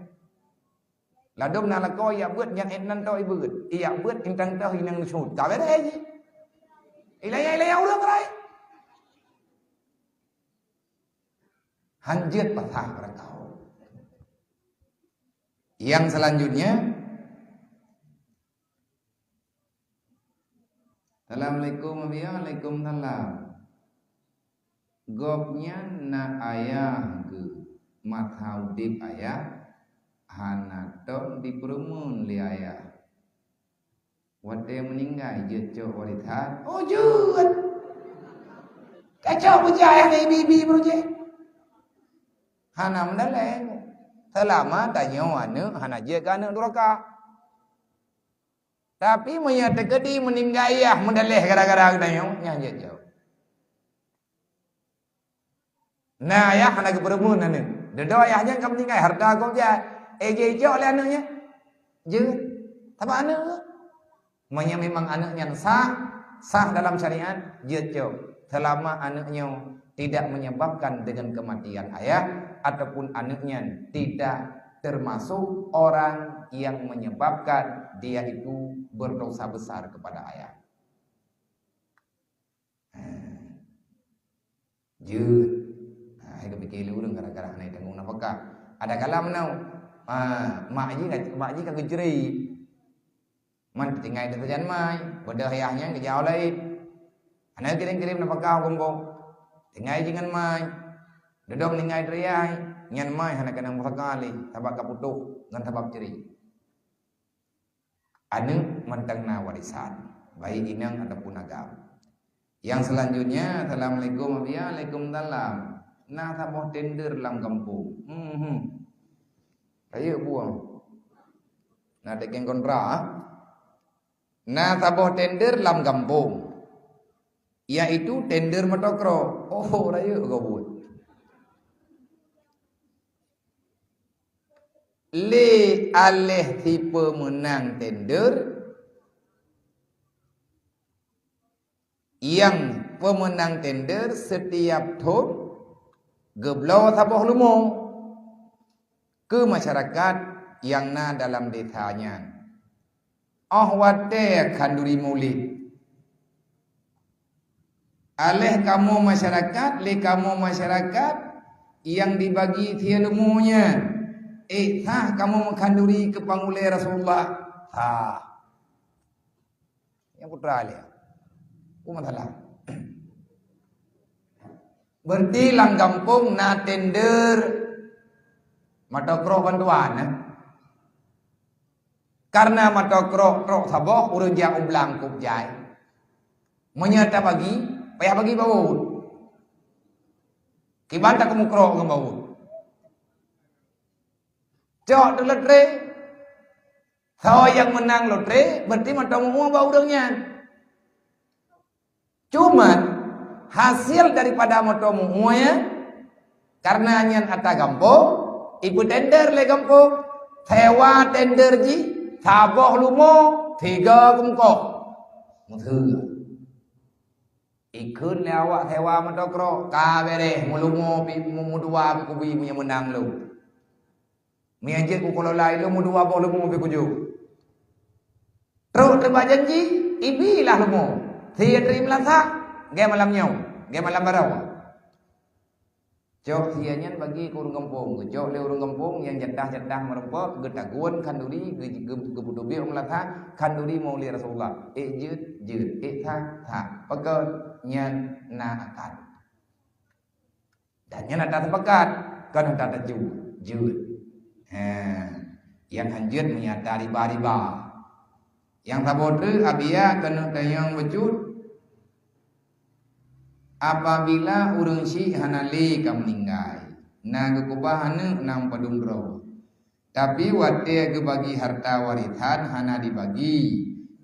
Ladôm na lakoe ijak beuet nyan, eh, nan toh ibeuet. Ijak beuet intan toh inong neusut. Ka beureh jih. Ilaya-ilaya ureueng rai. Hanjeuet pasah barangkaho. Yang selanjutnya, Assalamualaikum, Abi. Waalaikumsalam. Gobnyan na ayah geuh. Masa udeb ayah, hana tom dipeureumeun lé ayah. Watée meuninggai jeuet cok warisan. Oh, jeuet! Tacok beujeuet ayah ngon ibi-ibi beurujeh. Hana meudaleh. Seulama tanyoe aneuk hana jeuet keu aneuk duraka. Tapi meunyoe teukeudi meuninggai ayah meudaleh gara-gara geutanyoe, nyan jeuet jaweueb. Na ayah hana geupeureumeun aneuk. Dudoe ayah nyan ka meuninggai, hareuta gob jai. Eh, jijok lé aneuk nyan? Jeuet. Sabab aneuk. Meunyoe memang aneuk nyan sah, sah dalam syariat, jeuet cok. Seulama aneuk nyoe tidak menyebabkan dengan kematian ayah, ataupun aneuk nyan tidak termasuk orang yang menyebabkan dia itu berdosa besar kepada ayah. Jeuet. Ha, hai geupike lé ureueng gara-gara hana jitanggong nafakah. Ada kala meunoe, ha, mak jih ka, mak jih ka geucre. Man tinggai di sajan mai, beudôh ayah nyan geujak u laén. Hana kirém-kirém nafakah u gampông. Tinggai jih ngon mai. Dudoe meuninggai dari ayah, nyan mai hana keunong pusaka lé, sabab ka putôh ngon sabab cre. Aneuk mantong na warisan, baik inong ataupun agam. Yang selanjutnya, assalamualaikum, Abiya. Waalaikumsalam. Na saboh tender lam gampông. Hmm. Rayeuk buang. Na teuken kontra. Na saboh tender lam gampông, yaitu tender motokro. Oh, rayeuk gobut. Lé aléh si peumeunang tender, nyang peumeunang tender setiap thon geubloe saboh leumo keu masyarakat nyang na dalam desa nyan. Óh watée khanduri mulod, aléh kamoe masyarakat, lé kamoe masyarakat nyang dibagi sie leumo nyan, ék sah kamoe meukhanduri keu pangulée Rasulullah? Sah. Nyang putra lé. Peue masalah? Berarti lam gampông na tender motokro bantuan, eh? Karena motokro trok saboh, ureueng jak u blang kôb jai. Meunyoe tabagi, payah bagi baut. Kiban takeumeukrok ngon baut. Cok teulotre, soe nyang meunang lotre, berarti mantong meu-ue bak ureueng nyan. Cuman, hasil daripada mantong meu-ue nyan, karena nyan atra gampông, ipeutender lé gampông, sewa tender jih, saboh leumo, tiga keumeukoh. Meuteue. Ikheun lé awak sewa motokro, ka bereh, meuleumo pi, mu-, meudua pi kubi meunyoe meunang lom. Meunyoe jeuet kukelola ilom meudua boh leumo pi kujok. Trok teuba janji, ibilah leumo. Sie tri meulasah, gée malam nyoe, gée malam baroe. Cok sie nyan bagi keu ureueng gampông. Geucok lé ureueng gampông nyang jadah-jadah meureumpok, geutagun khanduri, geu-, geu-, geupeuteubiet u meulasah, khanduri meu lé Rasulullah. Ék jeuet, jeuet. Ék sah, sah. Pakon nyan na akad. Dan nyan atra teupakat, kon atra teuju-, jeuet. He, nyang hanjeuet meunyo atra riba-riba. Nyang saboh treuk Abiya keuneuk tanyong bacut, apabila ureueng syiek hana lé ka meuninggai, na geukeubah aneuk nyang padum droe. Tapi watée geubagi harta warisan hana dibagi,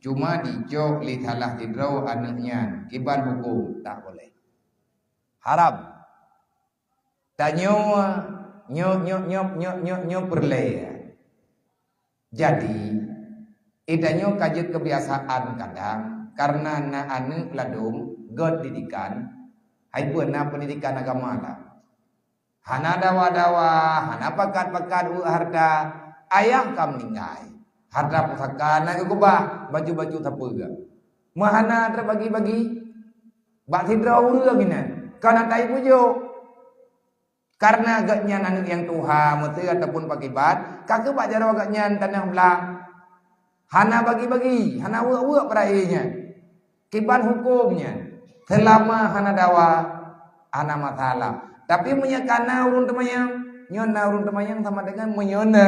cuma dicok lé salah sidroe aneuk nyan, kiban huköm? Tak boleh. Haram. Tanyoe nyoe, nyoe, nyoe peureulée. Jadi, tanyoe ka jeuet keubiasaan kadang, karena na aneuk ladôm gét didikan, hai peue na peundidikan agama lah. Hana dawa-dawa, hana pakat-pakat weuek harta, ayah ka meuninggai. Harta pusaka na geukeubah, baju-baju sapeue. Meuhana teubagi-bagi. Bak sidroe ureueng inan, ka na taipujok. Karena gobnyan aneuk nyang tuha, meuteue ataupun pakiban, ka keubah jaroe gobnyan tanoh blang. Hana bagi-bagi, hana weuek-weuek peuraya nyan. Kiban huköm nyan, seulama hana dawa, hana masalah. Tapi meunyoe ka na ureueng teumanyong, nyoe na ureueng teumanyong sama dengan meunyoe na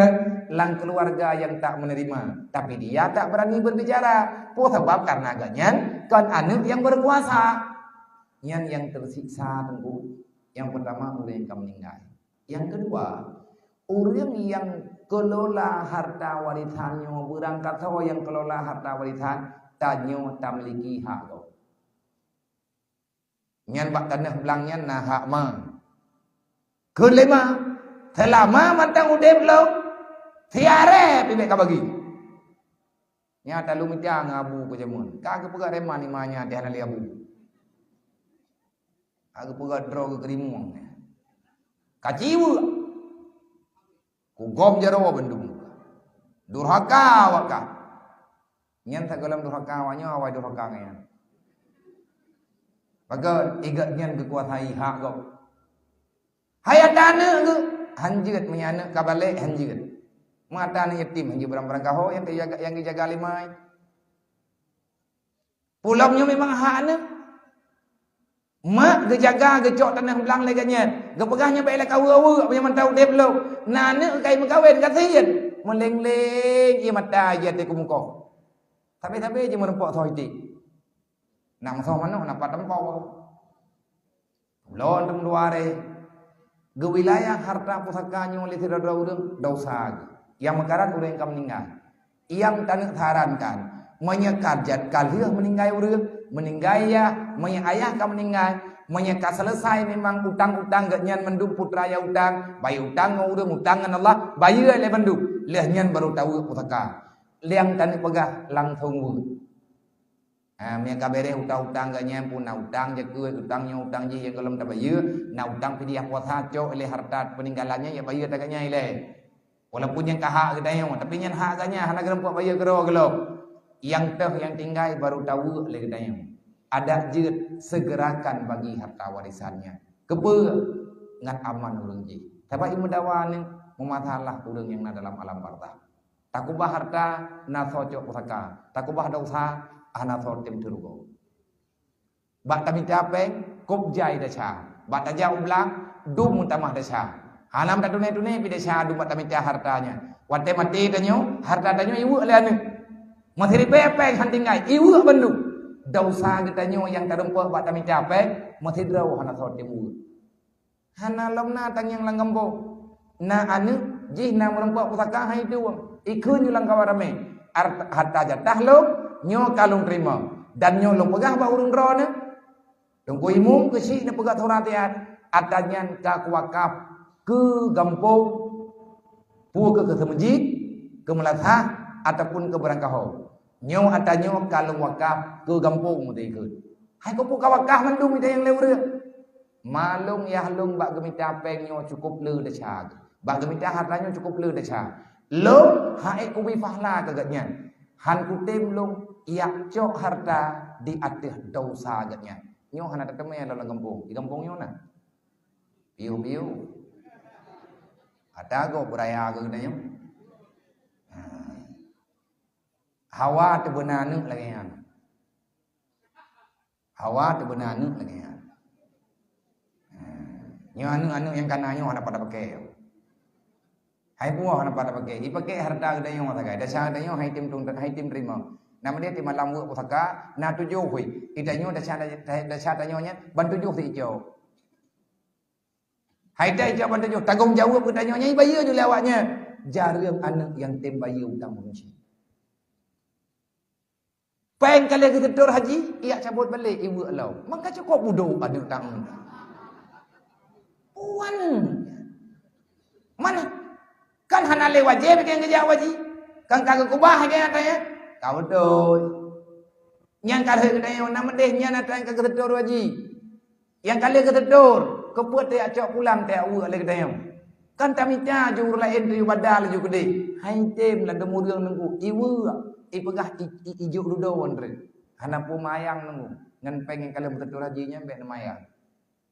lam keuluwarga nyang tak meuneurima, tapi dia tak beurani beurbicara. Peue sabab? Karena gobnyan kon aneuk nyang beureukuasa. Nyan nyang teusiksa, Teungku. Nyang peurtama, ureueng nyang ka meuninggai. Nyang keudua, ureueng nyang keulola harta warisan nyoe, beurangkat saboh nyang keulola harta warisan, tanyoe tamiliki hak gob. Nyan bak tanoh blang nyan na hak ma. Keulima, seulama mantong udeb lom, siaré pih bèk ka bagi. Nyan talu mita ngon abu keu jameun. Ka geupeugah reman ima nyan teuh hana lé abu. Ka geupeugah droe geukeurimueng. Ka ciweuek. Kugom jaroe bandum. Durhaka awak kah. Nyan sagohlom durhaka awak nyoe, awai durhaka ngon nyan. Pakon? Igat nyan geukuasai hak gob. Hai ata aneuk geuh, hanjeuet meunyoe aneuk ka balek, hanjeuet. Mata aneuk yatim, hanjeuet barang-barang kaho nyang geujaga, nyang geujaga lé mai. Pulom nyoe memang hak aneuk. Mak geujaga, geucok tanah blang lé geuh nyan. Geupeugah nyoe bèk lé kaweue-weue, meunyoe mantong udép lom. Na aneuk kai meukawen, gasien. Meuleng-leng ie mata jih ateueh keumukoh. Sabé-sabé jih meureumpok soe iték. Nak meusoh manok, nak pat teumpok. Lôn teumeuduari. Geuwilayah harta pusaka nyoe lé sidroe-droe ureueng, dosa geuh. Nyang meukarat ureueng ka meuninggai. Nyang taneuk sarankan, meunyoe ka jeuet ka lheueh meuninggai ureueng, meuninggai yah, meunyoe ayah ka meuninggai, meunyoe ka seuleusai memang utang-utang geuh nyan mandum putra nyang utang, bayeue utang ngon ureueng, utang ngon Allah, bayeue lé bandum. Lheueh nyan baru taweuek pusaka. Nyang taneuk peugah langsong weuek. Ha, meunyoe ka bèrèh utang-utang geuh nyan pun, na utang jakeuet, utang nyoe, utang jih nyang gohlom tabayeue, na utang fidyah puasa cok lé harta peuninggalan nyan, ya bayeue ata geuh nyan ilèe. Walaupun nyan ka hak geutanyoe, tapi nyan hak geuh nyan hana geureumpok bayeue keudroe gohlom. Nyang teuh nyang tinggai baru taweuek lé geutanyoe. Adak jeuet segerakan bagi harta warisan nyan. Keupeue? Ngat aman ureueng jih. Sabab ié meudawa nyoe meumasalah ureueng nyang na dalam alam barzakh. Takubah harta, na soe cok pusaka. Takubah dosa, hana soe tem teurugoe. Bak tamita péng, kôb jai desya. Bak tajak u blang, dum meutamah desya. Hana meutatune-tune pih desya dum bak tamita harta nyan. Watèe maté tanyoe, harta tanyoe iweuek lé aneuk. Meusiribèe péng han tinggai, iweuek bandum. Dosa geutanyoe nyang tareumpok bak tamita péng, meusidroe hana soe tem weuek. Hana lom na tangieng lam gampông. Na aneuk jih na meureumpok pusaka hai tueng. Ikheun nyoe lam kawan ramé. Art-, harta jatah lom, nyoe ka lôn teurimong. Dan nyoe lôn peugah bak ureueng droeneuh. Teungku Imum keuchik neupeugah surat nyan, ata nyan ka kuwakaf keu gampông, peu keu, keu seumeujid, keu meulasah, ataupun keu barangkaho. Nyoe ata nyoe ka lôn wakaf keu gampông meuteukheun. Hai keupeue ka wakaf mandum ita nyang lé ureueng? Malông yah lôn bak geumita péng nyoe cukôp le desya. Bak geumita harta nyoe cukôp le desya. Lôn han ék kubi pahala keu geuhnyan. Han kutem lôn jak cok harta di ateueh dosa geuhnyan. Nyoe hana tateumé lom lam gampông. Di gampông nyoe na. Piôh-piôh. Ata gob beuraya keu geutanyoe. Ha. Hawa teubeuna aneuk lagèe nyan. Hawa teubeuna aneuk lagèe nyan. Ha. Nyoe aneuk-aneuk nyang kana nyoe hana pat pakai. Hai buah hana pat pakai. Ipakai harta geutanyoe sagai. Desya geutanyoe hai tem tung, hai tem teurimong. Nama dia di malam weuek pusaka, na tujoh hui. Geutanyoe desya, desya tanyoe nyan ban tujoh si icok. Hai tai icok ban tujoh. Tanggông jaweueb geutanyoe nyan ibayeue ju lé awaknyan. Jareueng aneuk nyang tem bayeue utang ureueng chik. Péng ka lheueh geuseutor haji, ijak cabot balek, iweuek lom. Maka cukôp budok aneuk tangieng. Puan. Mana? Kan hana lé wajéb nyang geujak haji. Kan ka geukubah lagèe nyan, ya? Ka beutôi. Nyang ka lheueh geutanyoe na meudeh nyan ata nyang ka geuseutor haji. Nyang ka lheueh geuseutor, keupeue teuyak cok pulang teuyak weuek lé geutanyoe? Kan tamita ju ureueng laén teuh badal ju keudeh. Hai tem ladôm ureueng nunggu, iweuek, ipeugah i, i, ijok dudoe ngon treuk. Hana peue mayang nunggu. Ngon péng nyang ka lheueh beuseutor haji nyan bèk neumayang.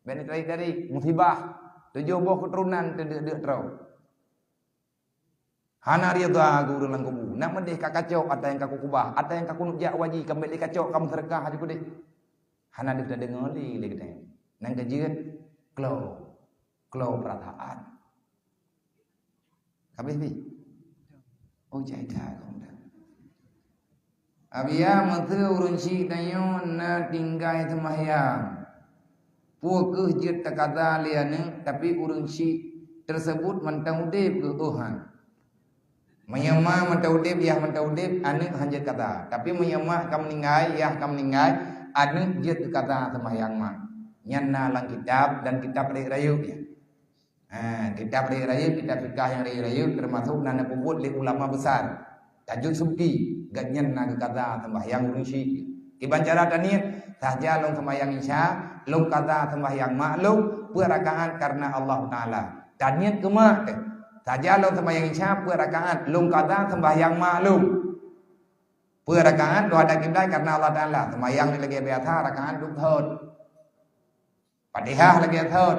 Bèk neutarék-tarék, musibah. Tujoh boh keuturonan teudeuk-deuk troe. Hana ridha keu ureueng lam kubu. Nak meudeh ka kacok ata nyang ka kukubah, ata nyang ka kunok jak waji, ka bèk lé kacok, ka meuseudeukah laju keudeh. Hana deuh tadeungoe lé, lé geutanyoe. Nyang keujeuet, klo. Klo peurasaan. Habéh pih? Oh, jai that. Abiya meuseu ureueng chik tanyoe na tinggai seumahyang. Peu kheueh jeuet takaza lé aneuk, tapi ureueng chik teuseubut mantong udeb keu, oh han. Meunyoe ma mantong udeb, yah mantong udeb, aneuk han jeuet kaza. Tapi meunyoe ma ka meuninggai, yah ka meuninggai, aneuk jeuet takaza seumahyang ma. Nyan na lam kitab dan kitab rayeuk-rayeuk nyan. Ha, kitab rayeuk-rayeuk, kitab fikah nyang rayeuk-rayeuk teumasok na neupeubuet lé ulama besar. Tajud Subki, gobnyan na geukaza seumahyang ureueng chik. Kiban cara taniet, Saja lôn sembahyang Isya, lôn qadha sembahyang mak lôn, peuet rakaat karena Allah Taala. Taniet keu mak teuh. Saja lôn sembahyang Isya peuet rakaat, lôn qadha sembahyang mak lôn. Peuet rakaat lôn hadap kiblat karena Allah Taala. Sembahyang lagèe biasa rakaat dua thot. Fatihah lagèe thot.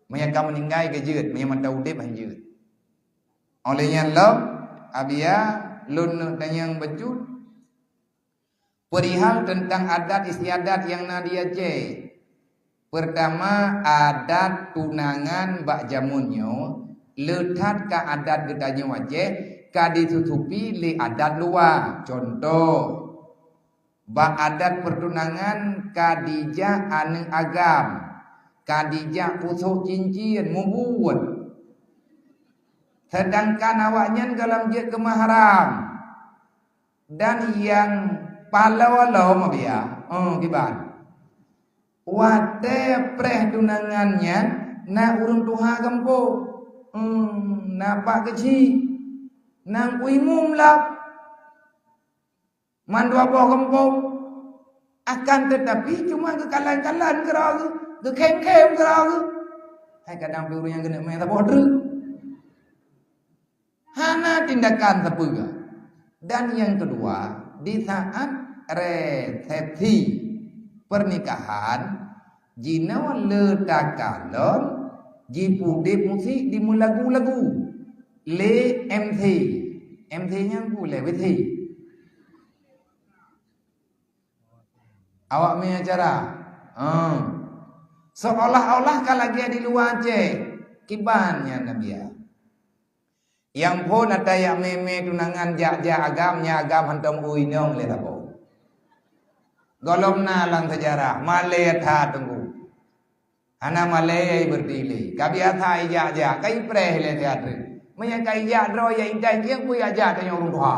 Meunyo ka meuninggai geujeuet, meunyo mantong udeb han jeuet. Óh lheueh nyan lom, Abiya, lôn neuk tanyong bacut. Perihal teuntang adat istiadat nyang na di Aceh. Peurtama, adat tunangan bak jameun nyoe le that ka adat geutanyoe Aceh ka jisusupi lé adat luwa. Cuntoh, bak adat peutunangan ka jijak aneuk agam, ka jijak pusok cincin, mubuet. Seudangkan awaknyan gohlom jeuet keu mahram. Dan nyang paloe lom, Abiya, oh, kiban. Watèe preh tunangan nyan na ureueng tuha gampông. Hmm, na pak keuchik. Na Teungku Imum lom. Mandua boh gampông. Akan tetapi cuma geukalon-kalon keudroe geuh, geukhém-khém keudroe geuh. Hai kadang pih ureueng nyang keuneuk mè saboh treuk. Hana tindakan sapeue. Dan nyang keudua, di saat resepsi pernikahan, jinoe le takalon jipudeb musik jimeulagu-lagu lé M C. M C nyan peue lé W C. Awak mè acara. Hmm. Seolah-olah ka lagèe di luwa Aceh. Kiban nyan, Abiya. Nyang phôn ata jak mè-mè tunangan jak-jak agam, nyan agam hantom u inong lé saboh. Gohlom na lam sejarah, malèe that Teungku. Hana malèe berdiri. Ka biasa ijak-jak, ka ipreh lé teuk. Meunyo ka ijak droe jak intat kieng ku ijak tanyoe ureueng tuha.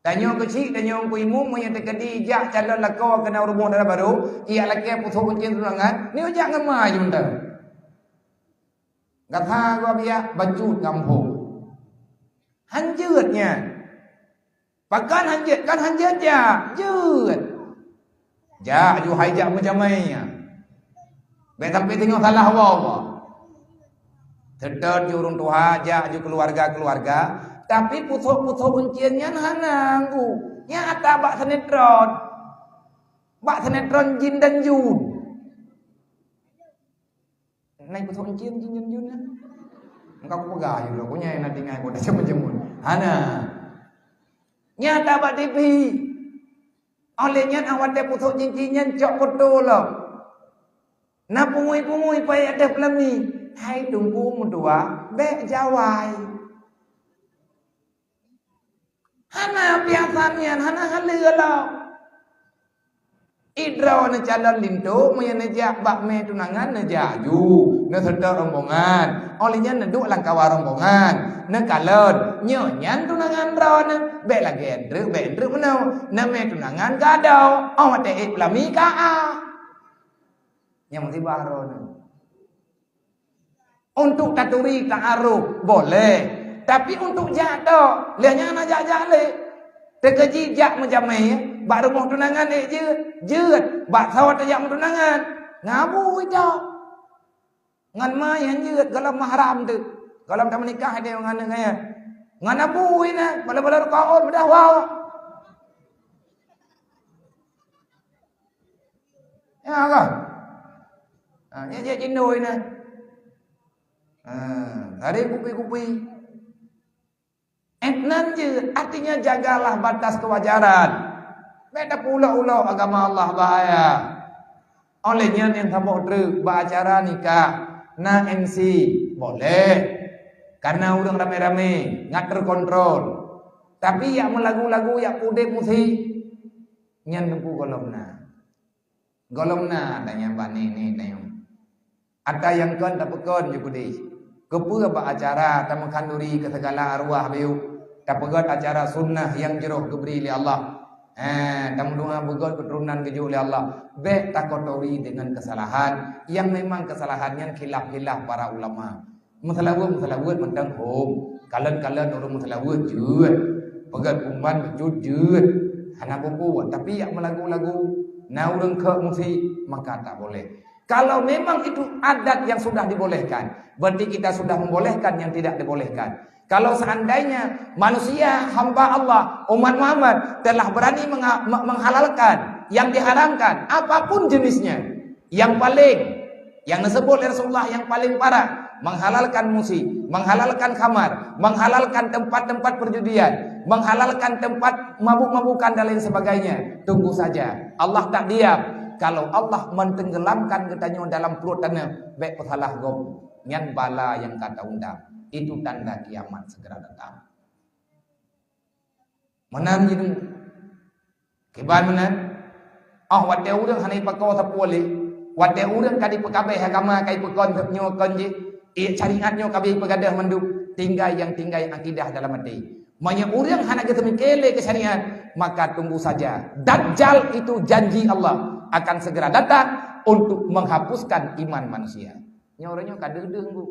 Tanyoe keuchik, tanyoe Teungku Imum, meunyo teukeudi ijak calon lakoe keunan rumoh dara barô, ijak lakèe pusok kuncen tunangan, nyoe jak ngon ma jih mantong. Gata gua biak bacut gampông. Han jeuet nyan. Pakon han jeuet? Kan han jeuet jak. Jeuet. Jak ju hai jak meujamai nyan. Bèk sampai teungoh salah wa-wa. Seutôt ju ureueng tuha, jak ju keuluwarga-keuluwarga. Tapi pusok-pusok kuncen nyan hana nggu. Nyan ata bak sinetron. Bak sinetron Jin dan Jun. Nai pusok kuncen Jin dan Jun nyan. Engkau kupeugah ju lôn, ku nyan na tinggai ku dah jameun-jameun. Hana. Nyan ata bak T V. Óh lheueh nyan awak watèe pusok cincin nyan cok foto lom. Na pungui-pungui payah deuh peulami. Hai Teungku meutuah, bèk jawai. Hana biasa nyan, hana haleue lom. Idroe neucalon linto, meunyo neujak bak mè tunangan neujak ju, neuseutôt rombongan. Óh lheueh nyan neuduek lam kawan rombongan, neukalon. Nyoe nyan tunangan droeneuh, bèk lagèe treuk, bèk treuk meunoe. Neumè tunangan gadôh, óh watèe ék peulami ka a. Nyang musibah droeneuh. Untuk taturi ta'aruf boleh, tapi untuk jak tok, lheueh nyan hana jak-jak lé. Teukeudi jak meujamai, bak rumoh tunangan ék jeuet, jeuet, bak sawa tajak meutunangan, ngabui tok. Ngon ma nyang jeuet, gohlom mahram teuk. Gohlom tameunikah deh ngon aneuk nyan. Ngon abui na, bala-bala rukaon, mudah wow. Ya kan? Ha, nyan jeuet cindoi na. Ha, lari kupi-kupi. Eh, nan jeuet, artinya jagalah batas kewajaran. Bèk tapeuulok-ulok agama Allah bahaya. Óh lheueh nyan nyang saboh treuk bak acara nikah na M C, boleh. Karena ureueng ramé-ramé, ngat teukontrol. Tapi jak meulagu-lagu, jak pudeb musik, nyan teungku gohlom na. Gohlom na ata nyang bak nek-nek tanyoe. Ata nyang kon tapeukon ju keudeh. Keupeue bak acara tameukhanduri keu sigala arwah bayeue, tapeugöt acara sunnah nyang jroh geubri lé Allah. Eh, tameudoa beugöt keuturonan geujok lé Allah. Bèk takotori deungon keusalahan nyang memang keusalahan nyan khilaf-khilaf para ulama. Meuseulaweuet-meuseulaweuet mantong hom. Kalon-kalon ureueng meuseulaweuet jeuet. Peugöt umban bacut jeuet. Hana peue-peue, tapi jak meulagu-lagu. Na ureuëng kheun musi, maka tak boleh. Kalau memang itu adat yang sudah dibolehkan, berarti kita sudah membolehkan yang tidak dibolehkan. Kalau seandainya manusia, hamba Allah, umat Muhammad telah berani mengha-, me-, menghalalkan yang diharamkan, apapun jenisnya, yang paling, yang disebut oleh Rasulullah yang paling parah, menghalalkan musi, menghalalkan khamar, menghalalkan tempat-tempat perjudian, menghalalkan tempat mabuk-mabukan dan lain sebagainya. Tunggu saja. Allah tak diam. Kalau Allah mentenggelamkan geutanyoe dalam pluet tanoh, bék peusalah gob. Nyan bala nyang ka ta-undang. Itu tanda kiamat segera datang. Meunan jinoe. Kiban meunan, óh watée ureuëng hana jipakoe sapeue lé, watée ureuëng ka jipeukabeh agama ka jipeukon nyoe kon jih, eh, syariat nyoe ka jipeugah mandum, tinggai nyang tinggai akidah dalam até. Meunyoe ureuëng hana geuseumiké lé keu syariat, maka tunggu saja. Dajjal itu janji Allah akan segera datang untuk menghapuskan iman manusia. Nyoe ureuëng nyoe ka deuh-deuh ngu.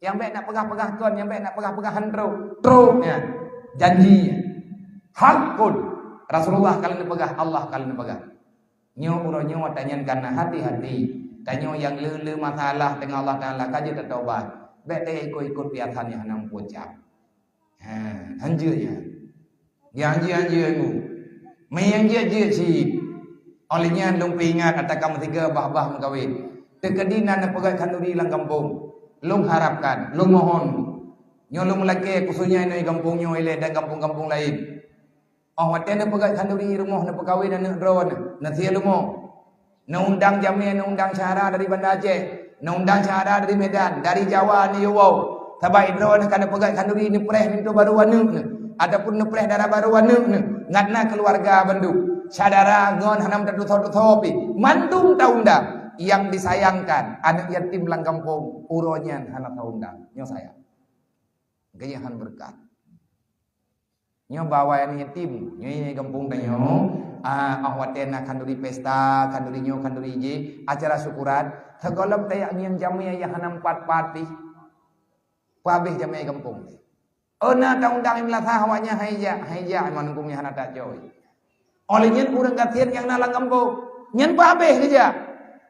Nyang bék nak peugah-peugah kon, nyang bék nak peugah-peugah han trok. Trok nyan. Janji nyan. Hakun. Rasulullah ka lheueh neupeugah, Allah ka lheueh neupeugah. Nyoe uroe nyoe tanyan kana hati-hati. Tanyoe nyang le-le masalah dengan Allah Taala ka jeuet tatobat. Bék teuikot-ikot piasan nyang hana meupucam. Ha, hanjeuet nyan. Nyang jeuet-jeuet ngu. Meunyang jeuet-jeuet cit. Óh lheueh nyan lôn peuingat ata kamoe sigoe bah-bah meukawen. Teukeudi na neupeugét khanduri lam gampông. Lôn harapkan, lôn mohon. Nyoe lôn meulakée khususnya inoe gampông nyoe ilée dan gampông-gampông laén. Óh watée neupeugét khanduri rumoh neupeukawen aneuëk droeneuh, neusie rumoh. Neuundang jamé, neuundang syedara dari Banda Aceh, neuundang syedara dari Medan, dari Jawa, neuyue woe. Sabab droeneuh ka neupeugét khanduri neupreh pintoe barô aneuëk neuh, ataupun neupreh dara barô aneuëk neuh, ngat na keuluwarga bandum. Syedara ngon hana meututoe-tutoe pih, mandum taundang. Nyang disayangkan, aneuëk yatim lam gampông, uroe nyan hana taundang. Nyoe sayang. Gaya han beureukat. Nyoe bak awai aneuëk yatim, nyoe gampông tanyoe, ah, óh watée na khanduri pesta, khanduri nyoe, khanduri jih, acara syukuran, sigohlom tajak ngieng jamé nyang hana meupat-pat pih. Peuhabéh jamé gampông. Oh, na taundang i meulasah awaknyan han jijak, han jijak, iman huköm nyan hana that joi. Óh lheueh nyan ureuëng gasien nyang na lam gampông, nyan peuhabéh geujak.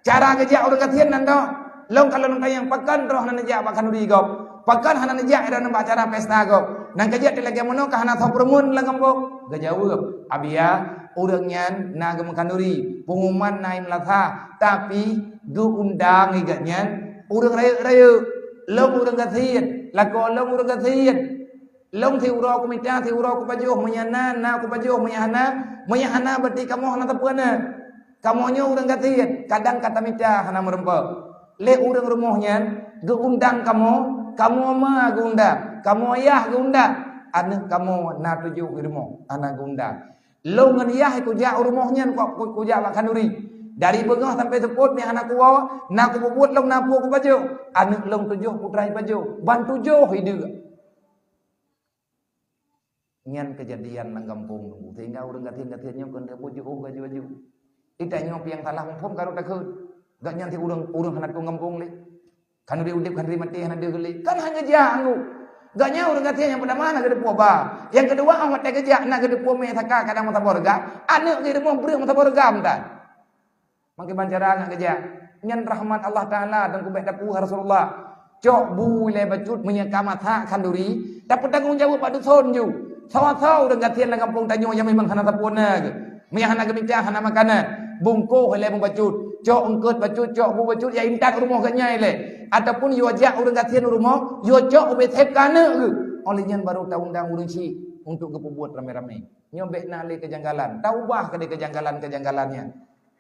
Cara geujak ureuëng gasien nan toh, lôn ka lôn tanyong, pakon droe hana neujak bak khanduri gob? Pakon hana neujak droe bak acara pesta gob? Nyang keujeuet lagée meunoe ka hana soe peureumeun lam gampông. Geujaweueb, "Abiya, ureuëng nyan na geumeukhanduri, peunguman na i meulasah, tapi geuundang lé gobnyan ureuëng rayeuk-rayeuk. Lôn ureuëng gasien, lakoe lôn ureuëng gasien." Lôn siuroe kumita, siuroe kupajoh, meunyo na, na kupajoh, meunyo hana, meunyo hana, berarti kamoe hana sapeue na. Kamoe nyoe ureuëng gasien, kadang ka tamita hana meureumpok. Lé ureuëng rumoh nyan geuundang kamoe, kamoe ma geuundang, kamoe yah geuundang, aneuëk kamoe na tujoh di rumoh hana geuundang. Lôn ngon yah kujak u rumoh nyan, ku, ku, kujak bak khanduri. Dari beungoh sampoe seupôt nyan hana kuwoe, na kupeubuet lôn na peue kupajoh. Aneuëk lôn tujoh putra jipajoh, ban tujoh ideuek. Nyan keujadian lam gampông dulu, sehingga ureuëng gasien-gasien nyoe keuneuk buet jiôh baju-baju. Di tanyoe piang salah muphom ka rot takheun. Gobnyan sit ureuëng, ureuëng hana tueng gampông lé. Khanduri udeb, khanduri maté hana deuh lé. Kan han geujak anggô. Gobnyan ureuëng gasien nyang peurtama na geuteupue ba. Nyang keudua, óh watée geujak na geuteupue mé saka kadang meusaboh reuga, aneuëk geuh rumoh breueh meusaboh reuga meutan. Mangkeubang cara ngat geujak. Nyan rahmat Allah Taala dan kubek tapeue Rasulullah. Cok bu ilée bacut meunyoe ka masak khanduri, tapeutanggong jaweueb bak duson ju. Sawa-sawa ureuëng gasien lam gampông tanyoe nyang memang hana sapeue na geuh. Meunyoe hana geumita hana makanan, bungkôh ilée meubacut, cok eungkôt bacut, cok bu bacut, ya intat u rumoh gobnyan ilée. Ataupun yue jak ureuëng gasien u rumoh, yue cok ubé sép keu aneuëk geuh. Óh lheueh nyan barô taundang ureuëng chik untuk geupeubuet ramé-ramé. Nyoe bék na lé keujanggalan. Taubah keudeh keujanggalan-keujanggalan nyan.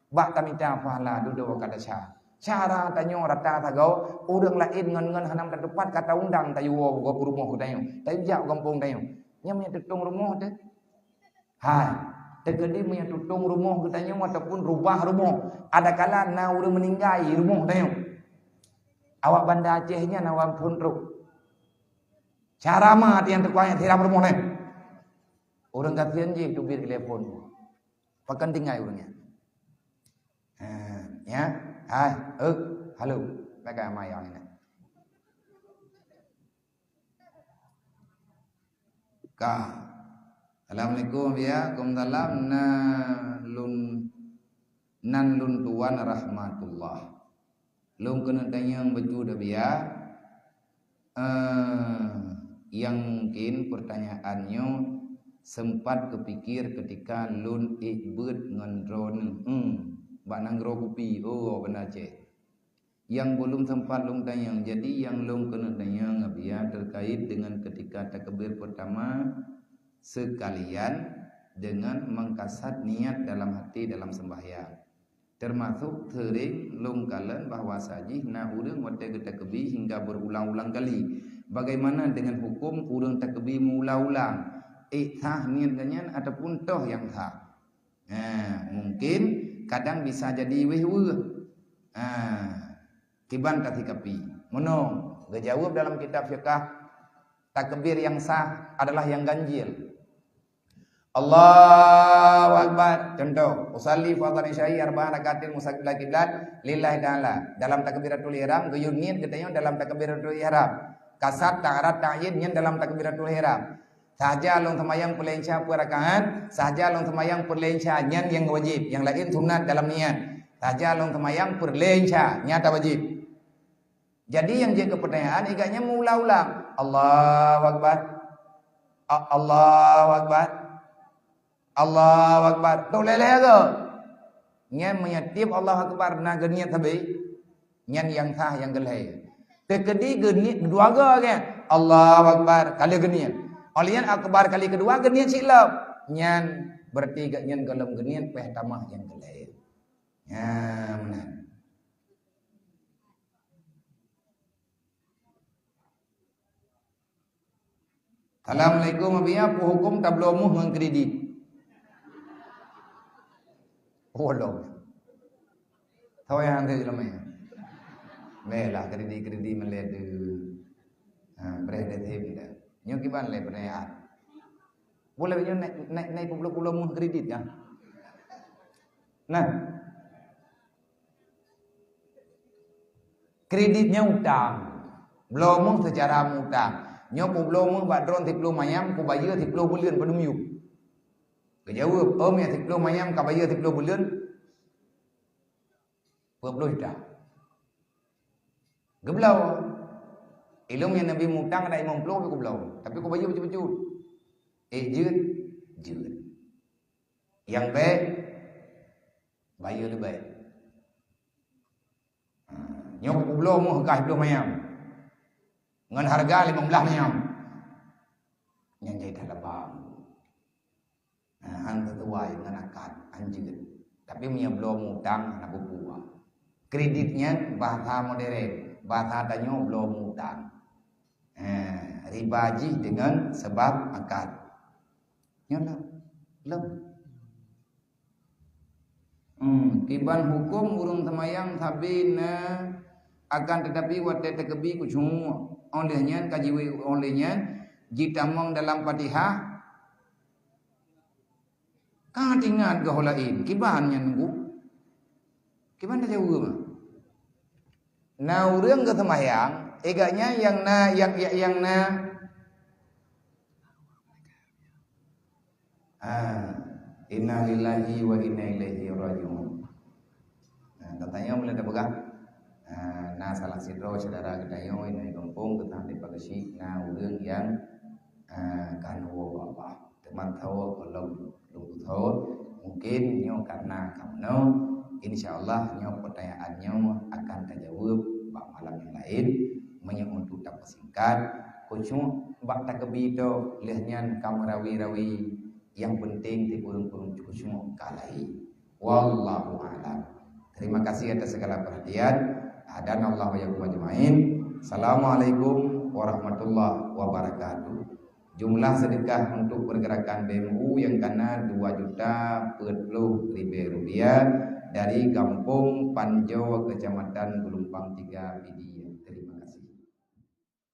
Bak tamita pahala dudoe ka desya. Cara tanyoe rata sagoe, ureuëng laén ngon-ngon hana meutupat ka taundang tayue woe u rumoh geutanyoe, tajak u gampông tanyoe. Nyan meunyoe tutong rumoh teuh. Hai, teukeudi meunyoe tutong rumoh geutanyoe ataupun rubah rumoh, adakala na ureuëng meuninggai rumoh tanyoe. Awak Banda Aceh nyan awak phon trok. Cara ma nyang teukuah nyang siram rumoh nyan. Ureuëng gasien jih teubiet telepon. Pakon tinggai ureuëng nyan. Ha, ya. Hai, eh, halo. Bagaimana yang ini? Ka. Assalamualaikum, ya. Waalaikumsalam. Na lôn Nan lôn tuan Rahmatullah. Lôn keuneuk tanyong bacut, Abiya. Eh, nyang mungkin pertanyaan nyoe sempat kupikir ketika lôn ék beuet ngon droeneuh, hmm, bak nanggroe kupi, oh, banda Aceh. Nyang belum sempat lôn tanyong. Jadi, nyang lôn keuneuk tanyong, Abiya, terkait dengan ketika takbir pertama sekalian dengan mengkasat niat dalam hati dalam sembahyang. Termasuk sering lôn kalon bahwasa jih na ureuëng watée geutakbi hingga berulang-ulang kali. Bagaimana dengan hukum ureuëng takbi meuulang-ulang? Ék sah niat geuh nyan ataupun toh nyang sah? Ha, mungkin kadang bisa jadi wéh-wéh. Ha, kiban tasikapi. Meunoe geujaweueb dalam kitab fiqah, takbir nyang sah adalah nyang ganjil. Allahu Akbar. Contoh, usalli fardhan isya'i arba'a rakaatin mustaqbilal qiblat lillahi ta'ala. Dalam takbiratul ihram, geuyue niet geutanyoe dalam takbiratul ihram. Kasat, ta'arat, ta'yin nyan dalam takbiratul ihram. Sahaja lôn seumayang peureulée isya peuet rakaat, sahaja lôn seumayang peureulée isya nyan nyang wajéb, nyang laén sunat dalam niat. Sahaja lôn seumayang peureulée isya nyata wajéb. Jadi nyang jeuet keu peutanyaan, igat nyan meuulang-ulang. Allahu Akbar. A-, Allahu Akbar. Allahu Akbar. Toh lhée-lhée goe. Nyan meunyoe tieb Allahu Akbar na geuniet sabe, nyan nyang sah nyang geulhée. Teukeudi geuniet dua goe kan. Allahu Akbar, ka lheueh geuniet. Óh lheueh nyan akbar kali keudua geuniet siklop. Nyan berarti geuh nyan gohlom geuniet pih tamah nyang geulhée. Nyan meunan. Assalamualaikum, Abiya, peue huköm tabloe méuh ngon kredit? Oh, lom. Tho nyang hana jeulamé. Meulah kredit-kredit meulée tu. Ha, breh deh them dah. Nyoe kiban lé peunayaan. Boleh nyoe naik, naik, naik peuet ploh méuh kredit kan? Nah. Kredit nyan utang. Bloe méuh seucara meuutang. Nyoe kubloe méuh bak droen siploh manyam, kubayeue siploh buleuen padum yum. Geujaweueb, "Oh, meunyo siploh manyam kabayeue siploh buleuen, peuet ploh juta." Geubloe. Ilôn nyang neubi mutang ada limong ploh kubloe, tapi kubayeue bacut-bacut. Eh, jeuet, jeuet. Nyang bék, bayeue leubeh. Ha, nyoe kubloe méuh ka siploh manyam. Ngon hareuga limong blaih manyam. Nyan jai that laba. Ha, han sisuai ngon akad, han jeuet. Tapi meunyo bloe mutang, hana peue-peue. Kredit nyan bahasa modern, bahasa tanyoe bloe mutang. Ha, riba jih deungon sabab akad. Nyoe lom. Lom. Hmm, kiban huköm ureuëng seumayang sabe na, akan teutapi watée takbi khusyuk, óh lheueh nyan ka jiwé, óh lheueh nyan jitamong dalam Fatihah, ka teuingat goh laén, kiban nyan nunggu. Kiban tajaweueb? Na ureuëng geuseumayang, igat nyan nyang na, nyang, nyang, nyang na. Ah, innalillahi wa inna ilaihi raji'un. Nah, geutanyoe meuleueh tapeugah, ah, na salah sidroe syedara geutanyoe inong gampông geutanyoe di Pageusyi na ureuëng nyang, ah, ka neuwoe bak Allah. Teuma tho gohlom lôn tutoe, mungkin nyoe karena kamoe, insya Allah nyoe peutanyaan nyoe akan tajaweueb bak malam nyang laén. Meunyoe untuk tapeusingkat, khusyuk bak takbi toh, lheueh nyan ka meurawi-rawi, nyang penting di ureuëng-ureuëng khusyuk ka lahé. Wallahu a'lam. Terima kasih atas segala perhatian. Hadanallahu wa iyyakum ajmain. Assalamualaikum warahmatullahi wabarakatuh. Jumlah sedekah untuk pergerakan B M U nyang kana dua juta peuet ploh ribée rupiah dari Gampông Panjoe, Kecamatan Geulumpang Tiga, Pidie. Terima